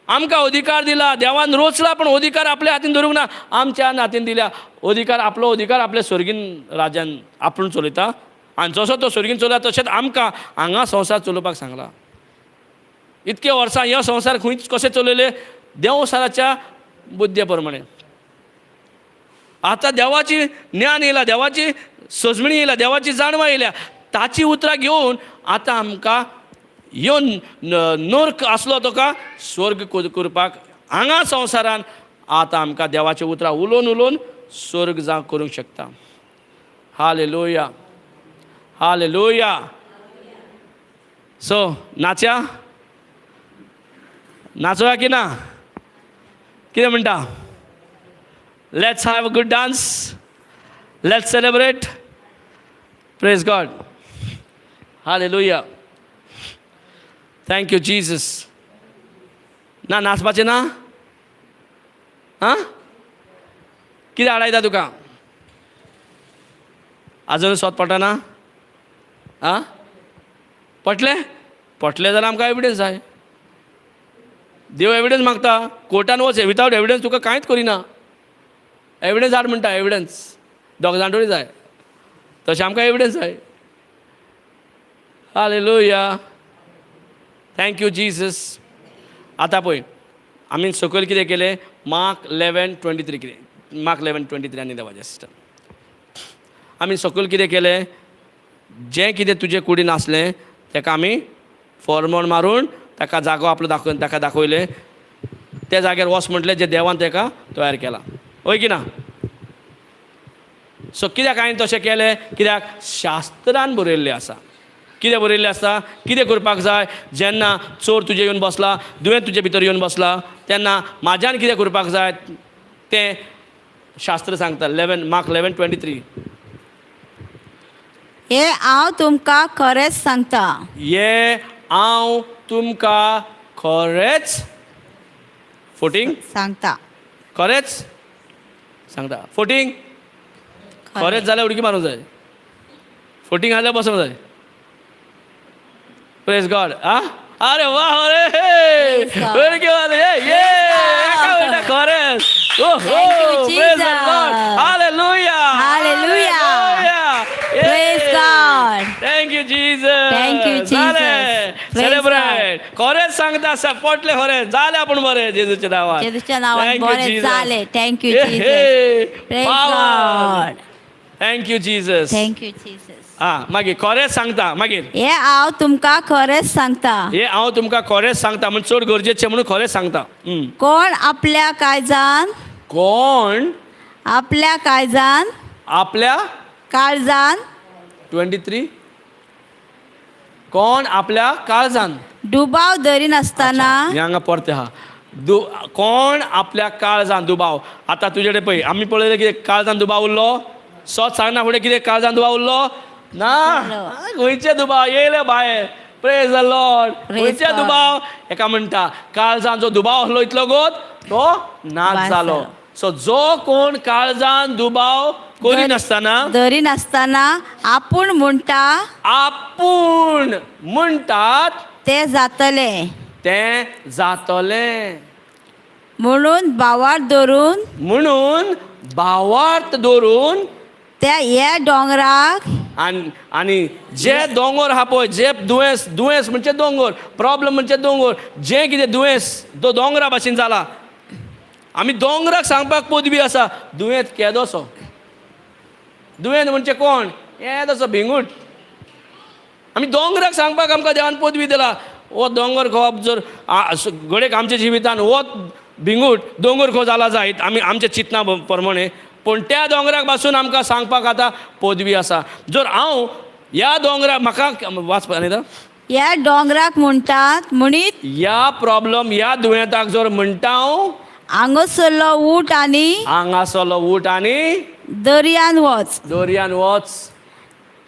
आमकां अधिकार दिला देवान, रोचला, पण अधिकार आपल्या हातीन धरूंक ना, आमच्या हातीन दिल्या अधिकार. आपलो अधिकार आपल्या स्वर्गीन राज्यान आपूण चलयता, आनी जसो तो स्वर्गीन चलयता तशेंच आमकां हांगा संवसार चलोवपाक सांगला. इतके वर्सां हे संवसार खंय कशें चलयले, देवसाराच्या बुद्दे प्रमाणे. आतां देवाची ज्ञान येयला, देवाची सजमणी येयल्या, देवाची जाणवाय येयल्या, ताची उतरां घेवन आतां आमकां येवन नर्क आसलो तो का स्वर्ग करपाक हांगा संवसारान आतां आमकां देवाची उतरां उलोवन उलोवन स्वर्ग जावं करूंक शकता. Hallelujah, hallelujah. सो नाच्या, नाचोया की ना? कितें म्हणटा? Let's have a good dance, let's celebrate. Praise God, hallelujah, thank you Jesus. ना नाचपाचें ना? आं, कितें आडायता तुका? आजून सोद पडना? आं, पटलें? पटलें जाल्यार आमकां एविडन्स जाय. देव एविडन्स मागता, कोर्टान वच, विदावट एविडन्स तुका कांयच करिना. एविडन्स हाड म्हणटा, एविडन्स दोग जाण तरी जाय, तशें आमकां एविडन्स जाय. Hallelujah, thank you Jesus. आतां पळय आमी सकयल कितें केलें, मार्क 11:23, कितें मार्क 11:23 आनी देवाचें सिस्टम. आमी सकयल कितें केलें, जें कितें तुजे कुडीन आसलें ताका आमी फॉर्मोण मारून ताका जागो आपलो दाखोवन ताका दाखयलें, त्या जाग्यार वच म्हटलें जें देवान ताका तयार केलां, हय की ना? सो कित्याक हांवें तशें केलें, कित्याक शास्त्रान बरयल्लें आसा. कितें बरयल्लें आसा, कितें करपाक जाय, जेन्ना चोर तुजे येवन बसला, दुयेंत तुजे भितर येवन बसला, तेन्ना म्हाज्यान कितें करपाक जाय तें शास्त्र सांगता. मार्क 11:23. हे हांव तुमकां खरेंच सांगता, हे हांव तुमकां खरेंच फोटींग सांगता, खरेंच सांगता. फोटींग खरेंच जाल्यार उडकी मारूंक जाय, फोटींग जाल्यार बसूंक जाय. Praise God. आ, अरे वा, अरे उडकी मारली, खरेंच. Praise God, hallelujah, hallelujah, praise God, thank you Jesus, thank you Jesus. Celebrate. खरेंच सांगता, सपोर्टले खरें जालें आपूण बरें जेजूच्या नांवान, जेजूच्या नांवान बरें जालें. Thank you Jesus, praise God, thank you Jesus, thank you Jesus. आं, मागीर खरेंच सांगता, मागीर हे हांव तुमकां खरेंच सांगता, हे हांव तुमकां खरेंच सांगता म्हण चड गरजेचें म्हणून खरेंच सांगता. कोण आपल्या काळजान, कोण आपल्या काळजान, आपल्या काळजान 23. कोण आपल्या काळजान दुबाव धरिनासतना हे हांगा परते आहा. कोण आपल्या काळजान दुबाव. आतां तुजे कडेन पळय आमी पळयलें कितें काळजान दुबाव उरलो. सत सांगना फुडें कितें काळजान दुबाव उरलो ना. खंयचे दुबाव येयले भायर. Praise the Lord. खंयचे दुबाव एका म्हणटा काळजान जो दुबाव आसलो इतलो गोत तो नाच जालो. सो जो कोण काळजान दुबाव करिनासतना धरिनासतना आपूण म्हणटा आपूण म्हणटात तें जातलें तें जातलें. म्हणून भावार्थ धरून म्हणून भावार्थ दवरून त्या ह्या दोंगराक आनी जे दोंगर आहा पळय, जे दुयेंस, दुयेंस म्हणजे दोंगर, प्रॉब्लम म्हणजे दोंगर, जें कितें दुयेंस तो दोंगरा भाशेन जाला. आमी दोंगराक सांगपाक पदवी आसा दुयेंत केदोसो. दुयेंत म्हणजे कोण? येदोसो भिंगूट. आमी दोंगराक सांगपाक आमकां देवान पदवी दिला. हो दोंगर खावप जर घडयेक आमच्या जिवितान हो भिंगूट दोंगर खो जाला जायत आमी आमच्या चिंतना प्रमाणे, पूण त्या दोंगराक पासून आमकां सांगपाक आतां पदवी आसा. जर हांव ह्या दोंगराक म्हाका वाच आनी ह्या दोंगराक म्हणटात म्हणीत ह्या प्रॉब्लम ह्या दुयेंताक जर म्हणटा हांव हांगासरलो ऊठ आनी हांगासरलो ऊठ आनी दर्यान वच, दर्यान वच,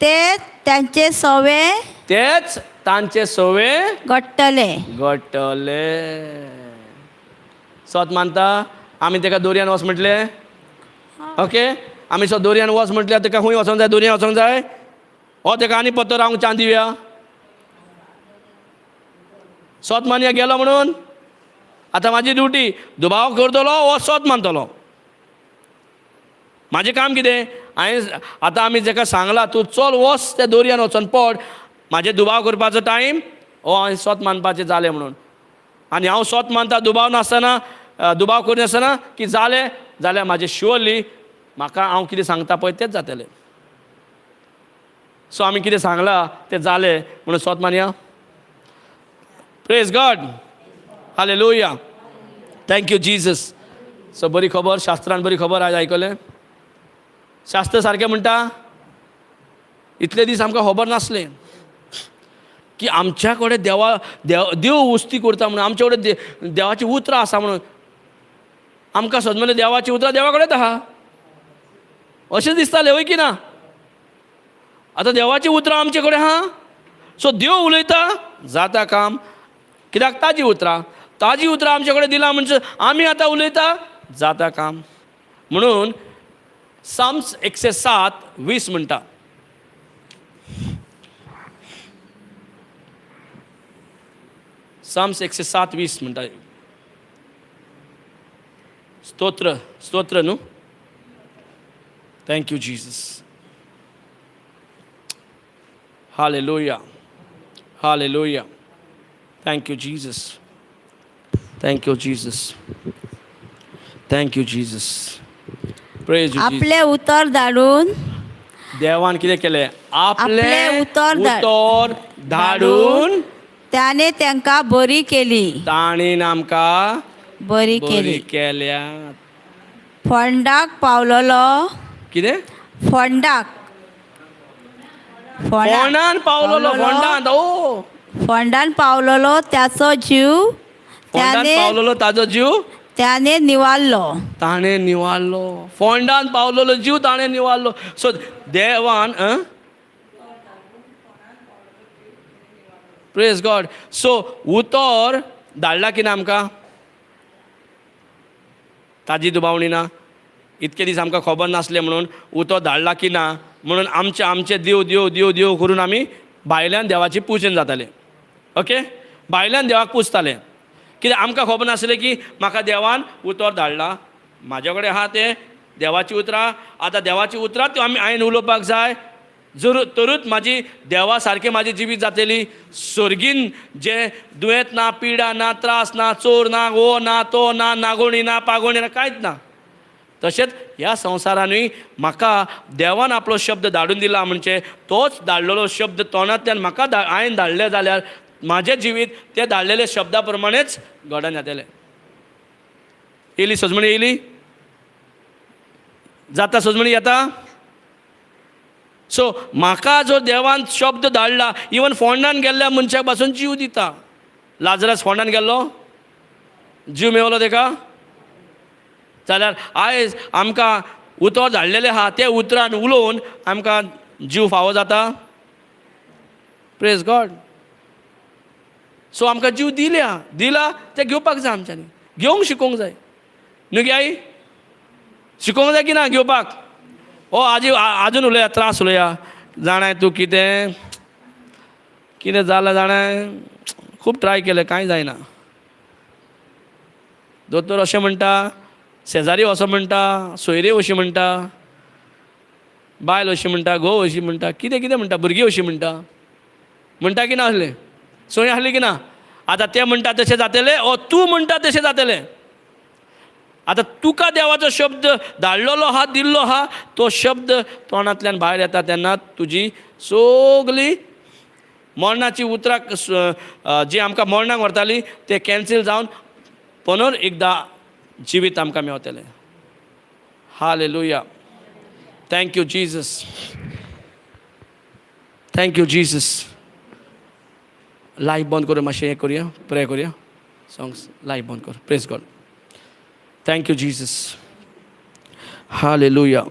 ते तांचे सवे तेच तांचे सवे घडटले घडटले. सत मानता आमी ताका दर्यान वच म्हटलें. ओके, आमी सो दर्यान वच म्हटल्यार ताका खंय वचोंक जाय? दर्यान वचोंक जाय. हो ताका आनी पत्तो रावंक चान्स दिवया. सत मानया गेलो म्हणून आतां म्हाजी ड्युटी दुबाव करतलो हो सत मानतलो. म्हाजें काम कितें? हांवें आतां आमी जेका सांगलां तूं चल वच त्या दर्यान वचोन पड, म्हाजें दुबाव करपाचो टायम हो हांवें सत मानपाचें जालें म्हणून. आनी हांव सत मानता दुबाव नासतना, दुबाव करिनासतना की जालें जाल्यार म्हाजें शुअरली म्हाका हांव कितें सांगता पळय तेंच जातलें. सो आमी कितें सांगलां तें जालें म्हणून सत मानया. Praise God. Hallelujah. Thank you Jesus. So बरी खबर, शास्त्रान बरी खबर आयज आयकलें. शास्त्र सारकें म्हणटा. इतले दीस आमकां खबर नासलें की आमच्या कडेन देवा देव उस्ती करता म्हणून, आमच्या कडेन देवाचीं उतरां आसा म्हणून. आमकां सद म्हणलें देवाचीं उतरां देवा कडेन आहा अशें दिसतालें, हय की ना? आतां देवाचीं उतरां आमचे कडेन आहा. सो देव उलयता जाता काम. कित्याक? ताजी उतरां, ताजी उतरां आमचे कडेन दिलां म्हणजे आमी आतां उलयता जाता काम. म्हणून साम्स 107:20 म्हणटा. साम्स 107:20 म्हणटा. स्तोत्र, स्तोत्र न्हू. Thank you Jesus. Hallelujah. Hallelujah. Thank you Jesus. Thank you Jesus. Thank you Jesus. Praise you. आपले उतर धाडून देवान कितें केलें? आपलें उतर उतर धाडून त्याने तांकां बरी केली. ताणें आमकां बरी बरी केली. केल्या. फोंडाक पावलोलो. कितें? फोंडाक फोंडान पावलोलो. फोंडान ओ फोंडान पावलोलो त्याचो जीव फोंडान पावलोलो ताजो जीव त्याने निवारलो. ताणें निवारलो. फोंडान पावलोलो जीव ताणें निवारलो. सो देवान प्रेज गॉड. सो उतर धाडला की ना आमकां? ताजी दुबावणी ना. इतके दीस आमकां खबर नासलें म्हणून उतर धाडला की ना म्हणून आमचे आमचे देव देव देव देव करून आमी भायल्यान देवाची पुजेन जाताले. ओके, भायल्यान देवाक पुजताले. कित्याक आमकां खबर नासलें की म्हाका देवान उतर धाडला, म्हाजे कडेन आहा तें देवाची उतरां. आतां देवाची उतरां त्यो आमी हांवें उलोवपाक जाय. जर तरूच म्हाजी देवा सारकें म्हाजी जिवीत जातली. सर्गीन जे दुयेंत ना, पिडा ना, त्रास ना, चोर ना, हो ना, तो ना, नागोणी ना, पागोणी ना, कांयच ना. तशेंच ह्या संवसारानूय म्हाका देवान आपलो शब्द धाडून दिला म्हणजे तोच धाडलेलो शब्द तोंडांतल्यान म्हाका हांवें धाडलें जाल्यार म्हाजें जिवीत ते धाडलेले शब्दा प्रमाणेच घडोवन येतलें. येयली सजमणी? येयली जाता सजमणी? येता? सो म्हाका जो देवान शब्द धाडला, इवन फोंडान गेल्ल्या मनशाक पासून जीव दिता. लाजरस फोंडान गेल्लो, जीव मेवलो तेका. जाल्यार आयज आमकां उतर धाडलेलें आहा, ते उतरान उलोवन आमकां जीव फावो जाता. Praise God. सो आमकां जीव दिल्या, दिला ते घेवपाक जाय. आमच्यांनी घेवंक शिकोवंक जाय न्हू गे आई? शिकोवंक जाय की ना घेवपाक? ओ आजी, आजून उलया, त्रास उलया. जाणाय तूं कितें कितें जालां जाणाय? खूब ट्राय केलें, कांय जायना. दोतोर अशें म्हणटा, शेजारी असो म्हणटा, सोयरे अशी म्हणटा, बायल अशी म्हणटा, घोव अशी म्हणटा, कितें कितें म्हणटा, भुरगीं अशी म्हणटा. म्हणटा की ना असलें? सोय आसली की ना? आतां ते म्हणटा तशें जातलें ओ तूं म्हणटा तशें जातलें? आतां तुका देवाचो शब्द धाडलेलो आहा, दिल्लो आहा. तो शब्द तोंडांतल्यान भायर येता तेन्ना तुजी सगली मरणाची उतरां जी आमकां मरणाक व्हरताली ते कॅन्सील जावन पुनर एकदां जिवीत आमकां मेवतलें. Hallelujah. Thank you Jesus, thank you Jesus. Light बंद करून मातशें हें करुया, प्रे करुया. सॉंग्स लायट बंद कर. Praise God. Thank you Jesus. Hallelujah.